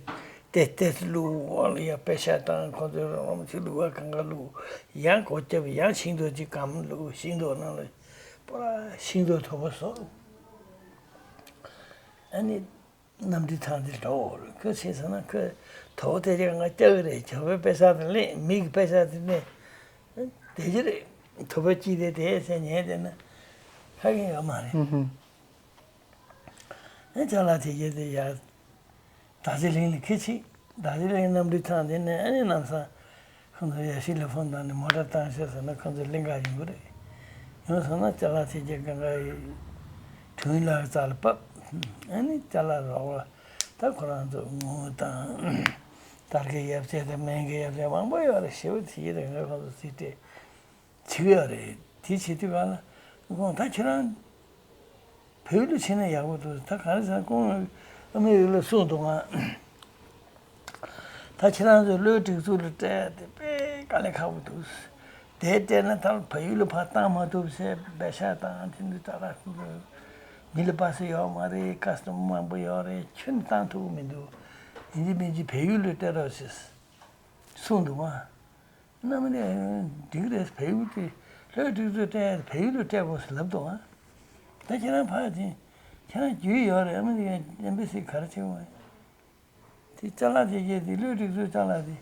ཏེ་ཏེ་བླུགས། འོག་ལ་ཡ་པད་ཤག་དང་ཁོ་ཚོའི་རོགས་རམ་ཅིག་བླུགས་པ་གང་ག་བླུགས། ཡང་སྒོ་བརྒྱབ། ཡང་ཤིང་ཏོག་ཅིག་སྒམ་བླུགས། ཤིང་ཏོག་ནང་ལ་པུ་ར་ཤིང་ཏོག་དོ་པོ་བཟོ། ཨ་ནི་གནམ་གྲུ་ཐང་དེ་འགྲོ། ཁོས་བྱས་ཟེར་ན་ཁོས་དོ་པོ་དེ་ཅིག་ང་རྒྱག་གི་རེད། ཇོ་བོའི་པད་ཤག་དེ་ལེན། མི་གི་པད་ཤག་དེ་ལེན། དེ་ཅི་རེད། དོ་པོ་ཅི་རེད་དེ་ཟེར་ཉན་བསྡད་ན་ཧ་གི་ཡོད་མ་རེད། ཨུ་ཧུ། ཨེ་ཅ་ལག་དེ་གས་དེ་ཡར་དྭགས་རྩེ་གླིང་ལ་ཁྱེར་ཕྱིན། དྭགས་རྩེ་གླིང་གནམ་གྲུ་ཐང་དེ་ནས་ཨ་ནི་ལམ་སང་ཁོང་ཚོ་ཡར་ཤི་ལ་ཕོན་བཏང་ནས་མོ་ཊ་བཏང་ཤོག་ཟེར་ན་ཁོང་ཚོ་གླིང་ག་ཡོང་གི་རེད། ཡོང་སོང་ན་ཅ་ལག་དེ་གས་གང་ག་དྲུང་ཡིག་ལགས་རྩ་ལ་ཕབ། ཨ་ནི་ཅ་ལག་རོགས་པ་ད་ཁོ་རང་ཚོ་དངུལ་དང་དར་གྱི་ཡབ་ཆས་དང་སྨན་གྱི་ཡབ་ཆས་མང་པོ་ཡོད་རེད། ཞེ་པོ་དེ་གས་དེ་གང་ག་ཁོང་ཚོ་རྩིས་སྤྲད། བྱེད་ཀྱི་ཡོད་རེད། དེ་བྱེད་དུས་གང་ལ་ཁོང་ད་ཁྱེད་རང་བལ་ཡུལ་ལ་ཕྱིན་ན་ཡག་པོ་འདུག་ད་ག་རེ་ཟེར་ན་ཁོང་ཨ་མི་རི་ཀ་ལ་གསུངས་འདུག་ང་། ད་ཁྱེད་རང་ཚོས་བློའི་སྒྲིག་འཛུགས་ལ་སྤྲད་དེ་དཔེ་དཀའ་ལས་ཁག་པོ་འདུག་དེ་སྤྲད་ན་ད་བལ་ཡུལ་ལ་ཕར་བཏང་མ་ཐུབ་ཟེར་པད་ཤག་དང་དེ་འདྲ་ད་ར་ཁོང་ཚོ་མི་ལ་པ་སེ་ཡོད་མ་རེད། ཀ་སི་ཊོམ་མང་པོ་ཡོད་རེད། ཁྱོན་ནས་བཏང་ཐུབ་ཀྱི་མི་འདུག་ཡིན་གཅིག་མིན་གཅིག་བལ་ཡུལ་ལ་སྤྲད་རོགས་ཟེར་གསུངས་འདུག་ང་། གནམ་ནས་འགྲིག་རེད། བལ་ཡུལ་དེ་བློའི་སྒྲིག་འཛུགས་སྤྲད་བལ་ཡུལ་ལ་སྤྲད་དགོས་ཟེར་ལབ་འདུག་ཨ། ད་ཁྱེད་རང་ཕར་ཕྱིན། ཁྱེད་རང་རྒྱུས་ཡོད་རེད། ཨ་མི་རི་ཀའི་ཨེམ་བྷ་སི་ག་རེ་བྱེད་དགོས་རེད། དེ་ཅ་ལག་དེ་གས་དེ་བློའི་སྒྲིག་འཛུགས་ཅ་ལག་དེ་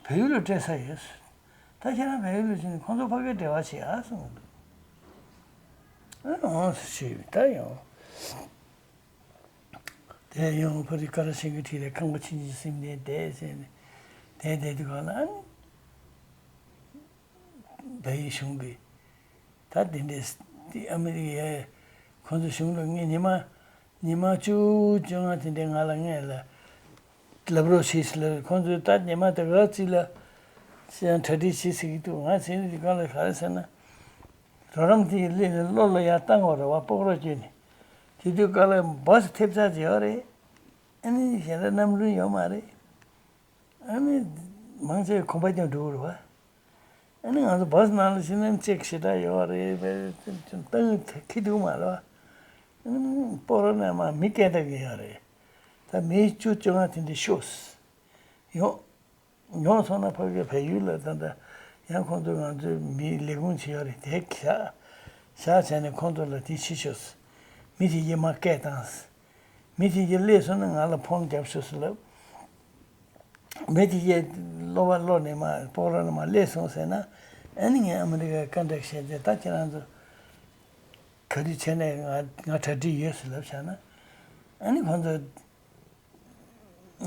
བལ་ཡུལ་ལ་སྤྲད་ས་ཡོད། ད་ཁྱེད་རང་བལ་ཡུལ་ལ་ཕྱིན་ནས་ཁོང་ཚོ་ཕ་གིར་འབྲེལ་བ་བྱེད་ཨ་གསུངས་འདུག་ཨ་འོང་ཟེར་ཞུས་ད་ཡོང་། དེ་ཡང་ཕ་རི་ཀ་ར་ཤིང་གི་ཁྲིད་རེད། ཁང་པ་ཆུང་ཆུང་ཟིན་ནས་བསྡད་ཟེར་ནས་བསྡད་བསྡད་དུས་གང་ལ་ཨ་ནི་བལ་ཡུལ་གཞུང་གིས་ད་དེ་འདྲས་དེ་ཨ་མི་རི་ཀའི་ཁོང་ཚོ་གཞུང་ལ་ངས་ཉི་མ་ཉི་མ་བཅུ་བཅོ་ལྔ་དེ་འདྲས་ང་ལ་ངས་ལ་ལབ་རོགས་བྱེད་ཟེར་ལབ། ཁོང་ཚོས་ད་ཉི་མ་དེ་ག་ཚིག་ལ་ཡང་གྲ་སྒྲིག་བྱེད་ཟེར་གྱི་འདུག་ང་ཟེར་ནས་དེ་གང་ལ་ག་རེ་ཟེར་ན། རོགས་རམ་དེ་ཡི་ལས་ལ་བློ་ལ་ཡར་བཏང་དགོས་རེད་བ། སྤོག་རོགས་བྱས་ནས། དེ་དུས་སྐབས་ལ་བཱ་སི་ཐེབས་ཚར་ཅིག་ཡོད་རེད། ཨ་ནི་གཞན་དག་གནམ་གྲུ་ཡོད་མ་རེད། ཨ་ནི་མང་ཆེ་གོམ་པ་རྐྱང་འགྲོ་གི་རེད་བ། ཨ་ནི་ང་ཚོ་བཱ་སི་ནང་ལ་ཕྱིན་ན་ཅེག་ཞེ་དྲག་ཡོད་རེད། བཏང་ཁི་འདུག་མ་རེད་བ། ཨ་ནི་སྤོག་རོགས་ནས་མ་མི་སྐད་བཏང་གི་ཡོད་རེད། ད་མི་བཅུ་བཅོ་ལྔ་དེ་འདྲ་ཤོག་ཡོང་། ཡོང་སོང་ན་ཕ་གིའི་བལ་ཡུལ་ལ་ད་ལྟ་ཡང་ཁོང་ཚོས་ང་ཚོའི་མིའི་ལས་ཁུངས་བྱེད་ཡོད་རེད། དེ་བཞག་བཞག་བྱས་ནས་ཁོང་ཚོ་ལ་དེ་བྱེད་ཤོག་མི་དེ་གྱིས་མར་སྐད་བཏང་། མི་དེ་གྱིས་སླེབས་སོང་ན་ང་ལ་ཕོན་རྒྱབ་ཤོག་ཟེར་ལབ། མི་དེ་གྱིས་གློ་བ་གློ་ནས་མར་སྤོག་ར་ནས་མར་སླེབས་སོང་ཟེར་ན། ཨ་ནི་ངས་ཨ་མི་རི་ཀར་ཀོན་ཊེག་བྱས་ཏེ། ད་ཁྱེད་རང་ཚོ་ག་དུས་བྱས་ནས་ང་ང་གྲ་སྒྲིག་ཡོད་ཟེར་ལབ་བཞག་ན། ཨ་ནི་ཁོང་ཚོ།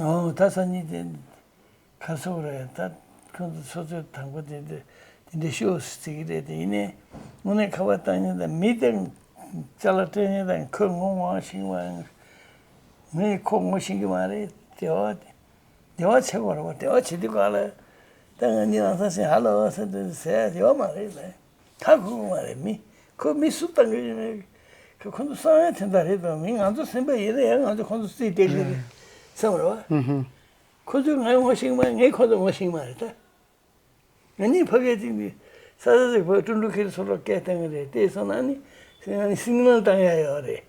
ཨོ་ད་སང་ཉིན་དེ་ཁ་སོག་རེད། ད་ཁོང་ཚོ་ཚོ་ཚོད་དང་པོ་དེ་འདྲ་དེ་འདྲ་ཤོག་ཟེར་གྱི་རེད། དེ་ཡིན་ནའི་དངོས་གནས་ཁ་པར་བཏང་མཁན་དང་མི་དེ་ཅ་ལག་སྤྲད་མཁན་དང་ཁོས་ངོ་མ་ཤེས་པ། ངས་ཁོ་ངོ་ཤེས་ཀྱི་མ་རེད། དེ་བ་དེ་བ་བྱེད་དགོས་རེད་བ། དེ་བ་བྱེད་དུས་ག་ལ་ད་ང་གཉིས་རང་ས་ཞིག་ཧ་ལོ་ཟེར་དུས་ཟེར་ཡ་དེ་བ་མ་རེད་ལ། ཧ་གོ་གི་མ་རེད། མི་ཁོ་མི་སུ་བཏང་གི་ཡོད་མེད། ཁོ་ཁོ་ཚོ་བསམ་ཡ་དེ་འདྲ་རེད་དོ། མི་ང་ཚོ་སེམས་པ་ཡིན་ན་ཡང་ང་ཚོ་ཁོ་ཚོ་རྩིས་སྤྲད་ཀྱི་རེད་བསམ་རེད་བ། ཁོ་ཚོས་ང་ངོ་ཤེས་མ། ངས་ཁོ་ཚོ་ངོ་ཤེས་མ་རེད་ད། ང་གཉིས་ཕ་གིར་ཅིག་ནི་ས་ས་ཟིག་ཕ་ཀྲུང་ཀྲུང་ཁིར་སོ་སོ་སྐད་བཏང་གི་རེད། དེ་སོང་ན་ནི་ང་ནི་སིག་ནལ་བཏང་ཡ་ཡོད་རེད།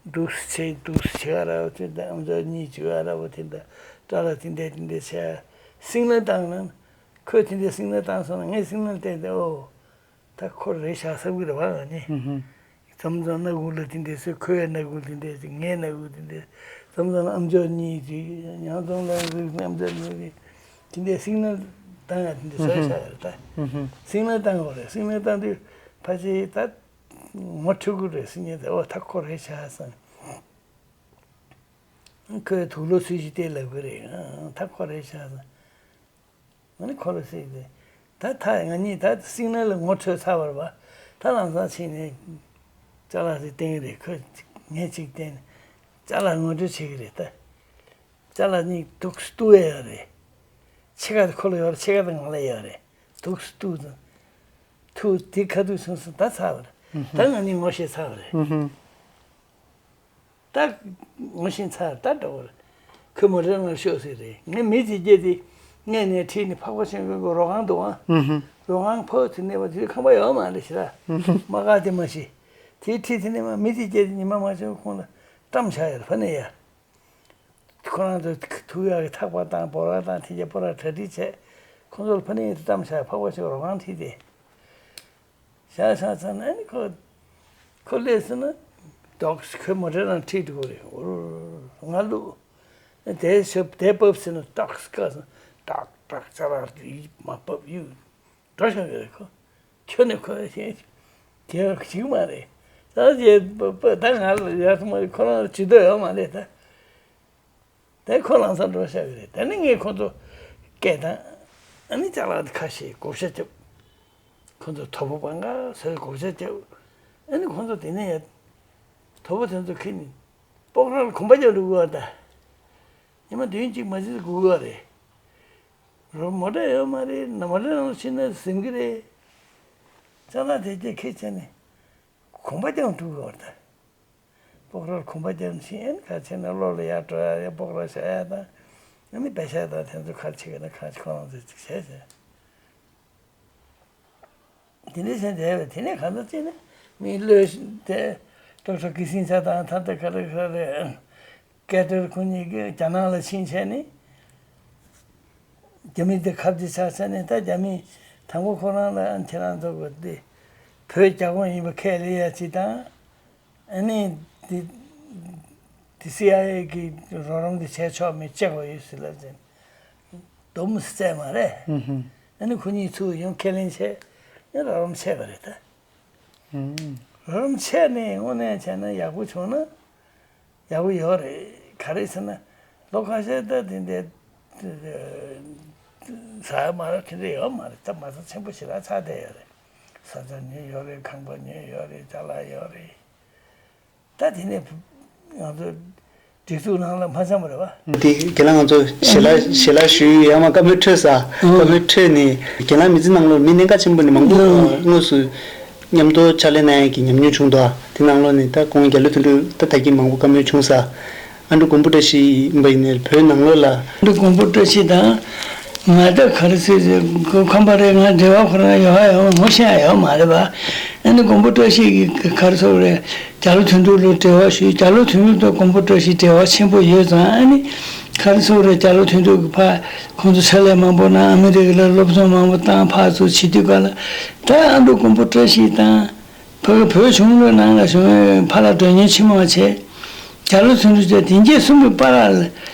འདུག་སེ་བྱེད། འདུག་སེ་བྱེད་ག་ར་བ་དེ་འདྲ། ཨམ་ཅོག་གཉིས་བྱེད་ག་ར་བ་དེ་འདྲ། སྐྲ་ལ་དེ་འདྲ་དེ་འདྲ་བྱས། སིག་ནལ་བཏང་ན་ཁོས་དེ་འདྲ་སིག་ནལ་བཏང་སོང་ན་ངས་སིག་ནལ་བསྟན་ཏེ། ཨོ། ད་ཁོ་རེད་ཤག་བསམ་གྱི་རེད་བ། ང་ནི་མཚམས་མཚམས་སྣ་ཁུག་ལ་དེ་འདྲ་ཟེར། ཁོའི་སྣ་ཁུག་དེ་འདྲ་ཟེར། ངའི་སྣ་ཁུག་དེ་འདྲ། མཚམས་མཚམས་ལ་ཨམ་ཅོག་གཉིས་ཅིག་ཡང་མཚམས་ལ་རིག་ཨམ་ཅོག་གཉིས་ཅིག་དེ་འདྲ་སིག་ནལ་བཏང་ཡ་དེ་འདྲ་བཟོས་བཞག་ཡོད་རེད་ད། སིག་ནལ་བཏང་དགོས་རེད། སིག་ནལ་བཏང་དུས་ཕལ་ཆེར་ད་ངོ་འཕྲོད་ཀྱི་རེད་ཟེར་མཁན་དེ། ཨོ་ད་ཁོ་རེད་ཤག་བསམ། ཁོས་དུག་ལོག་སུས་ཤིག་སྟེར་ལབ་ཀྱི་རེད། ཨང་། ད་ཁོ་རེད་ཤག་བསམ། ང་ནི་ཁོ་ལ་ཟེར་གྱི་རེད། ད་ད་ང་གཉིས་ད་སིག་ནལ་ལ་ངོ་འཕྲོད་ཚར་བ་རེད་བ། ད་ལམ་སང་ཕྱིན་ནས་ཅ་ལག་ཅིག་བསྟན་གྱི་རེད། ཁོས་ངས་ཅིག་བསྟན་ནས་ཅ་ལག་ངོ་སྤྲོད་བྱེད་ཀྱི་རེད་ད། ཅ་ལག་གཉིས་འདུག་སེ་གཏུབ་ཡ་ཡོད་རེད། ཕྱེད་ཀ་དེ་ཁོ་ལ་ཡོད་རེད། ཕྱེད་ཀ་དེ་ང་ལ་ཡོད་རེད། འདུག་སེ་གཏུབ་དང་། ཐུག་དེ་ཁ་ཐུག་བྱུང་སོང་། ད་ཚར་བ་རེད། ད་ང་གཉིས་ངོ་ཤེས་ཚར་བ་རེད། ད་ངོ་ཤེས་ཚར། ད་འདྲ་བོ་རེད། ཁོས་མོ་ཊའི་ནང་ཤོག་ཟེར་རེད། ངས་མི་དེ་སྐྱེས་ཏེ་སྔས་ནས་ཁྲིད་ནས་ཕག་པ་ཆེན་པོའི་རོ་ཁང་འདུག་ཨང་། རོ་ཁང་ཕོ་དེ་ནས་བ་དེ་ཁང་པ་ཡོད་མ་རེད་ཤི་ར། མ་ག་དེ་མ་ཤི། དེ་ཁྲིད་དེ་ནས་མ་མི་དེ་སྐྱེས་ཏེ་ཉི་མ་མ་ཆགས་ཁོང་ལ་བཀྲམ་བཞག་ཡོད་རེད། ཕ་ནས་ཡ། ཁོ་རང་ཚོ་ཐུག་ཡག་གི་ཐག་པ་དང་སྦོ་ར་དང་དེ་རྗེས་སྤོ་ར་གྲ་སྒྲིག་བྱས། ཁོང་ཚོ་ལ་ཕ་ནས་བཀྲམ་བཞག་ཕག་པ་ཆེན་པོའི་རོ་ཁང་ཁྲིད་དེ། ཤག་ཤག་ཚར་ནས་ནི་ཁོ། ཁོ་སླེབས་ཟིན་ན། ཏོག་ཙམ་ཁོའི་མོ་ཊའི་ནང་ཁྲིད་འགྲོ་གི་རེད། འུར། ང་བླུགས། དེ་ཤོབ་དེ་བབས་ཟིན་ན་ཏོག་ཙམ་བཀག་ཟིན། ཏག་ཏག་ཅ་ལག་རིལ་མ་བབས་ཡུལ་འགྲོ་བཞག་གི་རེད་ཁོ། ཁྱོན་ནས་ཁོ་ཞེ་དེ་ཞིག་མ་རེད། ད་ཅེ་པ་པ་ད་ང་ལ་ཡག་ཐུ་མ་རེད། ཁོ་རང་ལ་ཇུས་གཏོགས་ཡོད་མ་རེད་ད། དེ་ཁོ་ལམ་སང་འགྲོ་བཞག་གི་རེད། དེ་ནས་ངས་ཁོ་ཚོ་སྐད་བཏང་། ཨ་ནི་ཅ་ལག་དེ་ཁ་ཤས་བགོ་བཤའ་བརྒྱབ། ཁོ་ཚོ་དོ་པོ་པང་ག་ཟེར་བགོ་བཤའ་བརྒྱབ། ཨ་ནི་ཁོ་ཚོ་དེ་ནས་ཡ། དོ་པོ་དེ་ཚོ་ཁྱེར་ནས་སྤོག་ར་ལ་གོམ་པ་རྒྱག་འགྲོ་དགོས་པ་ད། ཉི་མ་བདུན་གཅིག་མ་ཟིན་སྒུག་དགོས་པ་རེད། རོ་མོ་ཊ་ཡོད་མ་རེད། ན་མོ་ཊ་ནང་ལ་ཕྱིན་ན་ཟིན་གི་རེད། ཅ་ལག་དེ་རྒྱ་ཁྱེར་བྱས་ནས་གོམ་པ་རྒྱག་འགྲོ་དགོས་པ་ད། སྤོག་ར་ལ་གོམ་པ་རྒྱབ་ཕྱིན་ཁ་ཕྱིན་ན་གློ་ལ་ཡར་འགྲོ་ཡ། ཡ་སྤོག་ར་བཞག་ཡ་དང་། ཨ་ནི་པེ་ཤ་དང་དེ་ཚོ་ཁ་ཕྱེ་གི་ན་ཁ་ཕྱེ་ཁོ་རང་ཚོས་ཅིག་བྱས་བྱས། དེ་འདྲ་བྱས་བསྡད་པས། དེ་ནས་གང་ལྟར་ཅིག་ནི་མི་བློས་དེ་ཏོག་ཙམ་གི་སིང་ཆ་དང་ཐ་ད་ག་རེ་ག་རེ་ཀེ་ཏར་ཁོ་གཉིས་ཀྱིས་རྒྱ་ནག་ལ་ཕྱིན་བྱས་ནས། རྒྱ་མི་དེ་ཁ་གཏད་བཅག་བྱས་ནས། ད་རྒྱ་མི་དང་པོ་ཁོ་རང་ལ་ཨ་ཁྱེད་རང་ཚོ་གི་དེ་བོད་རྒྱ་ཁོངས་ཡིན་པ་ཁས་ལེན་ཡ་ཅིག་དང་། ཨ་ནི་དེ་དེ་སི་ཨའི་ཨེ་གི་རོགས་རམ་དེ་བྱས་ཆོག་མི་ཅེག་པ་ཡོད་ཟེར་ལབ་ཟིན། སྡོམ་བསྩལ་མ་རེད། ཨ་ནི་ཁོ་གཉིས་ཚུར་ཡོང་ཁས་ལེན་བྱས། ཨ་རོགས་རམ་བྱས་པ་རེད་ད། རོགས་རམ་བྱས་ནས་དངོས་གནས་བྱས་ན་ཡག་པོ་བྱུང་ན་ཡག་པོ་ཡོད་རེད། ག་རེ་ཟེར་ན་ལོ་ཁ་ཤས་ད་དེ་འདྲའི་ཟ་མ་ར་དེ་འདྲ་ཡོད་མ་རེད། ད་མ་རྩ་ཆེན་པོ་ཞེ་དྲག་ཆགས་བསྡད་ཡོད་རེད། ས་ཆ་ཉོས་ཡོད་རེད། ཁང་པ་ཉོས་ཡོད་རེད། ཅ་ལག་ཡོད་རེད། ད་དེ་ནས་ང་ཚོ་སྒྲིག་འཛུགས་ནང་ལ་མ་འཆམ་པ་རེད་བ། དེ་རྒན་ལགས་ང་ཚོ་ཞལ་ལག་ཞལ་ལག་ཞུ་ཡ་མ་བཀའ་མོལ་འཕྲོས་ས། བཀའ་མོལ་འཕྲོས་ནས་རྒན་ལགས་མི་ཚེ་ནང་ལོགས་མི་གནད་འགག་ཆེན་པོ་ནས་མང་པོ་དངོས་སུ་མཉམ་དུ་ཕྱག་ལས་གནང་ཡ་གི་ཉམས་མྱོང་བྱུང་འདུག་དེ་ནང་ལོགས་ནས་ད་ཁོང་རྒྱ་ལོ་དོན་གྲུབ་ད་ད་གིན་མང་པོ་བཀའ་མོལ་བྱུང་ས། ཨ་འབྲུག་མགོན་པོ་བཀྲ་ཤིས་ཡིན་པ་ཡིན་ནའི་བོད་ནང་ལོགས་ལ། ཨ་འབྲུག་མགོན་པོ་བཀྲ་ཤིས་དང་། ང་ད་ག་རེ་ཟེར་ཟེར་ཁམས་པ་རེད། ང་འབྲེལ་བ་ཁོ་རང་ཡོད་ཡོད་ངོ་ཤེས་ཡོད་མ་རེད་པ། ཨ་ནི་མགོན་པོ་བཀྲ་ཤིས་ཀྱིས་ག་རེ་ཟེར་རེད། རྒྱ་ལོ་དོན་གྲུབ་ལ་འབྲེལ་བ་ཞུས། རྒྱ་ལོ་དོན་གྲུབ་དང་མགོན་པོ་བཀྲ་ཤིས་འབྲེལ་བ་ཆེན་པོ་ཡོད་ཙང་། ཨ་ནི་ག་རེ་ཟེར་རེད། རྒྱ་ལོ་དོན་གྲུབ་ཀྱིས་ཕར་ཁོང་ཚོ་ཕྱག་ལས་མང་པོ་གནང་། ཨ་མི་རི་ཀ་ལ་སློབ་སྦྱོང་མང་པོ་བཏང་། ཕར་ཚུར་བྱེད་དུས་ག་ལ་ད་ཨ་འབྲུག་མགོན་པོ་བཀྲ་ཤིས་དང་། ཕ་གི་བོད་གཞུང་ལ་ནང་ལ་བྱུང་བའི་ཕ་ལ་མགྲོན་གཉེར་ཆེན་མོ་བྱས། རྒྱ་ལོ་དོན་གྲུབ་བཅས་དེ་འགྱེད་གསུམ་གྱི་བར་ལ་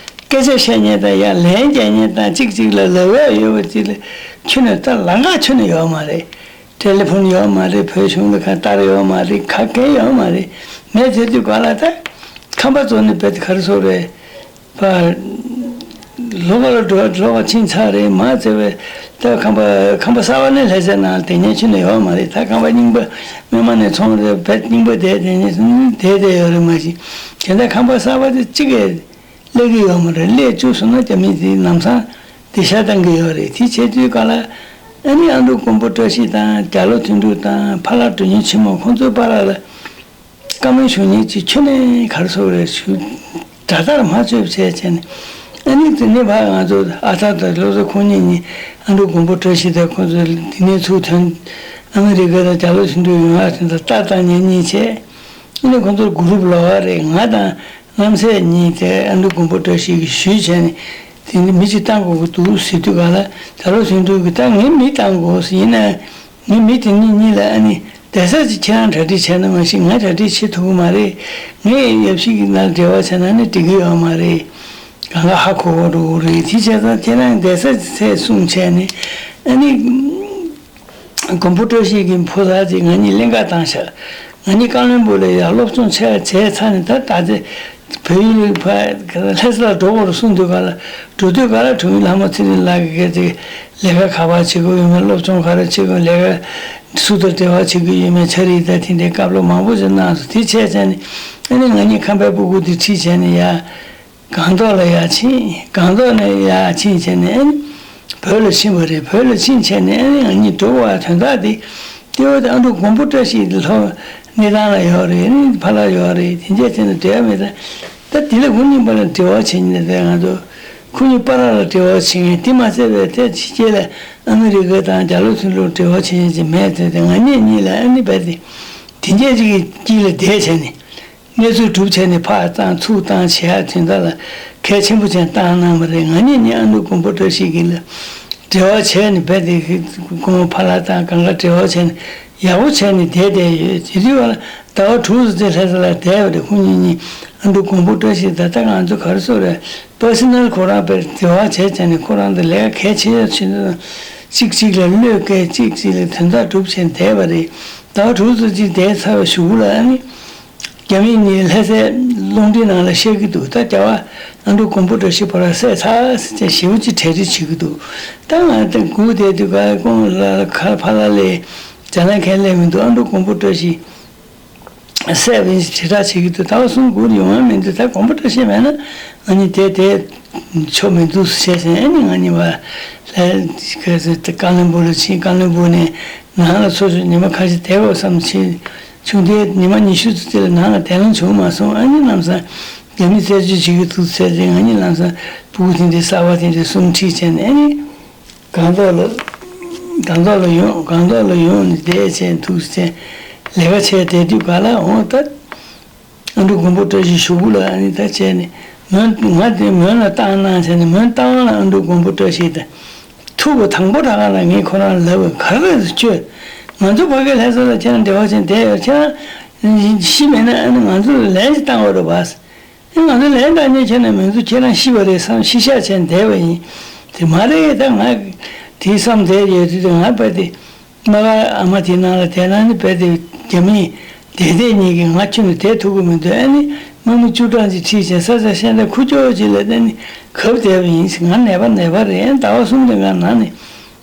སྐད་ཆ་བཤད་མཁན་དང་ཡང་ལན་རྒྱག་མཁན་དང་གཅིག་གཅིག་ལ་ལབ་ཡག་ཡོད་པ་ཅིག་ལ་ཁྱོན་ནས་ད་ལམ་ཁ་ཁྱོན་ནས་ཡོད་མ་རེད། ཊེ་ལེ་ཕོན་ཡོད་མ་རེད། བོད་གཞུང་ལ་གང་ལྟར་ཡོད་མ་རེད། ག་གེ་ཡོད་མ་རེད། མེད་ཟེར་དུས་ག་ལ་ད་ཁམས་པ་ཚོ་ནི་བེད་ག་རེ་ཟེར་རེད། པ། ལྷོ་ཁ་ལ་འགྲོ་ལྷོ་ཁ་ཕྱིན་ཚར་རེད་མ་ཟེར་བས། ད་ཁམས་པ་ཁམས་པ་གསར་པ་ནི་ལྷ་སའི་ནང་དེ་ཉན་ཆུ་ནས་ཡོད་མ་རེད། ད་ཁམས་པ་རྙིང་པ་སྔོན་མ་ནས་ཚོང་རེད་བས། རྙིང་པ་དེ་དེ་ཉན་དེ་དེ་ཡོད་རེད་མ་གཞི། དེ་འདྲ་ཁམས་པ་གསར་པ་དེ་གཅིག་གིས་སླེབས་ཀྱི་ཡོད་མ་རེད། སླེབས་བཅུག་སོང་ན་རྒྱ་མི་དེ་ལམ་སང་དེ་ཤ་བཏང་གི་ཡོད་རེད། དེ་བྱས་དུས་ག་ལ་ཨ་ནི་ཨ་འབྲུག་མགོན་པོ་བཀྲ་ཤིས་དང་རྒྱ་ལོ་དོན་གྲུབ་དང་ཕ་ལགས་མགྲོན་གཉེར་ཆེན་མོ་ཁོང་ཚོའི་བར་ལ། བཀའ་མོལ་ཞུ་མཁན་ཅིག་ཁྱོན་ནས་ག་རེ་ཟེར་རེད་ཞུ། དགྲ་ལྟར་མ་བཅོས་བྱས་བྱས་ནས། ཨ་ནི་དེ་ནས་ཕར་ང་ཚོ་ཨ་ཐར་དང་བློ་བཟང་ཁོང་གཉིས་གཉིས་ཨ་འབྲུག་མགོན་པོ་བཀྲ་ཤིས་དང་ཁོང་ཚོ་དེ་ནས་ཚུར་ཐོན། ཨ་མི་རི་ཀ་དང་རྒྱ་ལོ་ཆུང་དུས་ཡོང་ཡག་དེ་ཚོ་ལྟ་སྟངས་ཉན་གཉིས་བྱས། ཨ་ནི་ཁོང་ཚོར་གུ་རུབ་ལོག་པ་རེད། ང་དང་རྣམ་སྲས་གཉིས་དེ་ཨ་འབྲུག་མགོན་པོ་བཀྲ་ཤིས་ཀྱིས་ཞུས་བྱས་ནས་དེ་ནི་མི་གཅིག་བཏང་དགོས་ཀྱི་འདུག་ཟེར་དུས་ག་ལ་རྒྱ་ལོ་ཆུང་དུས་ཀྱིས་ད་ངས་མི་བཏང་དགོས་ཡིན་ན། ངས་མི་དེ་གཉིས་གཉིས་ལ་ཨ་ནི་བསྡད་ས་ཅིག་ཁྱེད་རང་གྲ་སྒྲིག་བྱས་ན་མ་གཞི་ང་གྲ་སྒྲིག་བྱེད་ཐུབ་ཀྱི་མ་རེད། ངས་ཡབ་གཞིས་ཀྱི་ནང་འབྲེལ་བ་བྱས་ན་ནི་འགྲིག་གི་ཡོད་མ་རེད། གང་ག་ཧ་གོ་བ་འགྲོ་གི་རེད། དེ་བྱས་ཙང་ཁྱེད་རང་བསྡད་ས་ཅིག་ཚད་གསུངས་བྱས་ནས་ཨ་ནི་མགོན་པོ་བཀྲ་ཤིས་ཀྱི་ཕོ་གསར་ཅིག་ང་གཉིས་ལེན་ཀ་བཏང་ཤག་ང་གཉིས་ཀ་བློན་སྦུག་ལ་ཡར་སློབ་སྦྱོང་ཆེ་བ་བྱས་ཚར་ནས་ད་ད་ཆ་བལ་ཡུལ་ལ་ཕར་ལྷ་ས་ལ་འགྲོ་དགོས་རེད་གསུངས་དུས་ག་ལ་འགྲོ་དུས་ག་ལ་དྲུང་ཡིག་ལྷ་མོ་ཚེ་རིང་ལགས་ཀྱིས་སྐད་ཅིག་ལས་ཀ་ག་པར་བྱེད་དགོས་ཡོད་མེད། སློབ་སྦྱོང་ག་རེ་བྱེད་དགོས། ལས་ཀ་སུ་དང་འབྲེལ་བ་བྱེད་དགོས་ཡོད་མེད། ཆ་རིག་དང་དེ་འདྲའི་བཀའ་སློབ་མང་པོ་ཞིག་གནང་སོང་། དེ་བྱས་བྱས་ནས་ཨ་ནི་ང་གཉིས་ཁམས་པའི་སྤུ་གུ་དེ་ཁྲིད་བྱས་ནས་ཡར་སྒང་ཏོག་ལ་ཡར་ཕྱིན། སྒང་ཏོག་ནས་ཡར་ཕྱིན་བྱས་ནས་ཨ་ནི་བོད་ལ་ཕྱིན་པ་རེད། བོད་ལ་ཕྱིན་བྱས་ནས་ཨ་ནི་ང་གཉིས་འགྲོ་བ་དོན་དག་དེ་ལྟེ་བ་དེ་ཨ་འབྲུག་མགོན་པོ་བཀྲ་ཤིས་ལྷོ་གནས་སྟངས་ལ་ཡོད་རེད། ཨ་ནི་ཕ་ལགས་ཡོད་རེད། དེ་འདྲས་བྱས་ནས་འབྲེལ་བ་མེད་ད། ད་དེ་ལ་ཁོ་གཉིས་བར་ལ་འབྲེལ་བ་བྱེད་ཉེན་དེ་ང་ཚོ་ཁོ་གཉིས་བར་ལ་འབྲེལ་བ་བྱེད་ངེས་དེ་མ་ཟད་པའི་ཐད་ཕྱི་རྒྱལ་ལ་ཨ་མི་རི་ཀ་དང་རྒྱ་ལོ་ཚུན་ལོ་འབྲེལ་བ་བྱེད་ཉེན་ཅིག་མེད་ཟེར་ཏེ་ང་གཉིས་གཉིས་ལ་ཨ་ནི་བས་ཏེ་དེ་འདྲས་ཅིག་གི་དཀྱིལ་ལ་བསྡད་བྱས་ནས་གནས་ཚུལ་སྒྲུབ་བྱས་ནས་ཕར་བཏང་ཚུར་བཏང་བྱེད་ཡག་དོན་དག་ལ་གལ་ཆེན་པོ་ཅན་བཏང་གནང་བ་རེད། ང་གཉིས་གཉིས་ཨ་འབྲུག་མགོན་པོ་བཀྲ་ཤིས་ཀྱི་ལ་འབྲེལ་བ་བྱས་ནས་བས་ཏེ་ཁོང་ཕ་ལགས་དང་གང་ག་འབྲེལ་བ་བྱས་ནས་ཡག་པོ་བྱས་ནས་བསྡད་བསྡད་ཡོད། དེ་དུས་བར་ལ་ཟླ་བ་དྲུག་ཙམ་ལྷ་ས་ལ་བསྡད་པ་རེད། ཁོང་གཉིས་གཉིས་ཨ་འབྲུག་མགོན་པོ་བཀྲ་ཤིས་ད་ལྟ་ང་ཚོ་ག་རེ་ཟེར་རེད། པར་སོ་ནལ་ཁོ་རང་དཔེར་འབྲེལ་བ་བྱས་བྱས་ནས་ཁོ་རང་དང་ལས་ཀ་གལ་ཆེ་ཤོས་ཆེ་ཤོས་གཅིག་གཅིག་ལ་བློས་བཀལ་གཅིག་གཅིག་ལ་དོན་དག་སྒྲུབ་བྱས་བསྡད་པ་རེད། ཟླ་བ་དྲུག་ཙམ་ཅིག་བསྡད་ཚར་བའི་གཞུག་གུ་ལ་ཨ་ནི་རྒྱ་མི་གཉིས་ལྷ་སའི་རླུང་འཕྲིན་ནང་ལ་བཤད་ཀྱི་འདུག་ད་རྒྱ་བ་ཨ་འབྲུག་མགོན་པོ་བཀྲ་ཤིས་ཕོ་བྲང་བསད་ཚར་ཟེར་བྱས་ཞེ་པོ་ཅིག་གྲ་སྒྲིག་བྱེད་ཀྱི་འདུག་ད་ང་དང་སྒུག་བསྡད་དུས་ག་ཁོང་ལ་ཁ་ཕ་ལ་ལས་ཇ་ནང་ཁས་ལེན་མི་འདུག་ཨ་འབྲུག་མགོན་པོ་བཀྲ་ཤིས། སྲས་བིན་ཞིག་དྲིལ་བསྒྲགས་བྱེད་ཀྱི་འདུག་ཟླ་བ་གསུམ་སྒུག་ཡོང་བ་མི་འདུག་ད་མགོན་པོ་བཀྲ་ཤིས་མེད་ན་ང་གཉིས་དེ་དེ་ཆོག་མི་འདུག་ཟེར་བྱས་ཟིན། ཨ་ནི་ང་གཉིས་བར་ལྷ་ཁ་སི་ཀ་ལོན་སྦུག་ལ་ཕྱིན། ཀ་ལོན་སྦུག་ནས་ནང་ལ་ཚུར་ཉི་མ་ཁ་ཤས་བསྡད་དགོས་བསམ་བྱས་བྱུང་སྟེ་ཉི་མ་ཉི་ཤུ་ཙམ་ཅིག་ལ་ནང་ལ་བསྡད་ལོང་བྱུང་མ་སོང་། ཨ་ནི་ལམ་སང་རྒྱ་མི་རྩད་གཅོད་བྱེད་ཀྱི་འདུག་ཟེར་ཏེ་ང་གཉིས་ལམ་སང་སྤུ་གུ་དེ་འདྲའི་གསར་པ་དེ་འདྲའི་གསུམ་ཁྲིད་བྱས་ནས་ཨ་ནི། སྒང་ཏོག་ལ། སྒང་ཏོག་ལ་ཡོང་། སྒང་ཏོག་ལ་ཡོང་ནས་བསྡད་བྱས་འདུག་བྱས། ལས་ཀ་བྱས་བསྡད་དུས་ག་ལ་འོང་ད། ཨ་འབྲུག་མགོན་པོ་བཀྲ་ཤིས་གཞུག་གུ་ལ་ཨ་ནི་ད་བྱས་ནས་མོན་ང་དེ་མོན་ལ་བཏང་གནང་བྱས་ནས་མོན་རྟ་དབང་ལ་ཨ་འབྲུག་མགོན་པོ་བཀྲ་ཤིས་དང་ཐུག་པ་དང་པོ་དྲག་ག་ལ་ངས་ཁོ་རང་ལབ་པ་ག་རེ་ཁྱོད་ང་ཚོ་ཕ་གི་ལྷ་ས་ལ་ཁྱེད་རང་འབྲེལ་བ་བྱས་བསྡད་ཡོད། ཁྱེད་རང་ཤི་མེད་ན་ཨ་ནི་ང་ཚོ་ལ་ལན་ཞིག་བཏང་དགོས་རེད་པ། ཨེ་ང་ཚོ་ལན་བཏང་ཉེན་ཁྱེད་རང་མི་འདུག་ཁྱེད་རང་ཤི་བ་རེད་བསམ་ཤི་ཤག་བྱས་བསྡད་པ་ཡིན། དེ་མ་རེད་ད་ང་དེ་བསམ་བསྡད་ཡོད་དུས་ང་དཔེ་དེ་མ་ག་ཨ་མ་དེ་ནང་ལ་བསྡད་ན་ནི་དཔེ་དེ་རྒྱ་མི་དེ་དེ་གཉིས་ཀྱིས་ང་ཁྱོན་ནས་བསྡད་ཐུབ་ཀྱི་མི་འདུག་ཨ་ནི་དམག་མི་བཅུ་གྲངས་ཅིག་ཁྲིད་བྱས་ས་ཆ་ཤེས་ན་ཁུ་ཅོ་ཅིག་ལ་བསྡད་ནི་གབ་བསྡད་པ་ཡིན། ང་ནད་པ་ནད་པ་རེད། ཟླ་བ་གསུམ་དེ་ང་ནང་ནས་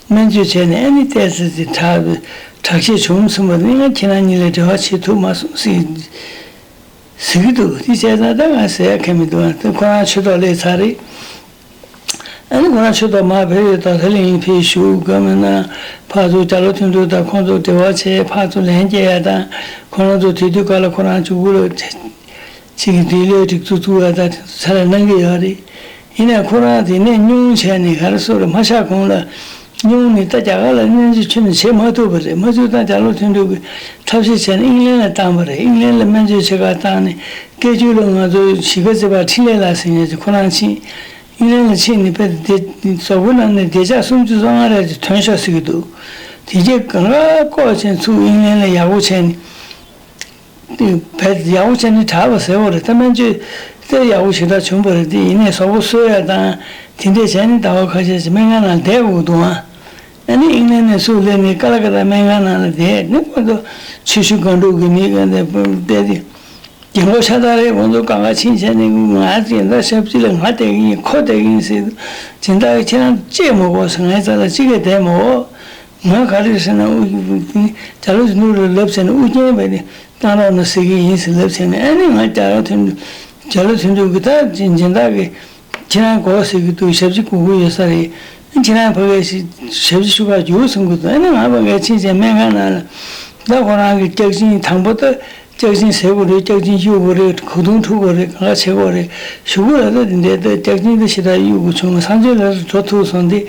སྨན་བཅོས་བྱས་ནས་ཨ་ནི་ཏོག་ཙམ་ཅིག་དྲག་དྲག་སྐྱེད་བྱུང་ཟིན་པ་ནི་ང་ཁྱེད་རང་གཉིས་ལ་འབྲེལ་བ་བྱེད་ཐུབ་མ་སོང་ཟེར། ཟེར་གྱི་འདུག་དེ་བྱས་ཙང་ད་ང་ཟེར་ཡ་ཁེལ་མི་འདུག་ཨ་ཁོ་རང་ཆོས་ཐོག་སླེབས་ཚར་རེད། ཨ་ནི་ཁོ་རང་ཆོས་ཐོག་མར་བོད་ཡོད་དོ་དེ་ལ་ཡིན་ཕེབས་བཞུགས་དགོས་མིན་ན་ཕར་ཚུར་རྒྱ་ལོ་དོན་གྲུབ་དང་ཁོང་ཚོ་འབྲེལ་བ་བྱས་ཕར་ཚུར་ལན་སྐྱེལ་ཡ་དང་ཁོ་རང་ཚོ་དེ་དུས་སྐབས་ལ་ཁོ་རང་ཆུ་བུ་ལ་ཅིག་གི་འདི་ལོས་སྒྲིག་འཛུགས་བཙུགས་ཡ་དང་ཚ་ལ་གནང་གི་ཡོད་རེད། ཡིན་ནའི་ཁོ་རང་དེ་ནས་སྙུང་བྱས་ནས་ག་རེ་ཟེར་རེད། མ་ཆགས་གོང་ལ་སྙུང་ནས་ད་རྒྱ་གར་ལ་སྨན་བཅོས་ཁྱོན་ནས་བྱེད་མ་ཐུབ་པ་རེད། མ་བཅོས་ད་རྒྱ་ལོ་དོན་གྲུབ་ཀྱིས་ཐབས་ཤེས་བྱས་ནས་ཨིང་ལན་ལ་བཏང་པ་རེད། ཨིང་ལན་ལ་སྨན་བཅོས་བྱེད་གར་བཏང་ནས་སྐད་སྒྱུར་ལ་ང་ཚོ་གཞིས་ཀ་རྩེ་བ་འཕྲིན་ལས་ལགས་ཟེར་མཁན་ཅིག་ཁོ་རང་ཕྱིན། ཨིང་ལན་ལ་ཕྱིན་ནས་དཔེ་དེ་གཟུགས་པོ་ནང་ནས་བདེ་འཇགས་སུམ་ཅུ་སོ་ལྔ་རེ་ཅིག་ཐོན་ཤག་ཟེར་གྱི་འདུག་དེ་རྗེས་གང་ག་བཀོག་བྱས་ཚུར་ཨིང་ལན་ལ་ཡག་པོ་བྱས་ནས། དེ་བས་ཡག་པོ་བྱས་ནས་དྲག་པ་ཟེར་བ་རེད། ད་སྨན་བཅོས་དེ་ཡག་པོ་ཞེ་དྲག་བྱུང་བ་རེད། དེ་ཡིན་ནའི་གཟུགས་པོ་གསོ་ཡ་དང་དེ་འདྲས་བྱས་ནས་ཟླ་བ་ཁ་ཤས་ཤིག་སྨན་ཁང་ནང་བསྡད་དགོས་འདུག་ཨང་། ཨ་ནི་ཨིང་ལན་ནས་ཚུར་སླེབས་ནས་ཀ་ལ་ཀ་ཏ་སྨན་ཁང་ནང་ལ་བསྡད་ནས་ཁོ་ཚོ་ཆུ་ཤུར་སྒང་དྲུག་གི་མི་ག་འདྲ་བསྡད་དེ། རྒན་གོག་ཤ་སྟག་རེད། ཁོ་ཚོ་གང་ག་ཕྱིན་བྱས་ནས་ང་སྦྱིན་བདག་ཞབས་ཕྱི་ལ་ང་བསྡད་ཀྱི་ཡིན། ཁོ་བསྡད་ཀྱི་ཡིན་ཟེར། སྦྱིན་བདག་གིས་ཁྱེད་རང་ཅིག་མ་དགོས་ཟེར། ངའི་རྩ་ལ་གཅིག་ཀྱང་བསྡད་མ་དགོས། ང་ག་རེ་ཟེར་ན་ཨུ་རྒྱ་ལོ་དོན་གྲུབ་ལ་ལབ་བྱས་ནས་ཨུ་རྒྱན་བས་ནི་བཏང་རོགས་གནང་ཟེར་གྱི་ཡིན་ཟེར་ལབ་བྱས་ནས། ཨ་ནི་ང་རྒྱ་ལོ་དོན་རྒྱ་ལོ་དོན་གྲུབ་ཀྱིས་ད་སྦྱིན་བདག་གིས་ཁྱེད་རང་དགོས་ཟེར་གྱི་འདུག་ཞབས་ཕྱི་དགོས་ཀྱི་ཡོད་ས་རེད། ཁྱེད་རང་ཕ་གིར་ཞབས་ཕྱི་ཞུ་གར་རྒྱུགས་གསུང་གི་འདུག་ཨ་ནི་ང་ཕ་གིར་ཕྱིན་བྱས་སྨན་ཁང་ནང་ལ་ད་ཁོ་རང་གི་སྐྱག་རྫུན་དང་པོ་ད། སྐྱག་རྫུན་ཟ་དགོས་རེད། སྐྱག་རྫུན་གཡུག་དགོས་རེད། གོས་ཐུང་འཁྲུ་དགོས་རེད། གང་ག་བྱེད་དགོས་རེད། གཞུག་གུ་ལ་ད་འདི་འདྲའི་ད་སྐྱག་རྫུན་འདི་ཞེ་དྲག་གཡུག་དགོས་བྱུང་། ས་མཆོད་ལ་འགྲོ་ཐུབ་སོང་སྟེ།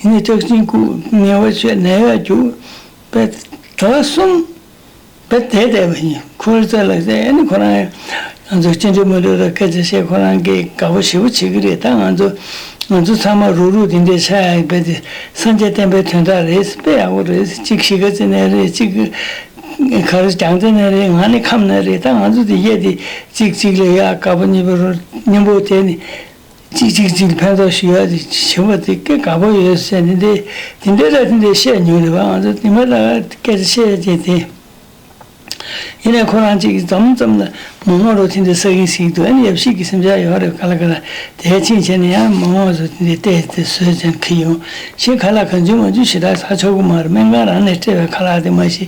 ཡིན་ནའི་སྐྱག་རྫུན་བཀུག་ནད་པ་བཅོས་ནད་ཡག་རྒྱུགས་པས་ཟླ་བ་གསུམ་པས་བསྡད་བསྡད་པ་ཡིན། ཁོའི་རྩ་ལ་ཟེར་ཨ་ནི་ཁོ་རང་ང་ཚོ་ཅི་འདྲ་མི་འདྲ་ལ་སྐད་ཆ་བཤད། ཁོ་རང་གིས་དགའ་པོ་ཞེ་པོ་བྱེད་ཀྱི་རེད། ད་ང་ཚོ་ང་ཚོ་ཚང་མ་རུག་རུག་འདི་འདྲའི་ཆགས་ཡག་དཔེ་དེ་སངས་རྒྱས་བསྟན་པའི་དོན་དག་རེད། དཔེ་ཡག་པོ་རེད། གཅིག་གཞིས་ཀ་རྩེ་ནས་རེད། གཅིག་ག་རེ་རྒྱལ་རྩེ་ནས་རེད། ང་ནི་ཁམས་ནས་རེད། ད་ང་ཚོ་དེ་གཡས་དེ་གཅིག་གཅིག་ལ་ཡ་དགའ་པོ་གཉིས་པོ་རུ་མཉམ་པོ་དེ་ནི་གཅིག་གཅིག་གཅིག་ལ་ཕན་ཐོགས་ཞུ་ཡ་དེ་བྱེད་པ་དེ་ཀེ་དགའ་པོ་ཡོད་ཟེར་ནས་དེ་དེ་འདྲ་ལ་དེ་འདྲ་བཤད་མྱོང་རེད་པ། ང་ཚོ་དེ་མ་ལ་སྐད་ཆ་བཤད་ཡ་དེ་དེ། ཡིན་ནའི་ཁོ་རང་གཅིག་མཚམས་མཚམས་ལ་མོག་མོག་རུ་དེ་འདྲ་ཟ་གིན་ཟིག་འདུག་ཨ་ནི་ཡབ་གཞིས་ཀྱི་སེམས་ཤ་ཡོད་རེད། ག་ལ་ག་ལ་དེ་ཕྱིན་བྱས་ནས་ཡང་མོག་མོག་ཚོ་དེ་འདྲ་བལྟས་ཏེ་བཟོས་ཙང་ཁི་ཡོང་ཞིག་ཁ་ལག་གང་བྱུང་མང་བྱུང་ཞེ་དྲག་ཟ་ཆོག་གི་མ་རེད། སྨན་ཁང་རང་ནས་སྤྲད་པའི་ཁ་ལག་དེ་མ་གཞི་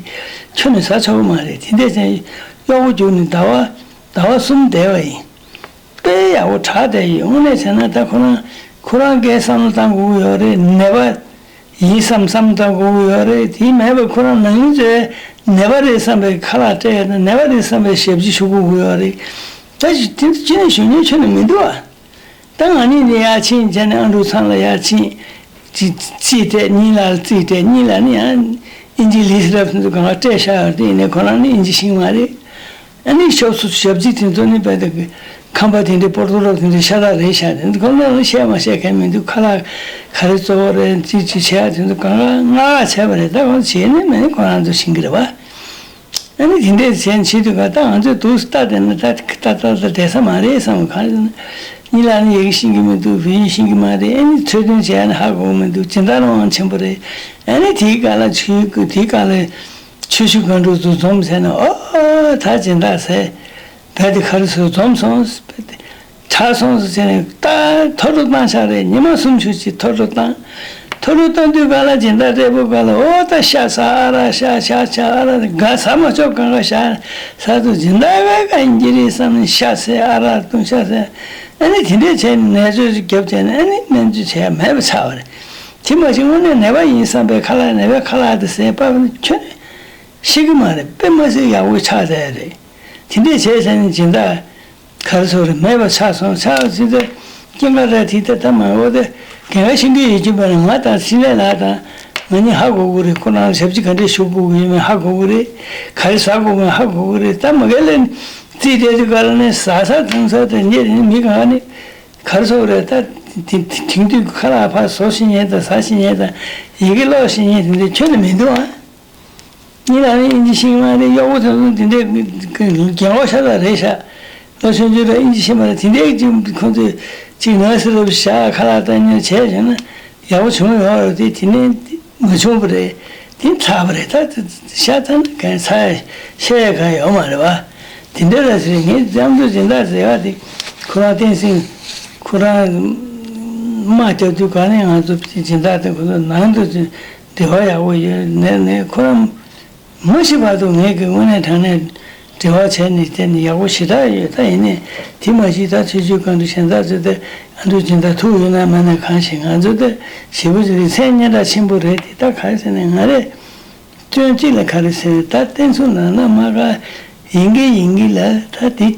ཁྱོན་ནས་ཟ་ཆོག་གི་མ་རེད། དེ་འདྲ་ཅན་གཡོག་པོ་རྒྱུགས་ནས་ཟླ་བ་ཟླ་བ་གསུམ་བསྡད་པ་ཡིན། དཔེ་ཡག་པོ་དྲག་བསྡད་ཡོད། དངོས་གནས་བྱས་ན་ད་ཁོ་རང་ཁོ་རང་སྐད་བསམ་བློ་བཏང་དགོས་ཀྱི་ཡོད་རེད། ནད་པ་ཡིན་བསམ་བསམ་བཏང་དགོས་ཀྱི་ཡོད་རེད། དེ་མེད་པར་ཁོ་རང་ནང་མི་ཚོས་ནད་པ་རེད་བསམ་པའི་ཁ་ལག་སྤྲད་ཡ་དང་། ནད་པ་རེད་བསམ་པའི་ཞབས་ཕྱི་ཞུ་དགོས་ཀྱི་ཡོད་རེད། ད་ཅི་དེ་ཅི་ནས་ཞུ་ཉན་ཁྱོན་ནས་མི་འདུག་ཨ། ད་ང་གཉིས་ནས་ཡར་ཕྱིན་བྱས་ནས་ཨ་འབྲུག་ཚང་ལ་ཡར་ཕྱིན། ཅི་རྩིས་སྤྲད། གཉིས་ལ་རྩིས་སྤྲད། གཉིས་ལ་ནི་ཡང་ཨིན་ཇི་ལི་སི་རབ་ཚོ་གང་ག་སྤྲད་བཞག་ཡོད་རེད། དེ་ཡིན་ནའི་ཁོ་རང་ནི་ཨིན་ཇི་ཤེས་ཀྱི་མ་རེད། ཨ་ནི་ཞབས་སུ་ཞབས་ཕྱི་དེ་ཚོ་ནི་རྦད་དེ་ཁམས་པ་དེ་འདྲའི་པོར་ཏོ་རོགས་དེ་འདྲའི་ཤ་སྟག་རེད་ཤག་དེ་ཁོ་ཚོ་ལ་བཤད་མ་བཤད་མཁན་མི་འདུག་ཁ་ལག་ག་རེ་བཙོ་བ་རེད། ཅི་ཅི་བྱས་ཡ་དེ་ཚོ་གང་ག་མངགས་བྱས་པ་རེད། ད་ཁོ་ཚོ་བྱས་ནི་མེད་ནི་ཁོ་རང་ཚོ་ཤེས་ཀྱི་རེད་པ། ཨ་ནི་དེ་འདྲས་བྱས་ནས་བྱེད་དུས་ག་ད་ང་ཚོས་འདུག་ལྟ་བསྡད་ན་ད་ད་ད་ད་བསྡད་ས་མ་རེད་བསམ། གང་ཡིན་ན་གཉིས་ལ་ནི་ཡི་གེ་ཤེས་ཀྱི་མི་འདུག་བོད་ཡིག་ཤེས་ཀྱི་མ་རེད། ཨ་ནི་ཚུལ་སྟོན་བྱས་ན་ཧ་གོ་གི་མི་འདུག་སྦྱིན་བདག་རང་དབང་ཆེན་པོ་རེད། ཨ་ནི་དེའི་སྒང་ལ་ཆུ་དེའི་སྒང་ལ་ཆུ་ཤུར་སྒང་དྲུག་ཏུ་འཛོམས་ཟེར་ན། ཨོ་ད་སྦྱིན་བདག་ཟེར་བས་དེ་ག་རེ་ཟེར་འཛོམས་སོང་། དྲག་སོང་ཟེར་ནས་ད་ཐོ་རུ་བཏང་ཤག་རེད། ཉི་མ་སུམ་ཅུ་ཅིག་ཐོ་རུ་བཏང་། ཐོ་རུ་བཏང་དུས་ག་ལ་སྦྱིན་བདག་སྤྲད་པོ་ག་ལ་ཨོ་ད་ཤ་ཟ་ཨ་ར་ཤ་ཤ་ཤ་ཨ་ར་ག་ཟ་མ་ཆོག་གང་ག་ཤ་ཟ་དུས་སྦྱིན་བདག་ག་ག་ཡིན་གྱི་རེད་བསམ་ནས་ཤ་ཟས་ཨ་ར་བཏུང་ཤ་ཟས། ཨ་ནི་དེ་འདྲས་བྱས་ནས་ནད་བཅོས་ཅིག་བརྒྱབ་བྱས་ནས་ཨ་ནི་སྨན་བཅོས་བྱས་མེད་པ་ཆགས་པ་རེད། དེ་མ་གཞི་དངོས་གནས་ནད་པ་ཡིན་བསམ་པའི་ཁ་ལག་ནད་པའི་ཁ་ལག་དེ་ཟས་པ་ཁྱོན་ནས་ཤེས་ཀྱི་མ་རེད། དཔེ་མ་སྲིད་ཡག་པོ་ཆགས་བསྡད་རེད། དེ་འདྲས་བྱས་བྱས་ནས་སྦྱིན་བདག་ག་རེ་ཟེར་རེད། མེད་པ་ཆགས་སོང་། ཆགས་ཟིན་ཚེ་སྐྱེ་འགག་ར་དེ་ད་ལྟ་མ་འོ་དེ་གན་ག་ཤེས་ཀྱི་ཡོད་ཀྱི་མ་རེད། ང་དང་སྲིད་ལས་ལགས་དང་ང་གཉིས་ཧ་གོ་གི་རེད། ཁོ་རང་ཞབས་ཕྱི་ག་འདྲས་ཞུ་དགོས་ཀྱི་ཡོད་མེད་ཧ་གོ་གི་རེད། ག་རེ་ཟ་དགོས་མེད་ཧ་གོ་གི་རེད། ད་མ་གལ་ལས་རྩིས་སྤྲད་དུས་ག་ལ་ནས་ཟ་ས་འཐུང་ས་དང་ཉེ་རིང་མི་གང་ནས་ག་རེ་ཟེར་རེད། ད་དེ་དེང་དུས་ཁ་ལག་ཕར་བཟོ་ཤེས་མཁན་དང་ཟ་ཤེས་མཁན་དང་ཡི་གེ་ཀློག་ཤེས་མཁན་དེ་འདྲས་ཁྱོན་ནས་མི་འདུག་ཨ། གཉིས་ལ་ནི་ཨིན་ཇི་ཤེས་ཀྱི་མ་རེད། གཡོག་པོ་དེ་ཚོ་འདི་འདྲའི་རྒན་གོག་ཤ་སྟག་རེད་ཤག་ལོ་ཆུང་ཆུང་ལ་ཨིན་ཇི་ཤེས་མ་རེད། དེ་འདྲའི་ཅིག་ཁོང་ཚོས་ཅིག་ནོར་སི་རབ་བཞག་ཁ་ལག་བཏང་ཉོ་བྱས་བྱས་ན་ཡག་པོ་བྱུང་ཡོད་རེད་དེ། དེ་ནས་མ་བྱུང་བ་རེད། དེ་ཚར་བ་རེད། ད་ཤ་ཚ་ན་གང་ཚར་བཤད་ཡ་གང་ཡོད་མ་རེད་བ། དེ་འདྲ་ར་ཟེར། ངས་ཨ་མདོ་སྦྱིན་བདག་ཟེར་བ་དེ་ཁོ་རང་བསྟན་སྲིད་ཁོ་རང་དམག་རྒྱག་དུས་ག་ནས་ང་ཚོ་སྦྱིན་བདག་དེ་ཁོ་ཚོ་ནང་དུ་འབྲེལ་བ་ཡག་པོ་ཡོད་ནས་ནས་ཁོ་རང་མ་ཤི་བར་དུ་ངས་ཀྱི་དངོས་གནས་དྲང་གནས་འབྲེལ་བ་བྱས་ནས་བྱས་ནས་ཡག་པོ་ཞེ་དྲག་ཡོད། ད་ཡིན་ནས་དེ་མ་གཞི་ད་ཆོས་བརྒྱུད་གང་དུ་གཞན་དག་ཚོས་ད་ཨ་མདོ་སྦྱིན་བདག་ཐུག་ཡོད་ན་མེད་ན་གང་ཞིག་ང་ཚོ་ད་ཞེ་པོ་ཅིག་རེད། མཚན་སྙན་གྲགས་ཆེན་པོ་རེད་དེ། ད་ག་རེ་ཟེར་ནས་ང་རེ་སྐྱོན་གཅིག་ལ་ག་རེ་ཟེར་ད་བསྟན་སྲུང་ནང་ན་མ་ག་ཡིན་གི་ཡིན་གི་ལ་ད་དེ།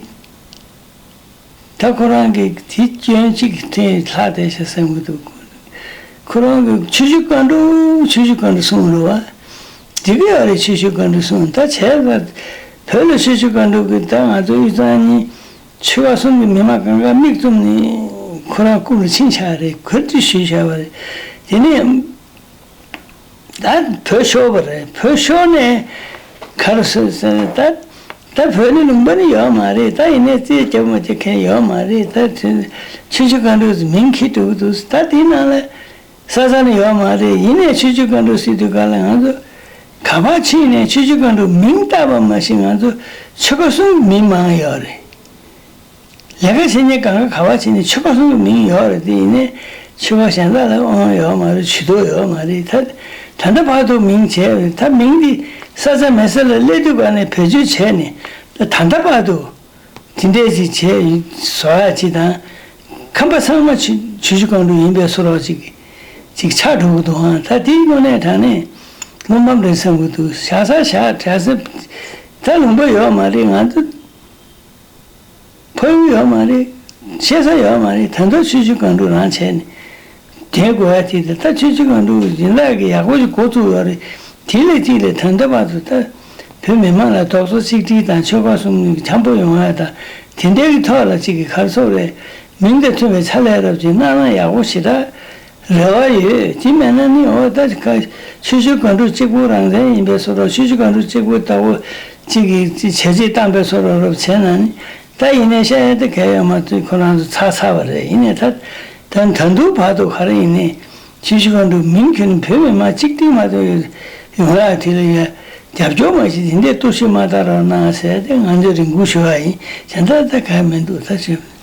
ད་ཁོ་རང་གིས་དེ་སྐྱོན་གཅིག་ཐོན་ལྷག་བསྡད་ཤག་བསམ་གྱི་འདུག་ཁོ་རང་གིས་ཆུ་བཞི་སྒང་དྲུག་ཆུ་བཞི་སྒང་དྲུག་གསུངས་རེད་བ། འགྲིག་གི་ཡོད་རེད། ཆུ་བཞི་སྒང་དྲུག་གསུངས། ད་བྱས་ཙང་བོད་ལ་ཆུ་བཞི་སྒང་དྲུག་གི་ད་ང་ཚོ་དབུས་གཙང་གཉིས་ཆོལ་ཁ་གསུམ་གྱི་མི་མང་གང་ག་མིག་བཙུམ་ནས་ཁོ་རང་སྐུ་ལ་ཕྱིན་བཞག་རེད། ག་དུས་ཞུས་བཞག་པ་རེད། དེ་ནས་ད་བོད་ཤོར་བ་རེད། བོད་ཤོར་ནས་ག་རེ་ཟེར་ཟེར་ད་ད་བོད་ནི་ལུང་པ་ནི་ཡོད་མ་རེད། ད་ཡིན་ནའི་རྩིས་རྒྱབ་མ་རྒྱབ་མཁན་ཡོད་མ་རེད། ད་ཆུ་བཞི་སྒང་དྲུག་མིང་འཁྱེར་འགྲོ་གི་འདུག་ད་དེའི་ནང་ལ་ས་ས་ནི་ཡོད་མ་རེད། ཡིན་ནའི་ཆུ་བཞི་སྒང་དྲུག་ཟེར་དུས་ག་ལ་ང་ཚོ་ག་པར་ཕྱིན་ནའི་ཆུ་བཞི་སྒང་དྲུག་མིང་བཏགས་པ་མ་གཞི་ང་ཚོ་ཆོལ་ཁ་གསུམ་མིང་མང་ཡོད་རེད། ལས་ཀ་བྱེད་མཁན་གང་ག་ག་པར་ཕྱིན་ནའི་ཆོལ་ཁ་གསུམ་གྱི་མིང་ཡོད་རེད། དེ་ཡིན་ནའི་ཆོལ་ཁ་གཞན་དག་ལ་དབང་ཡོད་མ་རེད། ཇུས་གཏོགས་ཡོད་མ་རེད། ད་ད་ལྟ་བར་དུ་མིང་བྱས་རེད། ད་མིང་འདི་ས་ས་མེ་ས་ལ་སླེབས་དུས་ག་ནས་བེད་སྤྱོད་བྱས་ནས་ད་ད་ལྟ་བར་དུ་དེ་འདྲས་ཅིག་བྱས་བཟོ་ཡ་ཅིག་དང་། ཁམས་པ་ཚང་མ་ཆུ་ཆུ་བཞི་སྒང་དྲུག་ཡིན་པའི་བཟོ་འདྲ་ཅིག་ཅིག་ཆགས་འགྲོ་གི་འདུག་ཨང་། ད་དེའི་དངོས་གནས་དྲང་གནས་བླུན་འབམ་རེད་བསམ་གྱི་འདུག་བཞག་ས་བཞག་གྲྭ་ས་ད་ལུང་པ་ཡོད་མ་རེད། ང་ཚོ་ཕ་ཡུལ་ཡོད་མ་རེད། བཤད་ས་ཡོད་མ་རེད། ད་ལྟ་ཆུ་བཞི་སྒང་དྲུག་རང་བྱས་ནས་བསྡད་དགོས་ཡ་དེ་རེད། ད་ཆུ་བཞི་སྒང་དྲུག་ཡིན་ལག་གི་ཡག་པོ་ཞིག་འགོ་བཙུགས་ཡོད་རེད། དེ་ལས་གཅིག་ལས་ད་ལྟ་བར་དུ་ད་བོད་མི་མང་ལ་རྡོག་རྩ་གཅིག་སྒྲིལ་དང་ཆོལ་ཁ་གསུམ་གྱི་འཆམ་པོ་ཡོང་ཡ་དང་དེ་འདྲའི་གི་ཐོག་ལ་གཅིག་གི་ག་རེ་ཟེར་དགོས་རེད། མིང་དང་མཐུན་པའི་ཕྱག་ལས་རབ་ཅིག་གནང་ན་ཡག་པོ་ཞེ་དྲག་རེ་བ་ཡོད། དེ་མེད་ན་ནི་འོ་ད་ཁ་ཆུ་བཞི་སྒང་དྲུག་གཅིག་པུ་རང་བཙན་ཡིན་པའི་བཟོ་འདྲ། ཆུ་བཞི་སྒང་དྲུག་གཅིག་པུ་ལྟ་བུ་གཅིག་གིས་བྱས་རྗེས་བཏང་པའི་བཟོ་འདྲ་རབ་བྱས་ན་ནི་ད་ཡིན་ནའི་བཤད་ཡ་དེ་གལ་ཡོད་མ་རེད། ཁོ་རང་ཚོ་ཚར་ཚར་བ་རེད། ཡིན་ནའི་ད་ད་ད་དུང་བར་དུ་ག་རེ་ཡིན་ནའི་ཆུ་བཞི་སྒང་དྲུག་མིང་ཁྱོན་ནས་བོད་མི་མང་གཅིག་སྒྲིལ་མ་གཏོགས་ཡོང་ཡ་དེ་ལ་ཡ་རྒྱབ་སྐྱོར་མ་བྱེད། དེ་འདྲའི་གཏོར་བཤིག་མ་བཏང་རོགས་གནང་ཟེར་ཏེ་ང་ཚོས་རེ་སྐུལ་ཞུ་བ་ཡིན། གཞན་དག་ད་ག་མི་འདུག་ད་ཆོས།